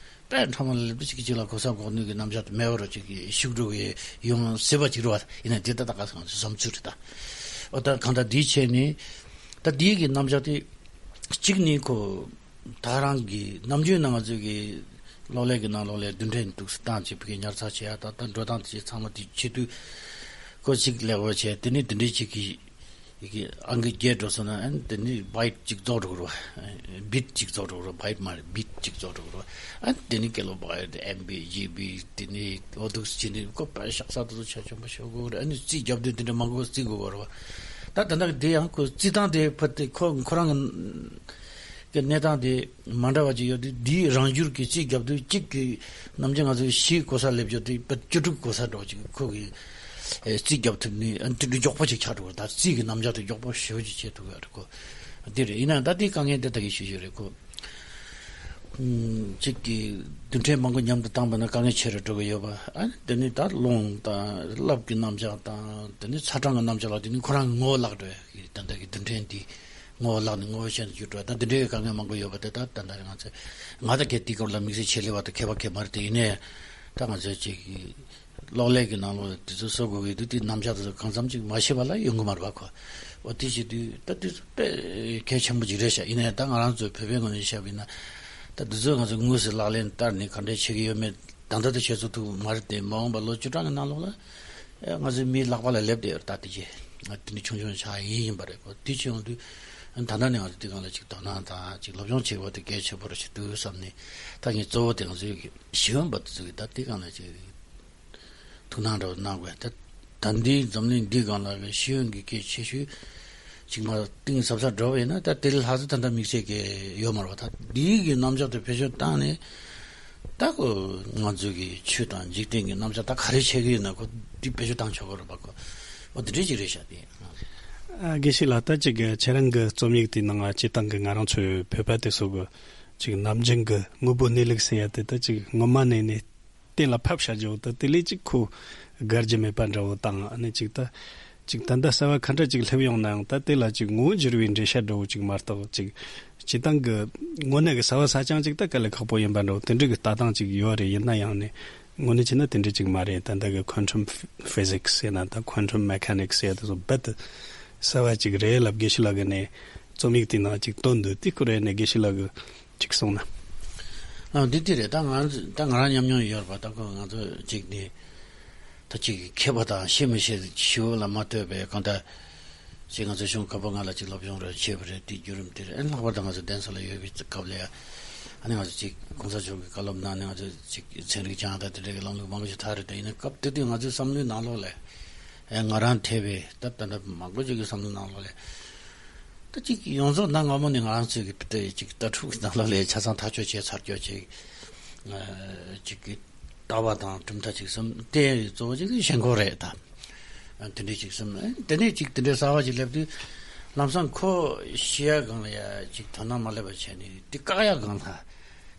དཔེ་ཕྲ་མོ་ལ་སླེབས་དུས་གཅིག་གཅིག་ལ་གོ་ས་འགོག་ནུས་ཀྱི་རྣམ་གཞག་དེ་མེད་པ་རུ་གཅིག་གི་ཤུགས་འགྲོ་གི་ཡོང་སྲིད་པ་གཅིག་རེད་པ། ཡིན་ན་དེ་ད་ལྟ་ག་ས་ང་ཚོའི་བསམ་ཚུལ་རེད་ད། ཨོ་ད་གང་ལྟར་དེའི་ཆེད་ནས་ད་དེའི་གི་རྣམ་གཞག་དེ་གཅིག་ནི་ཁོ། ད་རང་གི་ནམ་རྒྱུན་ནང་ང་ཚོའི་གི་གློག་ཀླད་ཀྱི་ནང་ལོགས་ལ་རྡུལ་ཕྲན་འདུག་སེ་བཏང་བྱས་ཕ་གི་ཉར་ཚགས་བྱེད་ཡ་ད་ལྟ་འགྲོ་སྟངས་དེ་ཚང་མ་དེ་བྱེད་དུས་ཁོ་གཅིག་ཀླད་ཀོར་བྱས། དེ་ནས་དེ་འདྲའི་གཅིག་གི་ཡི་གེ་ཨང་ཀི་བརྒྱད་འགྲོ་སོང་ན་ཨ་ནི་དེ་ནས་བྷའིཊ་གཅིག་རྫོགས་འགྲོ་གི་རེད་པ། བྷིཊ་གཅིག་རྫོགས་འགྲོ་གི་རེད་པ། བྷའིཊ་མ་རེད་བྷིཊ་གཅིག་རྫོགས་འགྲོ་གི་རེད་པ། ཨ་ནི་དེ་ནས་ཀི་ལོ་བྷའིཊ་ཨེམ་བྷི་ཇི་བྷི་དེ་ནས་ཨོ་འདུག་སེ་བྱས་ནས་ཁོ་དཔེ་ཤག་ས་དེ་ཚོ་ཆ་ཆེན་པོ་ཤོག་གི་རེད། ཨ་ནི་རྩིས་རྒྱབ་དུས་དེ་འདྲ་མང་པོ་རྩིས་དགོས་པ་རེད་པ། ད་ད་ལྟ་གི་དེ་ཡང་ཁོ་རྩིས་སྟངས་དེ་ཕར་དེ་ཁོ་ཁོ་རང་གི་གནས་སྟངས་དེ་མ་འདྲ་བ་ཅིག་ཡོད་དུས། དེའི་རང་བཞུར་གྱི་རྩིས་རྒྱབ་དུས་གཅིག་གི་ནམ་རྒྱུན་ང་ཚོས་བཞི་གོ་ས་སླེབས་ཡོད་དུས་དཔེ་བཅུ་དྲུག་གོ་ས་འདྲ་བ་ཅིག་ཁོ་གི་རྩིས་རྒྱབ་ཐུབ་ནས་ཨ་ནི་དེ་འདྲ་མགྱོགས་པོ་ཅིག་ཆགས་འགྲོ་བ། ད་རྩིས་ཀྱི་རྣམ་གཞག་དེ་མགྱོགས་པོ་ཞེ་པོ་ཅིག་བྱེད་ཐུབ་ཡོད་རེད་ཁོ། དེ་རེད། ཡིན་ནའང་ད་དེའི་དཀའ་ངལ་དེ་ད་གིན་ཞུ་ཞུ་རེད་ཁོ། གཅིག་གི་རྡུལ་ཕྲན་མང་པོ་མཉམ་དུ་བཏང་པ་ན་དཀའ་ངལ་ཆེ་རུ་འགྲོ་གི་ཡོད་པ། ཨ་ནི་དེ་ནི་ད་རླུང་དང་རླབས་ཀྱི་རྣམ་གཞག་དང་དེ་ནི་ཚ་གྲང་གི་རྣམ་གཞག་ལ་དེ་ནི་ཁོ་རང་ངོ་བོ་བརླག་འགྲོ་ཡ་གི་ད་ལྟ་གི་རྡུལ་ཕྲན་དེ་ངོ་བོ་བརླག་ནས་ངོ་བོ་གཞན་དུ་འགྱུར་འགྲོ་ཡ། ད་འདི་འདྲའི་དཀའ་ངལ་མང་པོ་ཡོད་པ་དེ་ད་ད་ལྟ་ང་ཚོས་ང་ད་གལ་དེའི་སྐོར་ལ་དམིགས་བསལ་ཆེད་ལས་པ་དང་མཁས་པ་གལ་མ་རེད་དེ། ཡིན་ནའི་ད་ང་ཚོས་ཅིག་གི་གློག་ཀླད་ཀྱི་ནང་ལོགས་དེ་ཚོ་བཟོ་དགོས་ཀྱི་འདུག་དེ་རྣམ་གཞག་དེ་ཚོ་གང་འཚམ་ཅིག་མ་ཤེས་པ་ལ་ཡོང་གི་མ་རེད་པ་ཁོ། འོ་དེ་བྱེད་དུས་ད་དེ་ཚོ་དཔེ་གལ་ཆེན་པོ་ཅིག་རེད་ཤག་ཡིན་ནའི་ད་ང་རང་ཚོའི་བོད་པའི་ངོས་ནས་བཤད་པ་ཡིན་ན། ད་དེ་ཚོ་ང་ཚོ་དངོས་སུ་ལག་ལེན་བསྟར་ནས་ག་འདྲས་བྱེད་ཀྱི་ཡོད་མེད་ད་ལྟ་དུ་བྱེད་ཚུགས་ཐུབ་མ་རེད་དེ། མ་འོངས་པ་ལོ་བཅུ་གྲངས་ཀྱི་ནང་ལོགས་ལ་ཨེ་ང་ཚོའི་མིའི་ལག་པ་ལ་སླེབས་བསྡད་ཡོད་རེད། ད་དེ་རྗེས་ང་དེ་འདྲ་ཆུང་ཆུང་ཆགས་ཡིན་ཡིན་པ་རེད་གོ། དེ་བྱེད་ཡོང་དུས་ད་ལྟ་ནས་ང་ཚོ་དེ་སྒང་ལ་ཅིག་དོ་སྣང་དང་ཅིག་སློབ་སྦྱོང་བྱེད་དགོས་དེ་གལ་ཆེན་པོ་རེད་ཤག་འདུག་བསམ་ནས། ད་ངས་གཙོ་བོ་དེ་ང་ཚོའི་གི་ཤེས་ཡོན་པ་དེ་ཚོ་གི་ད་དེ་སྒང་ལ་ཅིག་ཐུགས་སྣང་འདྲ་བོ་གནང་དགོས། ད་ད་འདིའི་འཛམ་གླིང་འདིའི་སྒང་ལ་གི་ཤེས་ཡོན་གྱི་གལ་ཆེ་ཤོས་ཅིག་མ་གཏིང་ཟབ་ས་འགྲོ་བ་ཡིན་ན་ད་དེ་ལས་ལྷག་ཙམ་ད་ལྟ་དམིགས་བསལ་གྱི་ཡོད་མ་རེད་པ། ད་འདིའི་གི་རྣམ་གཞག་དེ་བེད་སྤྱོད་བཏང་ནས་ད་ཁོ་ང་ཚོའི་གི་ཆོས་དང་འཇིག་རྟེན་གྱི་རྣམ་གཞག་ད་ག་རེ་བྱེད་ཀྱི་ཡོད་ན་ཁོ་འདི་བེད་སྤྱོད་བཏང་ཆོག་གི་རེད་པ་ཁོ། འོ་དེ་འདྲ་ཅིག་རེད་ཤག་དེ། ཨ་དགེ་བཤེས་ལགས་ད་ཅིག་ཁྱེད་རང་གི་རྩོམ་ཡིག་དེའི་ནང་ང་སྤྱིར་བཏང་གི་ང་རང་ཚོའི་བོད་པ་དེ་ཚོ་གི་ཅིག་ནམ་རྒྱུན་གི་དངོས་པོ་གནས་ལུགས་ཟེར་ཡ་དེ་ད་ཅིག་སྔོན་མ་ནས་ནས་གཏན་ལ་ཕབ་བཞག་རྒྱུ་དེ་དེ་ལས་ཅིག་ཁོ་དགར་རྒྱུ་མེད་པ་འདྲ་བོ་དང་། ཨ་ནི་ཅིག་ད་ཅིག་ད་ལྟ་གསར་བ་ག་འདྲ་ཅིག་སླེབས་ཡོང་ནའང་ད་དེ་ལ་ཅིག་ངོ་བོ་འགྱུར་བའི་འགྲེལ་བཤད་འདྲ་བོ་ཅིག་མ་གཏོགས་ཅིག་སྤྱིར་བཏང་གི་དངོས་གནས་གི་གསར་བ་གསར་རྐྱང་ཅིག་ད་དཀའ་ལས་ཁག་པོ་ཡིན་པ་འདྲ་བོ་དེ་འདྲ་གི་ལྟ་སྟངས་ཅིག་ཡོད་རེད། ཡིན་ན་ཡང་ནི་དངོས་གནས་བྱས་ན་དེ་འདྲ་ཅིག་མ་རེད། ད་ལྟ་གི་quantum physics ཟེར་ན་ད་quantum mechanics ཟེར་ཡ་དེ་ཚོ་རྦད་དེ་གསར་བ་ཅིག་རེད་ལབ། དགེ་བཤེས་ལགས་ཀྱི་ནས་རྩོམ་ཡིག་དེའི་ནང་ཅིག་བཏོན་འདུག་དེ་ཁོ་རེ་ནས་དགེ་བཤེས་ལགས་ཀྱིས་ཅིག་གསུངས་ན། ཨ་འདི་དེ་རེད། ད་ང་ད་ང་རང་ཉམས་མྱོང་ཡོད་རེད་པ། ད་ཁོ་ང་ཚོ་ཅིག་ནི་ད་ཅིག་མཁས་པ་དང་ཤེས་མི་ཤེས་ཞིབ་ལ་མ་ལྟོས་པའི་གང་ལྟར་ཅིག་ང་ཚོ་གཞུང་བཀའ་པོད་ལྔ་ལ་ཅིག་སློབ་སྦྱོང་རེ་བྱས་པ་རེད། དེ་བརྒྱུད་རིམ་དེ་རེད། ཨ་ནི་ལྷག་པར་དུ་ང་ཚོ་གདན་ས་ལ་ཡོད་པའི་སྐབས་ལ་ཡ་ཨ་ནི་ང་ཚོ་ཅིག་གོང་ས་མཆོག་གིས་བཀའ་སློབ་གནང་ནས་ང་ཚོ་ཅིག་ཚན་རིག་སྦྱངས་དང་དེ་འདྲ་གི་ལམ་ལུགས་མང་པོ་ཞིག་དར་རེད། ད་ཡིན་ན་སྐབས་དེ་དུས་ང་ཚོའི་བསམ་བློའི་ནང་ལོགས་ལ་ཨེ་ང་རང་ཐེ་བའི་ད་ད་ལྟ་མང་པོ་ཅིག་གི་བསམ་བློའི་ནང་ལོགས་ལ་ད་ཅིག་ཡོངས་རྫོགས་ད་སྔ་མོ་ནས་ང་རང་ཚོའི་གི་ད་ཅིག་ལྟ་གྲུབ་ཀྱི་ནང་ལོགས་ལ་ཆ་ཚང་ཐག་གཅོད་བྱས་ཚར་གཅོད་ཅིག་ཨ་ཅིག་གི་ལྟ་བ་དང་གྲུབ་མཐའ་ཅིག་གསུམ་དེ་གཙོ་བོ་ཅིག་ཞེན་ཁོག་རེད་ད། ཨ་དེ་འདྲའི་ཅིག་གསུམ། ཨ་དེ་ནས་ཅིག་དེ་འདྲའི་གསར་བ་ཅིག་སླེབས་དུས་ལམ་སང་ཁོ་ཤེས་ཡ་སྒང་ལ་ཡ་ཅིག་དོ་སྣང་མ་སླེབས་པ་བྱས་ནས་དེ་བཀག་ཡ་སྒང་ལ་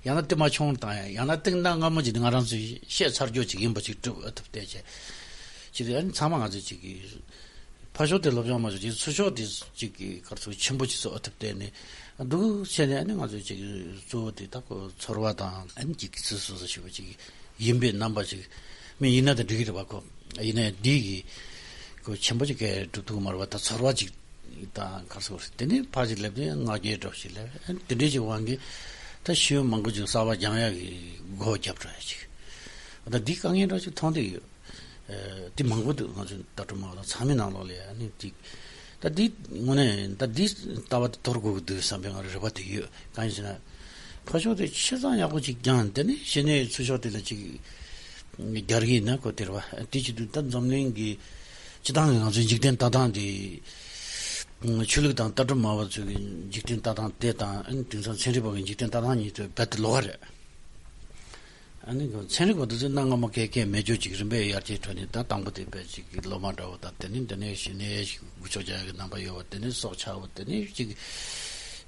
ཡང་ན་དེ་མ་བྱུང་བཏང་ཡ། ཡང་ན་དེ་གནའ་སྔ་མོ་ཅིག་ང་རང་ཚོས་བཤད་ཚར་རྒྱུ་ཅིག་ཡིན་པ་ཅིག་སྒྲུབ་ཨ་ཐུབ་བལྟས་བྱས་ཅིག་ཨ་ནི་ཚང་མ་ང་ཚོས་ཅིག་གི་ཕར་ཕྱོགས་དེ་སློབ་སྦྱོང་མ་བྱུང་ཅིག་ཚུར་ཕྱོགས་དེ་ཅིག་གི་གར་སོགས་ཆེན་པོ་ཅིག་བཟོ་ཐུབ་བསྡད་ནས་འདུག་བྱས་ནས། ཨ་ནི་ང་ཚོས་ཅིག་གཙོ་བོ་དེ་ད་ཁོ་ཚོར་བ་དང་། ཨ་ནི་ཅིག་གི་ཚུལ་སོ་སོ་ཞིག་པ་ཅིག་ཡིན་པའི་རྣམ་པ་ཅིག་མི་ཡིན་ན་ད་འགྲིག་གི་རེད་པ། ཁོ་ཡིན་ནའི་འདི་གི་ཁོ་ཆེན་པོ་ཅིག་གས་སྒྲུབ་ཐུབ་མ་རེད་པ། ད་ཚོར་བ་ཅིག་དང་གར་སོགས་རེད། དེ་ནས་ཕར་ཅིག་སླེབས་དུས་ང་རྒྱལ་འགྲོ་ཞིག་སླེབས། ཨ་ནི་དེ་འདྲའི་ཅིག་དབང་གིས་ད་ཤེས་ཡོན་མང་པོ་ཅིག་གསར་པ་སྦྱང་ཡག་གི་སྒོ་བརྒྱབ་འགྲོ་ཡ་ཅིག་ད་འདི་དཀའ་ངལ་འདྲ་ཅིག་མཐོང་བསྡད་ཡོད། ཨ་དེ་མང་པོ་འདུག་ང་ཚོའི་ལྟ་གྲུབ་སྨྲ་བ་དང་ཚང་མའི་ནང་ལོགས་ལ་ཡ་ནི་འགྲིག་ད་འདི་དངོས་གནས་ད་འདི་ལྟ་བ་དེ་དོར་དགོས་ཀྱི་འདུག་བསམ་པའི་ང་རང་རེ་བ་དེ་ཡོད། གང་ཡིན་ཟེར་ན། ཕར་ཕྱོགས་དེ་ཆ་ཚང་ཡག་པོ་ཅིག་སྦྱངས། དེ་ནས་གཞི་ནས་ཚུར་ཕྱོགས་དེ་ལ་ཅིག་རྒྱག་གི་ཡིན་ན་ཁོ་དེ་རེད་པ། དེ་བྱེད་དུས་ད་འཛམ་གླིང་གི་སྤྱི་བཏང་གི་ང་ཚོའི་འཇིག་རྟེན་ལྟ་སྟངས་དེ། ཆོས་ལུགས་དང་ལྟ་གྲུབ་སྨྲ་བ་ཚོའི་གི་འཇིག་རྟེན་ལྟ་སྟངས་དེ་དང་། ཨ་ནི་དེང་སང་ཚན་རིག་པ་གི་འཇིག་རྟེན་ལྟ་སྟངས་གཉིས་དེ་རྦད་དེ་ལོགས་ཀ་རེད། ཨ་ནི་ཚན་རིག་པ་དེ་ཚོས་གནའ་སྔ་མོ་གས་གས་མེད་རྒྱུ་ཅིག་རིམ་པས་ཡར་རྒྱས་འགྲོ་ནས། ད་དང་པོ་དེ་དཔེ་ཅིག་གི་ལོ་མ་འདྲ་བོ་དང་། དེ་ནས་འདི་ནས་གཞི་ནས་ཞིག་འགུལ་ཕྱོགས་རྒྱག་ཡག་གི་རྣམ་པ་ཡོད་པ། དེ་ནས་སྲོག་ཆགས་པ། དེ་ནས་ཅིག་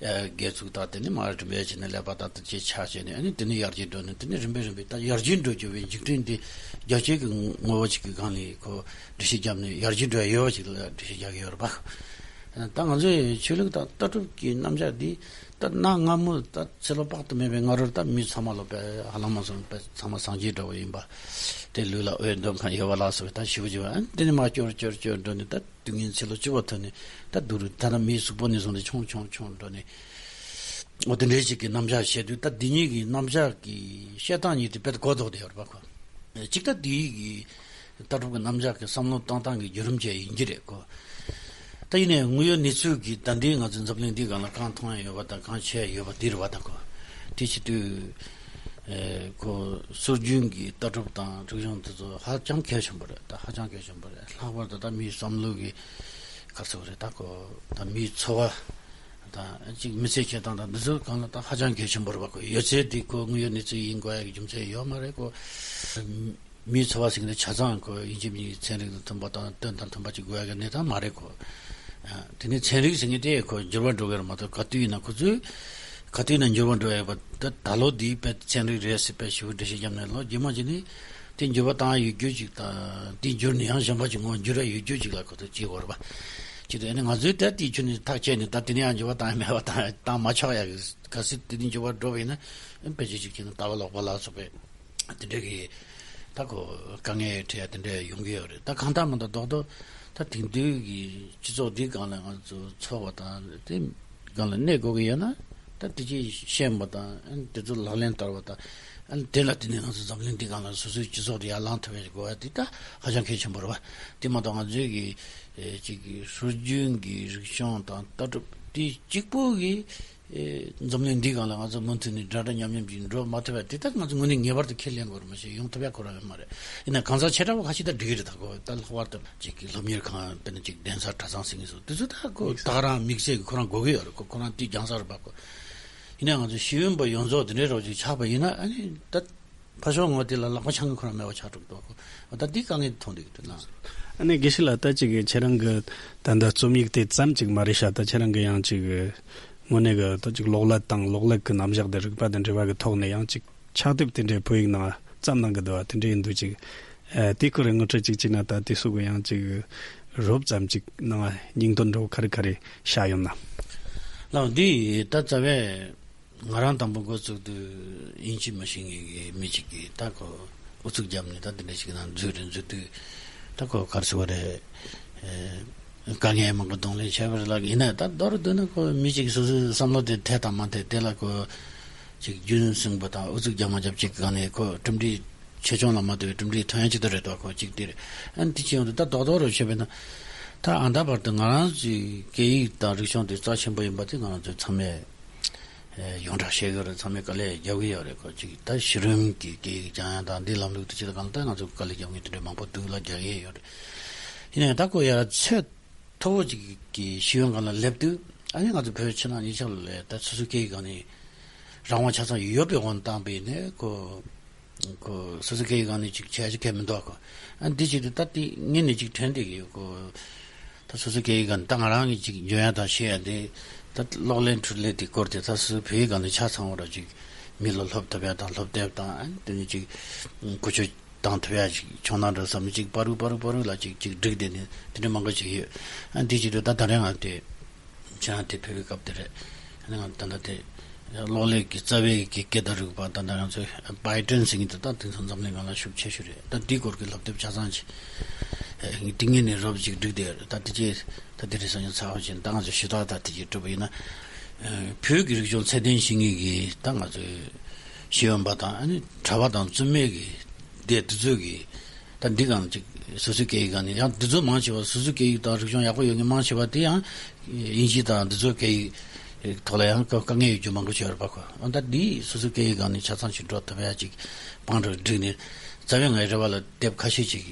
ཨ་སྒལ་ཚིགས་དང་། དེ་ནས་མར་རིམ་པས་བྱས་ནས་ཀླད་པ་དང་དེ་ཅིག་ཆགས་བྱས་ནས། ཨ་ནི་དེ་ནས་ཡར་རྒྱས་འགྲོ་ནས། དེ་ནས་རིམ་པས་རིམ་པས་ད་ཡར་རྒྱས་འགྲོ་རྒྱུ་བའི་འཇིག་རྟེན་འདི་རྒྱ་ཆེ་གི་ངོ་བོ་ཅིག་གི་སྒང་ནས་ཁོ་འགྲེལ་བཤད་བརྒྱབ་ནས་ཡར་རྒྱས་འགྲོ་ཡ་ཡོད་པ་ཅིག་ལ་འགྲེལ་བཤད་རྒྱག་གི་ཡོད་རེད་པ། ད་ང་ཚོའི་ཆོས་ལུགས་དང་ལྟ་གྲུབ་ཀྱི་རྣམ་གཞག་འདི་ད་གནའ་སྔ་མོ་ད་ཚེ་ལོ་དཔག་ཏུ་མེད་པའི་སྔ་རོལ་ད་མི་ཚང་མ་ལོ་པའི་ཧ་ལམ་མ་སོང་པའི་ཚང་མ་སངས་རྒྱས་འདྲ་བོ་ཡིན་པ། དེ་ལུས་ལ་འོད་འདོན་མཁན་ཡོད་པ་ལ་སོགས་པའི་ད་ཞེ་པོ་ཅིག་པ། ཨ་ནི་དེ་ནས་མར་སྐྱོར་སྐྱོར་སྐྱོར་འགྲོ་ནས། ད་དུས་ངན་ཚེ་ལོ་བཅུ་པ་ཐོན་ནས་ད་སྡུག་རུ། ད་ལྟ་མིའི་གཟུགས་པོ་ནས་བཟུང་སྟེ་ཆུང་ཆུང་ཆུང་འགྲོ་ནས། འོ་དེ་འདྲའི་ཞིག་གི་རྣམ་གཞག་བཤད་དུས། ད་འདི་གཉིས་ཀྱི་རྣམ་གཞག་གི་བཤད་སྟངས་གཉིས་དེ་རྦད་དེ་གོ་ལྡོག་བསྡད་ཡོད་རེད་པ་ཁོ། གཅིག་ད་འདི་གི་ལྟ་གྲུབ་ཀྱི་རྣམ་གཞག་གི་བསམ་བློ་བཏང་སྟངས་ཀྱི་བརྒྱུད་རིམ་བཅས་ཡིན་གྱི་རེད་ཁོ། ད་ཡིན་ནའི་དངོས་ཡོད་གནས་ཚུལ་གྱི་ད་འདི་ང་ཚོའི་འཛམ་གླིང་འདིའི་སྒང་ལ་གང་མཐོང་ཡ་ཡོད་པ་དང་། གང་བྱས་ཡོད་པ་འདི་རེད་པ། ད་ཁོ་དེ་བྱེད་དུས། ཨེ་ཁོ་སྲོལ་རྒྱུན་གྱི་ལྟ་གྲུབ་དང་རིག་གཞུང་དེ་ཚོ་ཧ་ཅང་གལ་ཆེན་པོ་རེད། ད་ཧ་ཅང་གལ་ཆེན་པོ་རེད། ལྷག་པར་དུ་ད་མིའི་བསམ་བློ་གི་ག་ཚོད་རེད། ད་ཁོ་ད་མིའི་འཚོ་བ་དང་ཅིག་མི་ཚེ་སྐྱེལ་སྟངས་དང་འདི་ཚོའི་སྒང་ལ་ད་ཧ་ཅང་གལ་ཆེན་པོ་རེད་པ། ཁོ་ཡོད་ཚད་འདི་ཁོ་དངོས་ཡོད་གནས་ཚུལ་ཡིན་དགོས་ཡ་གི་རྒྱུ་མཚན་ཡོད་མ་རེད་ཁོ། མིའི་འཚོ་བ་ཟེར་མཁན་དེ་ཆ་ཚང་ཁོ་ཡིན་གཅིག་མིན་གཅིག་ཚན་རིག་དང་མཐུན་པ་དང་དོན་དང་མཐུན་པ་ཅིག་དགོས་ཡ་གི་གནས་སྟངས་མ་རེད་ཁོ། ཨ་དེ་ནས་ཚན་རིག་ཟེར་མཁན་དེ་ཁོ་འགྱུར་བ་འགྲོ་གི་རེད་མ་གཏོགས། ག་དུས་ཡིན་ན་ཁོ་ཚོས་ག་དུས་ཡིན་ན་འགྱུར་བ་འགྲོ་ཡ་ཡོད་པ། ད་ད་ལོ་འདིའི་དཔེ་ཚན་རིག་རེད་ཟེར་དཔེ་ཞེ་པོ་འགྲེལ་བཤད་བརྒྱབ་ནས་ལོ་རྗེས་མ་ཅིག་ནས་དེ་འགྱུར་བ་བཏང་ཡ་ཡོད་རྒྱུ་ཅིག་དང་། དེ་འགྱུར་ནས་ཡང་གཞན་པ་ཅིག་ངོ་འགྱུར་ཡ་ཡོད་རྒྱུ་ཅིག་ལ་ཁོ་ཚོ་བྱེད་དགོས་རེད་པ། ཅིག་དེ་ནས་ང་ཚོས་ད་དེའི་ཆུ་ནས་ཐག་བཅད་ནས། ད་དེ་ནས་ཡང་འགྱུར་བ་བཏང་ཡ་མེད་པ་དང་། བཏང་མ་ཆོག་ཡ་གི། གལ་སྲིད་དེ་ནས་འགྱུར་བ་འགྲོ་བ་ཡིན་ན་དཔེ་ཆ་ཅིག་བྱས་ན་ལྟ་བ་ལོག་པ་ལ་སོགས་པའི་དེ་འདྲ་གི་ད་ཁོ་དཀའ་ངལ་འཕྲད་ཡ་དེ་འདྲ་ཡོང་གི་ཡོད་རེད། ད་གང་ལྟར་མ་ལྟར་རྡོག་རྡོག་ད་དེང་དུས་ཀྱི་སྤྱི་ཚོགས་འདིའི་སྒང་ལ་ང་ཚོ་འཚོ་བ་དང་དེ་སྒང་ལ་གནས་དགོས་ཀྱི་ཡོད་ན། ད་དེ་ཅིག་ཤེས་པ་དང་། ཨ་ནི་དེ་ཚོ་ལག་ལེན་བསྟར་བ་དང་། ཨ་ནི་དེ་ལ་བརྟེན་ནས་ང་ཚོ་འཛམ་གླིང་འདིའི་སྒང་ལ་སོ་སོའི་སྤྱི་ཚོགས་དེ་ཡར་ལངས་ཐུབ་པའི་དགོས་པ་དེ་ད་ཧ་ཅང་གལ་ཆེན་པོ་རེད་པ། དེ་མ་གཏོགས་ང་ཚོའི་གི་ཨེ་ཅིག་གི་སྲོལ་རྒྱུན་གྱི་རིག་གཞུང་དང་ལྟ་གྲུབ་དེ་གཅིག་པོ་གིས་ཨེ་འཛམ་གླིང་འདིའི་སྒང་ལ་ང་ཚོ་མུ་མཐུད་ནས་འདྲ་འདྲ་མཉམ་མཉམ་ཅིག་འགྲོ་མ་ཐུབ་པ་དེ་ད་ང་ཚོ་དངོས་གནས་ངེས་པར་དུ་ཁས་ལེན་དགོས་རེད། མ་གཞི་ཡོང་ཐུབ་ཡ་ཁོ་རང་ཡོད་མ་རེད། ཡིན་ན་གང་ཟག་བྱེ་བྲག་པ་ཁ་ཤས་ད་འགྲིག་གི་རེད། ད་ཁོ་ད་ལྷག་པར་དུ་ཅིག་གི་སློབ་གཉེར་ཁང་། དཔེར་ན་ཅིག་གདན་ས་གྲྭ་ཚང་ཟེར་མཁན་སོགས་དེ་ཚོ་ད་ཁོ་ད་ག་རང་དམིགས་བསལ་གྱི་ཁོ་རང་དགོས་ཀྱི་ཡོད་རེད། ཁོ་ཁོ་རང་དེའི་རྒྱང་ས་རེད་པ་ཁོ། ཡིན་ན་ང་ཚོ་ཤེས་ཡོན་པ་ཡོངས་རྫོགས་དེ་འདྲའི་རོགས་ཅིག་ཆགས་པ་ཡིན་ན། ཨ་ནི་ད་ཕར་ཕྱོགས་ངོས་དེ་ལ་ལག་པ་འཆང་གི་ཁོ་རང་མེད་པ་ཆགས་འགྲོ་གི་འདུག་ཁོ། ད་འདི་དཀའ་ངལ་མཐོང་བསྡད་ཀྱི་འདུག་ན། ཨ་ནི་དགེ་བཤེས་ལགས། ད་ཅིག་གི་ཁྱེད་རང་གི་ད་ལྟ་རྩོམ་ཡིག་དེ་ཙམ་ཅིག་མ་རེད་ཤག་ད་ཁྱེད་རང་གི་ཡང་ཅིག་གི་དངོས་གནས་གི་ད་ཅིག་གློག་ཀླད་དང་གློག་ཀླད་ཀྱི་རྣམ་གཞག་དེ་རིག་པ་དང་འབྲེལ་བ་གི་ཐོག་ནས་ཡང་ཅིག་ཕྱག་དེབ་དེ་འདྲའི་བོད་ཡིག་ནང་བརྩམས་གནང་གི་འདུག་བ། དེ་འདྲའི་འདུག་ཅིག་ཨ་དེའི་སྐོར་ངོ་སྤྲོད་ཅིག་བྱས་ན། ད་དེ་སོགས་ཀྱི་ཡང་ཅིག་རོབ་ཙམ་ཅིག་ནང་སྙིང་དོན་འདྲ་བོ་ག་རེ་ག་རེ་བཞག་ཡོད་ན། ལགས། འདི་ད་རྩ་བའི་ང་རང་དང་པོ་འགོ་བཙུགས་དུས་དབྱིན་ཇི་མི་ཤེས་མཁན་གྱི་མི་གཅིག་གིས་ད་ཁོ་ཨུ་ཚུགས་བརྒྱབ་ནས་ད་འདི་འདྲ་ཞིག་ནང་འཛུལ་རེད། འཛུལ་དུས་ད་ཁོ་ག་རེ་ཟེར་བ་རེད། ཨེ་དཀའ་ངལ་མང་པོ་གདོང་ལེན་བྱས་པ་རེད་ལགས། ཡིན་ན་ད་མདོར་བསྡུས་ན་ཁོ་མི་གཅིག་སོ་སོའི་བསམ་བློ་དེ་འཐད་དང་མ་འཐད་དེ་ལ་ཁོ་ཅིག་རྒྱུན་བསྲིངས་པ་དང་ཨུ་ཚུགས་རྒྱག་མ་རྒྱབ་ཅིག་གི་སྒང་ནས་ཁོ་གྲུབ་འབྲས་ཆེ་ཆུང་ལ་མ་ལྟོས་པའི་གྲུབ་འབྲས་ཐོན་ཡ་ཅིག་ད་རེད་དོ། ཁོ་གཅིག་དེ་རེད། ཨ་ནི་དེ་བྱས་ཡོང་དུས་ད་རྡོག་རྡོག་རུ་བྱས་པས་ན། ད་ཨ་ད་བར་དུ་ང་རང་ཚོའི་སྐད་ཡིག་དང་རིག་གཞུང་དེ་རྩ་ཆེན་པོ་ཡིན་པ་དེ་ང་རང་ཚོས་ཚང་མས་ཡོངས་གྲགས་བཤད་ཀྱི་ཡོད་རེད། ཚང་མས་དཀའ་ལས་རྒྱག་གི་ཡོད་རེད། ཁོ་ཅིག་ད་གཞི་རིམ་གྱི་སྐད་ཡིག་སྦྱང་ཡ་དང་འདི་ལམ་ལུགས་དེ་ཅིག་ལ་གང་ལྟར་ང་ཚོ་དཀའ་ལས་རྒྱག་མཁན་དེ་འདྲ་མང་པོ་འདུག་ལ་རྒྱག་ཡས་ཡོད་རེད། ཡིན་ནའི་ད་ཁོ་ཡར་ཚད་མཐོ་པོ་ཅིག་གི་ཤེས་ཡོན་སྒང་ལ་སླེབས་དུས། ཨ་ནི་ང་ཚོ་བོད་ཕྱི་ནང་གཉིས་ཆ་ལ་ད་སོ་སོའི་སྐད་ཡིག་སྒང་ནས་རང་དབང་ཆ་ཚང་ཡོད་པའི་དབང་བཏང་པ་ཡིན་ནའི་ཁོ། ཁོ་སོ་སོའི་སྐད་ཡིག་སྒང་ནས་ཅིག་བྱས་ཅིག་གལ་མི་འདུག་གོ། ཨ་འདི་ཅིག་ཏུ་ད་འདི་ངེད་ནས་ཅིག་དྲན་བསྡད་ཀྱི་ཡོད་གོ། ད་སོ་སོའི་སྐད་ཡིག་སྒང་ད་ང་རང་གིས་ཅིག་འཇོན་ཡ་དང་ཤེས་ཡ་འདི། ད་གློག་ཀླད་འཕྲུལ་ལས་དེ་སྐོར་དེ་ད་སོ་སོའི་བོད་ཡིག་སྒང་ནས་ཆ་ཚང་བ་ར་ཅིག་མི་ལ་སློབ་ཐུབ་ཡ་དང་སློབ་དེབ་དང་། ཨ་དེ་ནས་ཅིག་ཀུ་ཅོ་ བཏང་ཐུབ་ཡ་ཅིག་བྱུང་ན་འགྲོ་བསམ། ཅིག་པ་རུ་པ་རུ་པ་རུ་ལ་ཅིག་ཅིག་བསྒྲིགས་བསྡད་ནས་དེ་འདྲ་མང་པོ་ཅིག་ཡོད། ཨ་འདི་ཅིག་ཏུ་ད་ད་རེས་ང་དེ་ཁྱེད་རང་དེ་ཕེབས་པའི་སྐབས་དེ་རེད། ཨ་ནི་ང་ད་ལྟ་དེ་གློག་ཀླད་ཀྱི་རྩ་བའི་གི་སྐད་བརྡ་རིག་པ་ད་ལྟ་ང་ཚོའི་བྷའི་ཊོན་ཟེར་མཁན་དེ་ད་དེང་སང་འཛམ་གླིང་སྒང་ལ་ཤུགས་ཆེ་ཤོས་རེད། ད་འདི་སྐོར་གྱི་སློབ་དེབ་ཆ་ཚང་ཅིག་ཏིང་ངེ་ནས་རོབ་ཅིག་བསྒྲིགས་བསྡད་ཡོད་རེད། ད་དེ་ཅིག་ད་དེ་རིང་སང་ཉིན་ཚར་བ་ཅིག་ད་ང་ཚོ་ཞུ་དག་ད་དེ་ཅིག་བསྒྲུབས་པ་ཡིན་ན། བོད་ཀྱི་རིག་གཞུང་ཚད་ལྡན་ཞིག་ངེས་ཀྱི་ད་ང་ཚོའི་ཤེས་ཡོན་པ་དང་ཨ་ནི་གྲྭ་པ་དང་བཙུན་མའི་གི་སྡེ་འདི་ཚོས་གི་ད་འདི་གང་ཅིག་སོ་སོའི་སྐད་ཡིག་གང་ནས་ཡང་འདི་ཚོ་མང་ཆེ་བ་སོ་སོའི་སྐད་ཡིག་དང་རིག་གཞུང་ཡག་པོ་ཡོད་མཁན་མང་ཆེ་བ་དེ་ཡང་དབྱིན་ཇི་དང་འདི་ཚོའི་སྐད་ཡིག་ཐོག་ལ་ཡང་དཀའ་དཀའ་ངལ་ཡོད་རྒྱུ་མང་པོ་ཅིག་ཡོད་རེད་པ་ཁོ། འོ་ད་འདི་སོ་སོའི་སྐད་ཡིག་གང་ནས་ཆ་ཚང་ཞིག་འགྲོ་ཐུབ་ཡ་ཅིག་བང་སྒྲིག་བསྒྲིགས་ནས་རྩ་བའི་ངའི་རེ་བ་ལ་དེབ་ཁ་ཤས་ཅིག་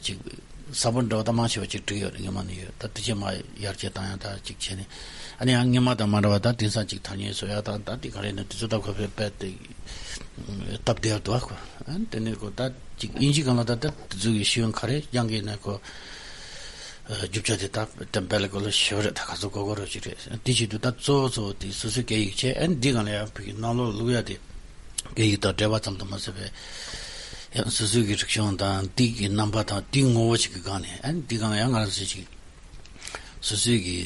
ཅིག་ས་བོན་འདྲ་བ་ད་མང་ཆེ་བ་ཅིག་བསྒྲིགས་ཡོད་རེད། ངས་མ་ནི་ཡོད་ད་དེ་ཅིག་མ་ཡར་རྒྱས་བཏང་ཡ་ད་ཅིག་བྱས་ནས་ཨ་ནི་ཡང་སྔོན་མ་དང་མ་འདྲ་བ་ད་དེང་སང་ཅིག་ཐ་སྙད་བཟོ་ཡ་དང་ད་དེ་ག་རེ་ནས་དེ་ཚོ་ད་ཁོ་ཕེབས་པས་དེ་སྟབས་བདེ་བ་འདུག་ཨ་ཁོ། ཨ་ནི་དེ་ནས་ཁོ་ད་ཅིག་དབྱིན་ཇི་སྒང་ལ་ད་ད་དེ་ཚོ་གི་ཤེས་ཡོན་ག་རེ་སྦྱང་གི་ན་ཁོ་རྒྱུ་ཆ་དེ་ད་དེ་བལ་ཀོ་ལ་ཞེ་བ་རེད། ད་ག་ཚོད་དགོས་དགོས་རོགས་ཅིག་རེད། དེ་བྱེད་དུས་ད་གཙོ་བོ་གཙོ་བོ་དེ་སོ་སོའི་སྐད་ཡིག་བྱས་ཨ་ནི་འདི་སྒང་ལ་ཡང་བོད་ཀྱི་ནང་ལོགས་བླུག་ཡ་དེ་སྐད་ཡིག་དང་འབྲེལ་བ་ཙམ་དུ་མ་ཟད་པའི་ཡང་སོ་སོའི་གི་རིག་གཞུང་དང་འདི་གི་རྣམ་པ་དང་འདི་ངོ་བོ་ཅིག་གི་སྒང་ནས་ཨ་ནི་འདི་སྒང་ལ་ཡང་ང་རང་ཚོ་ཅིག་སོ་སོའི་གི་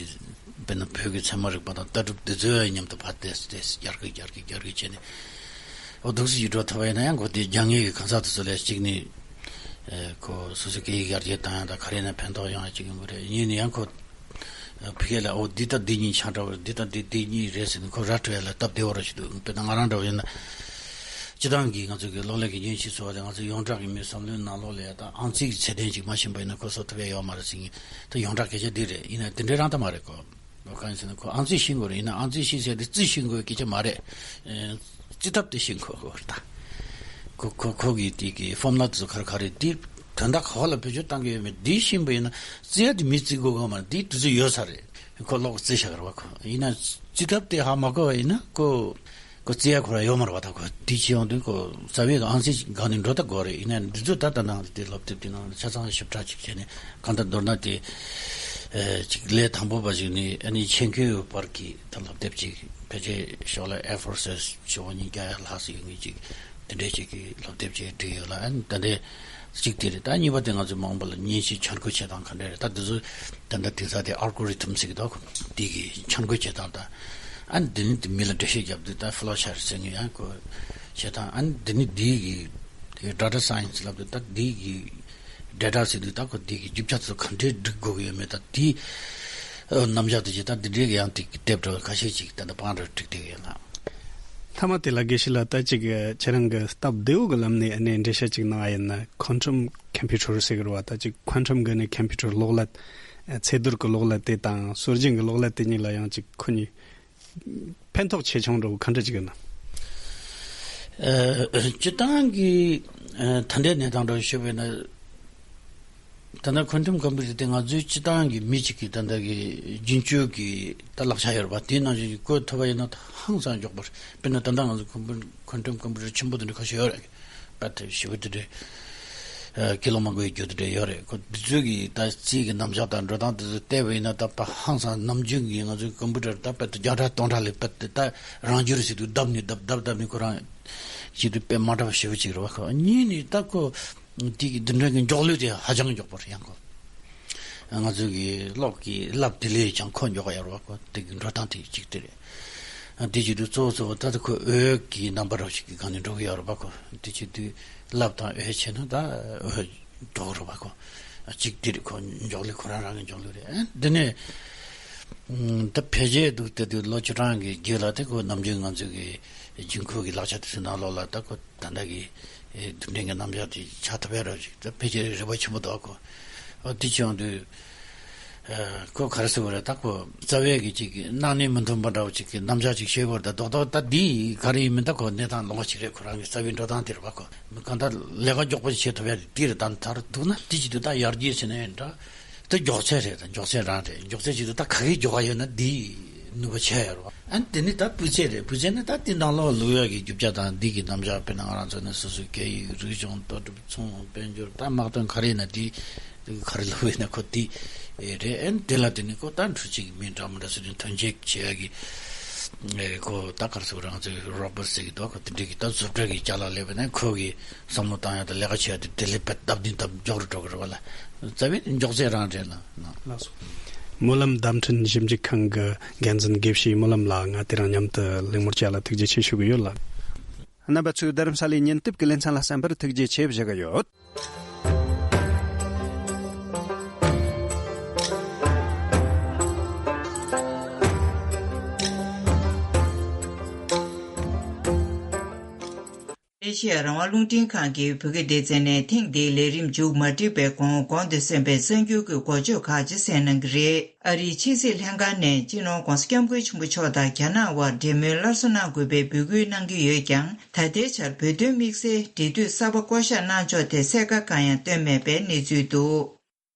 དཔེར་ན་བོད་ཀྱི་ཚད་མ་རིག་པ་དང་ལྟ་གྲུབ་འདི་ཚོའི་མཉམ་དུ་ཕར་ཏེས་ཏེས་རྒྱ་སྐད་རྒྱ་སྐད་རྒྱ་སྐད་བྱས་ནས་འོ་འདུག་སེ་ཡིད་འགྲོ་ཐུབ་པ་ཡིན་ན་ཡང་གོ་དེ་རྒྱ་ངའི་གི་གང་ཟག་དེ་ཚོ་ལས་གཅིག་ནི་ཨེ་ཁོ་སོ་སོའི་སྐད་ཡིག་ཡར་རྒྱས་བཏང་ཡ་དང་ག་རེ་ན་ཕན་ཐོགས་ཡོང་ཡ་གཅིག་ཡིན་པ་རེད། གཉིས་ནི་ཡང་ཁོ་ཨེ་ཕ་གི་ལ་འོ་འདི་དང་འདི་གཉིས་ཆ་འདྲ་བ་རེད། འདི་དང་འདི་འདི་གཉིས་རེད་ཟེར་ནས་ཁོ་ར་སྤྲོད་ཡ་ལ་སྟབས་བདེ་བ་ར་ཞིག་འདུག་དཔེར་ན་ང་རང་འདྲ་བ་ཡིན་ན། སྤྱི་བཏང་གི་ང་ཚོ་གི་གློག་ཀླད་ཀྱི་མཉེན་ཆས་ཚོ་བ་དེ་ང་ཚོ་ཡོངས་གྲགས་ཀྱི་མིའི་བསམ་བློའི་ནང་ལོགས་ལ་ཡ་ད་ཨང་རྩིས་ཀྱི་ཚད་ལྡན་ཅིག་མ་ཤེས་པ་ཡིན་ན་ཁོ་བཟོ་ཐུབ་ཡ་ཡོད་མ་རེད་ཟེར་མཁན་ད་ཡོངས་གྲགས་སྐད་ཆ་འདི་རེད། ཡིན་ན་དེ་འདྲའི་རང་ད་མ་རེད་ཁོ། ལོ་གང་ཡིན་ཟེར་ན་ཁོ་ཨང་རྩིས་ཤེས་དགོས་རེད། ཡིན་ན་ཨང་རྩིས་ཤེས་ཟེར་དེ་རྩིས་ཤེས་དགོས་སྐད་ཆ་མ་རེད། ཨེ་རྩིས་ཐབས་དེ་ཤེས་དགོས་དགོས་རེད་ད། ཁོ་ཁོ་ཁོ་གི་དེ་གི་ཕོར་མུ་ལ་དེ་ཚོ་ག་རེ་ག་རེ་དེ་དོན་དག་ག་བ་ལ་བེད་སྤྱོད་བཏང་གི་ཡོད་མེད་དེ་ཤེས་པ་ཡིན་ན་རྩིས་ཡ་དེ་མི་རྩིས་དགོས་ག་མ་རེད། དེ་དུས་ཚོད་ཡོད་ས་རེད། ཁོ་ལོག་རྩིས་བྱ་གི་རེད་བ་ཁོ། ཡིན་ན་རྩིས་ཐབས་དེ་ཧ་མ་གོ་བ་ཡིན་ན་ཁོ། ཁོ་རྩིས་ཡ་ཁོ་ར་ཡོད་མ་རེད་བ། ད་ཁོ་དེ་ཅི་ཡོང་དུས་ཁོ་རྩ་བའི་ཨང་རྩིས་སྒང་ནས་འགྲོ་ད་དགོས་རེད། ཡིན་ན་འདི་ཚོ་ད་ལྟ་ནང་དེ་སློབ་དེབ་དེ་ནང་ཆ་ཚང་ཞིབ་ཕྲ་ཅིག་བྱས་ནས་གང་ལྟར་མདོར་ན་དེ་ཅིག་ལས་དང་པོ་པ་ཞིག་ནས་ཨ་ནི་ཆེད་མཁས་པའི་བར་གྱི་ད་སློབ་དེབ་ཅིག་ཕལ་ཆེར་ཞོགས་ལ་ཨེ་ཕོར་སེ་ཇི་བཅུ་པོ་ཉིས་བརྒྱ་ལྷག་ཙམ་ཡོད་ངེས་ཅིག་དེ་འདྲས་ཅིག་གི་སློབ་དེབ་ཅིག་བྲིས་ཡོད་ལ། ཨ་ནི་ད་ལྟའི་གཅིག་དེ་རེད། ད་གཉིས་པ་དེ་ང་ཚོས་མ་འོངས་པ་ལ་མཉེན་ཆས་འཆར་འགོད་བྱེད་སྟངས་ག་འདྲ་རེད། ད་འདི་ཚོ་ད་ལྟ་དེང་སང་དེ་ཨལ་གོ་རི་ཐམ་ཟེར་གི་འདུག་དེ་གི་འཆར་འགོད་བྱེད་སྟངས་དང་། ཨ་ནི་འདི་ནི་དེ་མི་ལ་འགྲེལ་བཤད་རྒྱབ་དུས་ད་ཕི་ལོ་ཆར་ཟེར་ནི་ཡང་ཁོ་བྱེད་སྟངས། ཨ་ནི་འདི་ནི་འདི་གི་ཌེ་ཊ་སའེན་སི་ལབ་དུས་ད་འདི་གི་ཌེ་ཊ་ཟེར་དུས་ད་ཁོ་འདི་གི་རྒྱུ་ཆ་ཚོ་ག་འདྲའི་སྒྲིག་དགོས་ཀྱི་ཡོད་མེད་ད་དེ་རྣམ་གཞག་དེ་ཅིག་ད་འདི་འདྲའི་གི་ཡང་དེ་གི་དེབ་འདྲ་བ་ཁ་ཤས་ཅིག་ད་ལྟ་བང་ར་བསྒྲིགས་བསྡད་ཡོད་ལ། མཐའ་མ་དེ་ལ་དགེ་བཤེས་ལགས་ད་ཅིག་ཁྱེད་རང་གི་སྟབས་བདེ་བོ་གི་ལམ་ནས་ཨ་ནེ་འགྲེལ་བཤད་ཅིག་གནང་བ་ཡིན་ན། ཁོན་ཊམ་ཁམ་པུ་ཊར་ཟེར་གི་རེད་བ། ད་ཅིག་ཁོན་ཊམ་གི་ནི་ཁམ་པུ་ཊར་གློག་ཀླད། ཚེ་སྡུར་གི་གློག་ཀླད་དེ་དང་སྲོལ་རྒྱུན་གི་གློག་ཀླད་དེ་གཉིས་ལ་ཡང་ཅིག་ཁོ་གཉིས་ཕན་ཐོགས་ཆེ་ཆུང་འདྲ་བོ་ག་འདྲ་ཅིག་ཡོད་ན། ཨ་སྤྱི་བཏང་གི་ཨ་ད་ལྟའི་གནས་སྟངས་འདྲ་བོ་ཞུས་པ་ཡིན་ན། ད་ལྟ་ཁོན་ཊམ་ཁམ་པུ་ཊར་དེ་ང་ཚོའི་སྤྱི་བཏང་གི་མི་གཅིག་གི་ད་ལྟ་གི་རྒྱུན་སྤྱོད་ཀྱི་ད་ལག་ཆ་ཡོད་རེད་པ། དེའི་ནང་བཞིན་བཀོལ་ཐུབ་པ་ཡིན་ན་ད་ཧང་སང་མགྱོགས་པ་རེད། དཔེར་ན་ད་ལྟ་ང་ཚོ་ཁོན་པུ་ཁོན་ཊམ་ཁམ་པུ་ཊར་ཆེན་པོ་དེ་འདྲ་ཁ་ཤས་ཡོད་རེད། པད་ཞེ་པོ་དེ་འདྲ་ཨ་ཀི་ལོ་མང་པོའི་རྒྱུ་དེ་འདྲ་ཡོད་རེད། ཁོ་འདི་ཚོའི་གི་ད་རྩིས་ཀྱི་རྣམ་གཞག་དང་འགྲོ་སྟངས་དེ་ཚོ་བལྟས་པ་ཡིན་ན་ད་པ་ཧང་སང་ནམ་རྒྱུན་གྱི་ང་ཚོའི་ཁམ་པུ་ཊར་ད་པད་དུ་བརྒྱ་ཕྲག་སྟོང་ཕྲག་ལས་པད་དུ་ད་རང་འགྱུར་ཟེར་དུས་བརྡབ་ནས་བརྡབ་བརྡབ་བརྡབ་ནས་ཁོ་རང་བྱེད་དུས་དཔེ་མ་འདྲ་བ་ཞེ་པོ་ཅིག་རེད་བ། ཁོ་གཉིས་ནི་ད་ཁོ། དེ་གི་འདི་འདྲ་གི་མགྱོགས་ལོས་དེ་ཧ་ཅང་མགྱོགས་པོ་རེད། ཡང་ཁོ་ང་ཚོ་གི་གློག་གི་རླབས་དེ་ལས་ཀྱང་ཁོ་མགྱོགས་ཡོད་རེད་བ། ཁོ་དེ་གི་འགྲོ་སྟངས་དེ་གཅིག་དེ་རེད། དེ་བྱེད་དུས་གཙོ་བོ་གཙོ་བོ་ད་ལྟ་ཁོ་འོད་ཀྱི་རྣམ་པ་རོ་ཞིག་གི་སྒང་ནས་འགྲོ་གི་ཡོད་རེད་བ། ཁོ་དེ་བྱེད་དུས་རླབས་དང་འོད་ཆེ་ན་ད་འོད་མགྱོགས་རེད་བ། ཁོ་གཅིག་དེ་རེད། ཁོ་མགྱོགས་ལས་ཁོ་རང་རང་གི་མགྱོགས་ལོས་རེད། འདི་ནས་ད་ཕལ་ཆེར་འདུག་དེ་དུས་ལོ་བཅུ་གྲངས་ཀྱི་རྗེས་ལ་དེ་ཁོ་ནམ་རྒྱུན་ང་ཚོ་གི་རྒྱུན་མཁོ་གི་ལག་ཆ་དེ་ཚོའི་ནང་ལོགས་ལ་ད་ཁོ། ད་ལྟ་གི་ཨེ་རྡུལ་ཕྲན་གྱི་རྣམ་གཞག་དེ་ཆགས་ཐུབ་ཡ་ར་ཅིག་ད་ཕལ་ཆེར་རེ་བ་ཆེན་པོ་འདུག་གོ། ཨ་དེ་བྱུང་དུས་ཨ་ཁོ་ག་རེ་ཟེར་བ་རེད། ད་ཁོ་རྩ་བའི་གི་ཅིག་གི་སྣང་གནས་མི་མཐུན་པ་འདྲ་བོ་ཅིག་གི་རྣམ་གཞག་ཅིག་ཤེས་དགོས་རེད། ད་རྡོག་རྡོག་ད་འདི་ག་རེ་ཡིན་མིན་ད་ཁོ་གནས་སྟངས་ལོང་བ་ཞིག་རེད། ཁོ་རང་གི་རྩ་བའི་འགྲོ་སྟངས་དེ་རེད་བ། ཁོ་གང་ལྟར་ལས་ཀ་མགྱོགས་པོ་བྱེད་ཐུབ་ཡ་དེ་རེད། ད་མཐར་གཏུགས་ན་དེ་བྱེད་དུས་ད་ཡར་རྒྱས་ཟེར་ན་ཡང་འདྲ། དེ་མགྱོགས་ཚད་རེད། དེ་མགྱོགས་ཚད་རང་རེད། མགྱོགས་ཚད་ཅིག་ཏུ་ད་ག་གེ་མགྱོགས་པ་ཡོད་ན་འདི་ནུས་པ་ཆེ་ཡོད་རེད་བ། ཨ་ནི་དེ་ནི་ད་སྤུས་ཚད་རེད། སྤུས་ཚད་ནི་ད་དེ་ནང་ལོགས་ལུག་ཡག་གི་རྒྱུ་ཆ་དང་འདི་གི་རྣམ་གཞག་དཔེར་ན་ང་རང་ཚོ་ནི་སོ་སོའི་སྐད་ཡིག་རིག་གཞུང་ལྟ་གྲུབ་ཚོང་དཔལ་འབྱོར་ད་དམག་དོན་ག་རེ་ཡིན་ན་དེ་ག་རེ་ལུག་ཡིན་ན་ཁོ་དེ་རེད། ཨ་ནི་དེ་ལ་དེ་ནི་ཁོ་ད་འཕྲུལ་ཆས་ཀྱི་མི་འདྲ་མི་འདྲ་སོ་སོའི་ཐོན་སྐྱེད་བྱེད་ཡག་གི་ ངས་ཁོ་ད་གར་སོང་རང་ཚོའི་རོགས་པ་ཟེར་གི་འདུག་ཁོ་དེ་འདྲའི་གི་ད་བཟོ་གྲྭ་གི་ཅ་ལག་ལས་པ་ནས་ཁོ་གི་བསམ་བློ་བཏང་ཡ་དང་ལས་ཀ་བྱེད་ཡ་དེ་དེ་ལས་པ་སྟབས་བདེ་སྟབས་མགྱོགས་རུ་འགྲོ་གི་རེད་བ་ལ། རྩ་བའི་མགྱོགས་ཚད་རང་རེད་ལ་ན། ལགས་སོ། སྨོན་ལམ་བརྡ་འཕྲིན་ཞིབ་འཇུག་ཁང་གི་འགན་འཛིན་དགེ་བཤེས་སྨོན་ལམ་ལགས། ང་དེ་རིང་མཉམ་དུ་གླེང་མོལ་བྱས་ལ་ཐུགས་རྗེ་ཆེ་ཞུ་གི་ཡོད་ལ། རྣམ་པ་ཚོས་རྡ་རམ་ས་ལའི་ཉིན་དེབ་ཀྱི་ལེ་ཚན་ལ་གསན་པར་ཐུགས་རྗེ་ཆེ་ཞུ་གི་ཡོད། ཨེ་ཤེ་ཡ་རང་དབང་རླུང་འཕྲིན་ཁང་གི་བོད་སྐད་སྡེ་ཚན་ནས་ཐེངས་འདིའི་ལས་རིམ་མཇུག་མ་སྒྲིལ་བའི་གོང་གོང་དུ་གསན་པའི་གསར་འགྱུར་གྱི་འགོ་བརྗོད་ཁག་ཅིག་གསན་གནང་གི་རེད། ཨ་རིའི་ཕྱི་སྲིད་ལྷན་ཁང་ནས་སྤྱི་ནོར་༧གོང་ས་༧སྐྱབས་མགོན་ཆེན་པོ་མཆོག་དང་རྒྱ་ནག་དབར་འབྲེལ་མོལ་སླར་གསོ་གནང་དགོས་པའི་འབོད་སྐུལ་གནང་གི་ཡོད་ཀྱང་། ད་ལྟའི་ཆར་བོད་དོན་དམིགས་བསལ་འབྲེལ་མཐུད་གསར་པ་བསྐོ་གཞག་གནང་ཕྱོགས་ཐད་གསལ་ཁ་གང་ཡང་བཏོན་མེད་པའི་གནས་ཚུལ་འདུག།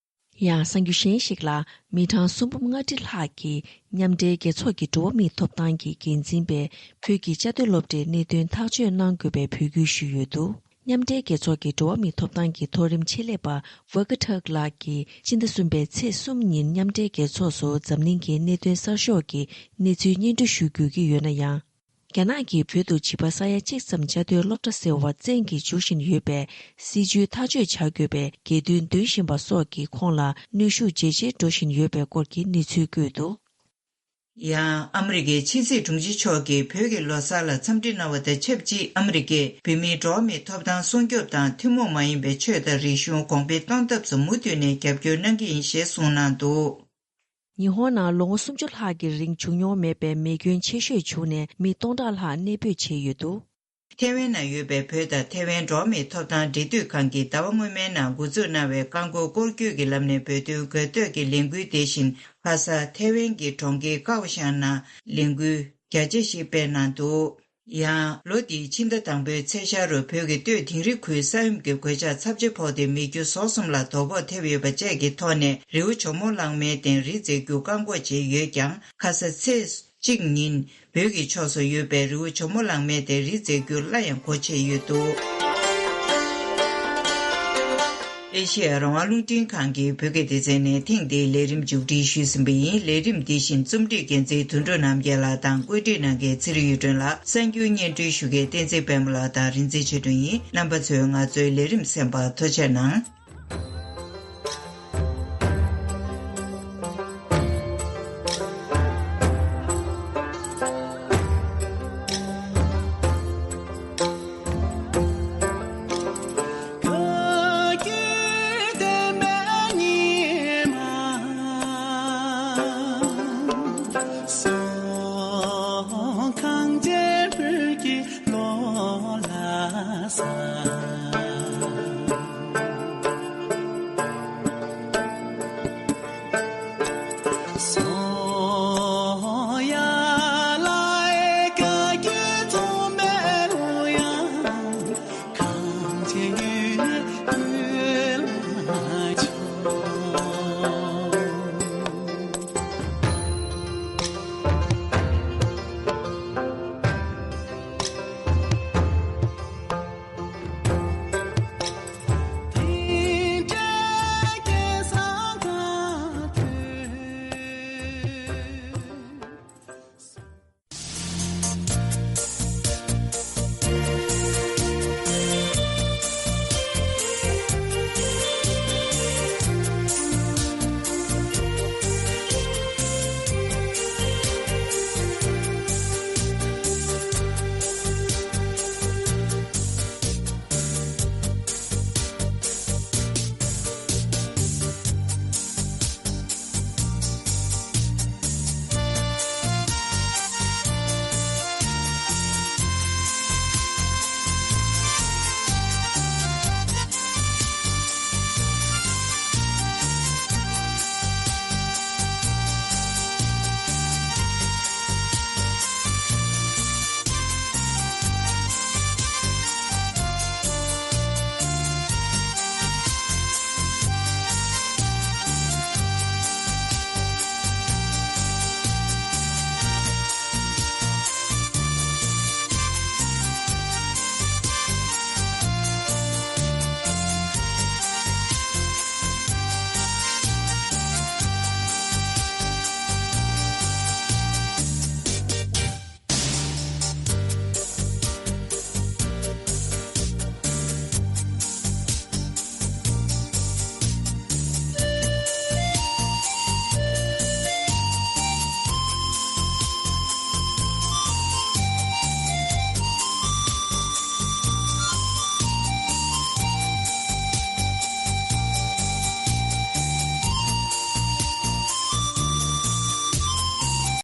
ཡང་གསར་འགྱུར་གཞན་ཞིག་ལ། མི་གྲངས་སུམ་འབུམ་ལྔ་ཁྲི་ལྷག་གིས་མཉམ་འབྲེལ་རྒྱལ་ཚོགས་ཀྱི་འགྲོ་བ་མིའི་ཐོབ་ཐང་གི་འགན་འཛིན་པས་བོད་ཀྱི་བཅའ་སྡོད་སློབ་གྲྭའི་གནད་དོན་ཐག་གཅོད་གནང་དགོས་པའི་འབོད་སྐུལ་ཞུས་ཡོད་འདུག། མཉམ་འབྲེལ་རྒྱལ་ཚོགས་ཀྱི་འགྲོ་བ་མིའི་ཐོབ་ཐང་གི་མཐོ་རིམ་ཆེད་ལས་པ་ཝ་ཀ་ཐག་ལགས་ཀྱིས་སྤྱི་ཟླ་གསུམ་པའི་ཚེས་གསུམ་ཉིན་མཉམ་འབྲེལ་རྒྱལ་ཚོགས་སུ་འཛམ་གླིང་གི་གནད་དོན་གསར་ཤོག་གི་གནས་ཚུལ་སྙན་སྒྲོན་ཞུ་དགོས་ཀྱི་ཡོད་ན་ཡང་། རྒྱ་ནག་གིས་བོད་དུ་བྱིས་པ་ས་ཡ་གཅིག་ཙམ་བཅའ་སྡོད་སློབ་གྲྭ་ཟེར་བ་བཙན་གྱིས་འཇུག་བཞིན་ཡོད་པའི་སྲིད་ཇུས་ཐག་གཅོད་བྱ་དགོས་པའི་འགལ་འདུ་འདོན་བཞིན་པ་སོགས་ཀྱིས་ཁོང་ལ་གནོན་ཤུགས་ཇེ་ཆེར་འགྲོ་བཞིན་ཡོད་པའི་སྐོར་གྱི་གནས་ཚུལ་བཀོད་འདུག། ཡང་ཨ་མི་རི་ཀའི་ཕྱི་སྲིད་དྲུང་ཆེ་མཆོག་གིས་བོད་ཀྱི་ལོ་གསར་ལ་འཚམས་འདྲི་གནང་བ་དང་ཆབས་ཅིག། ཨ་མི་རི་ཀས་བོད་མིའི་འགྲོ་བ་མིའི་ཐོབ་ཐང་སྲུང་སྐྱོབ་དང་ཐུན་མོང་མ་ཡིན་པའི་ཆོས་དང་རིག་གཞུང་གོང་འཕེལ་གཏོང་ཐབས་སུ་མུ་མཐུད་ནས་རྒྱབ་སྐྱོར་གནང་གི་ཡིན་ཞེས་གསུངས་གནང་འདུག། ཉི་ཧོང་ནང་ལོ་ངོ་སུམ་ཅུ་ལྷག་གི་རིང་བྱུང་མྱོང་མེད་པའི་མེ་སྐྱོན་ཆེ་ཤོས་བྱུང་ནས་མི་སྟོང་ཕྲག་ལྷག་གནས་སྤོས་བྱས་ཡོད་འདུག། ཐེ་ཝན་ནང་ཡོད་པའི་བོད་དང་ཐེ་ཝན་འགྲོ་བ་མིའི་ཐོབ་ཐང་འབྲེལ་མཐུད་ཁང་གིས་ཟླ་བ་སྔོན་མའི་ནང་འགོ་འཛུགས་གནང་བའི་རྐང་འཁོར་སྐོར་སྐྱོད་ཀྱི་ལམ་ནས་བོད་དོན་དགོས་འདོད་ཀྱི་ལས་འགུལ་དེ་བཞིན་ཁ་ས་ཐེ་ཝན་གྱི་གྲོང་ཁྱེར་ཀའོ་ཤང་ནང་ལས་འགུལ་རྒྱ་ཆེ་ཞིག་སྤེལ་གནང་འདུག། ཡང་ལོ་འདིའི་ཕྱི་ཟླ་དང་པོའི་ཚེས་ཤར་རུ་བོད་ཀྱི་སྟོད་དིང་རི་ཁུལ་ས་ཡོམ་གྱི་གོད་ཆག་ཚབས་ཆེ་ཕོག་སྟེ་མི་རྒྱུ་ཟོག་གསུམ་ལ་དོ་ཕོག་ཐེབས་ཡོད་པ་བཅས་ཀྱི་ཐོག་ནས་རི་བོ་ཇོ་མོ་གླང་མའི་སྟེང་རི་འཛེག་རྒྱུ་བཀག་འགོག་བྱས་ཡོད་ཀྱང་། ཁ་ས་ཚེས་གཅིག་ཉིན་བོད་ཀྱི་ཕྱོགས་སུ་ཡོད་པའི་རི་བོ་ཇོ་མོ་གླང་མའི་སྟེང་རི་འཛེག་རྒྱུ་སླར་ཡང་སྒོ་ཕྱེ་ཡོད་འདུག། ཨེ་ཤེ་ཡ་རང་དབང་རླུང་འཕྲིན་ཁང་གི་བོད་སྐད་སྡེ་ཚན་ནས་ཐེངས་འདིའི་ལས་རིམ་མཇུག་སྒྲིལ་ཞུས་ཟིན་པ་ཡིན། ལས་རིམ་འདི་བཞིན་རྩོམ་སྒྲིག་འགན་འཛིན་དོན་གྲུབ་རྣམ་རྒྱལ་ལགས་དང་། བཀོད་སྒྲིག་གནང་མཁན་ཚེ་རིང་གཡུ་སྒྲོན་ལགས། གསར་འགྱུར་སྙན་སྒྲོན་ཞུ་མཁན་བསྟན་འཛིན་པད་མ་ལགས་དང་རིག་འཛིན་ཆོས་སྒྲོན་ཡིན། རྣམ་པ་ཚོས་ང་ཚོའི་ལས་རིམ་གསན་པར་ཐུགས་རྗེ་གནང་།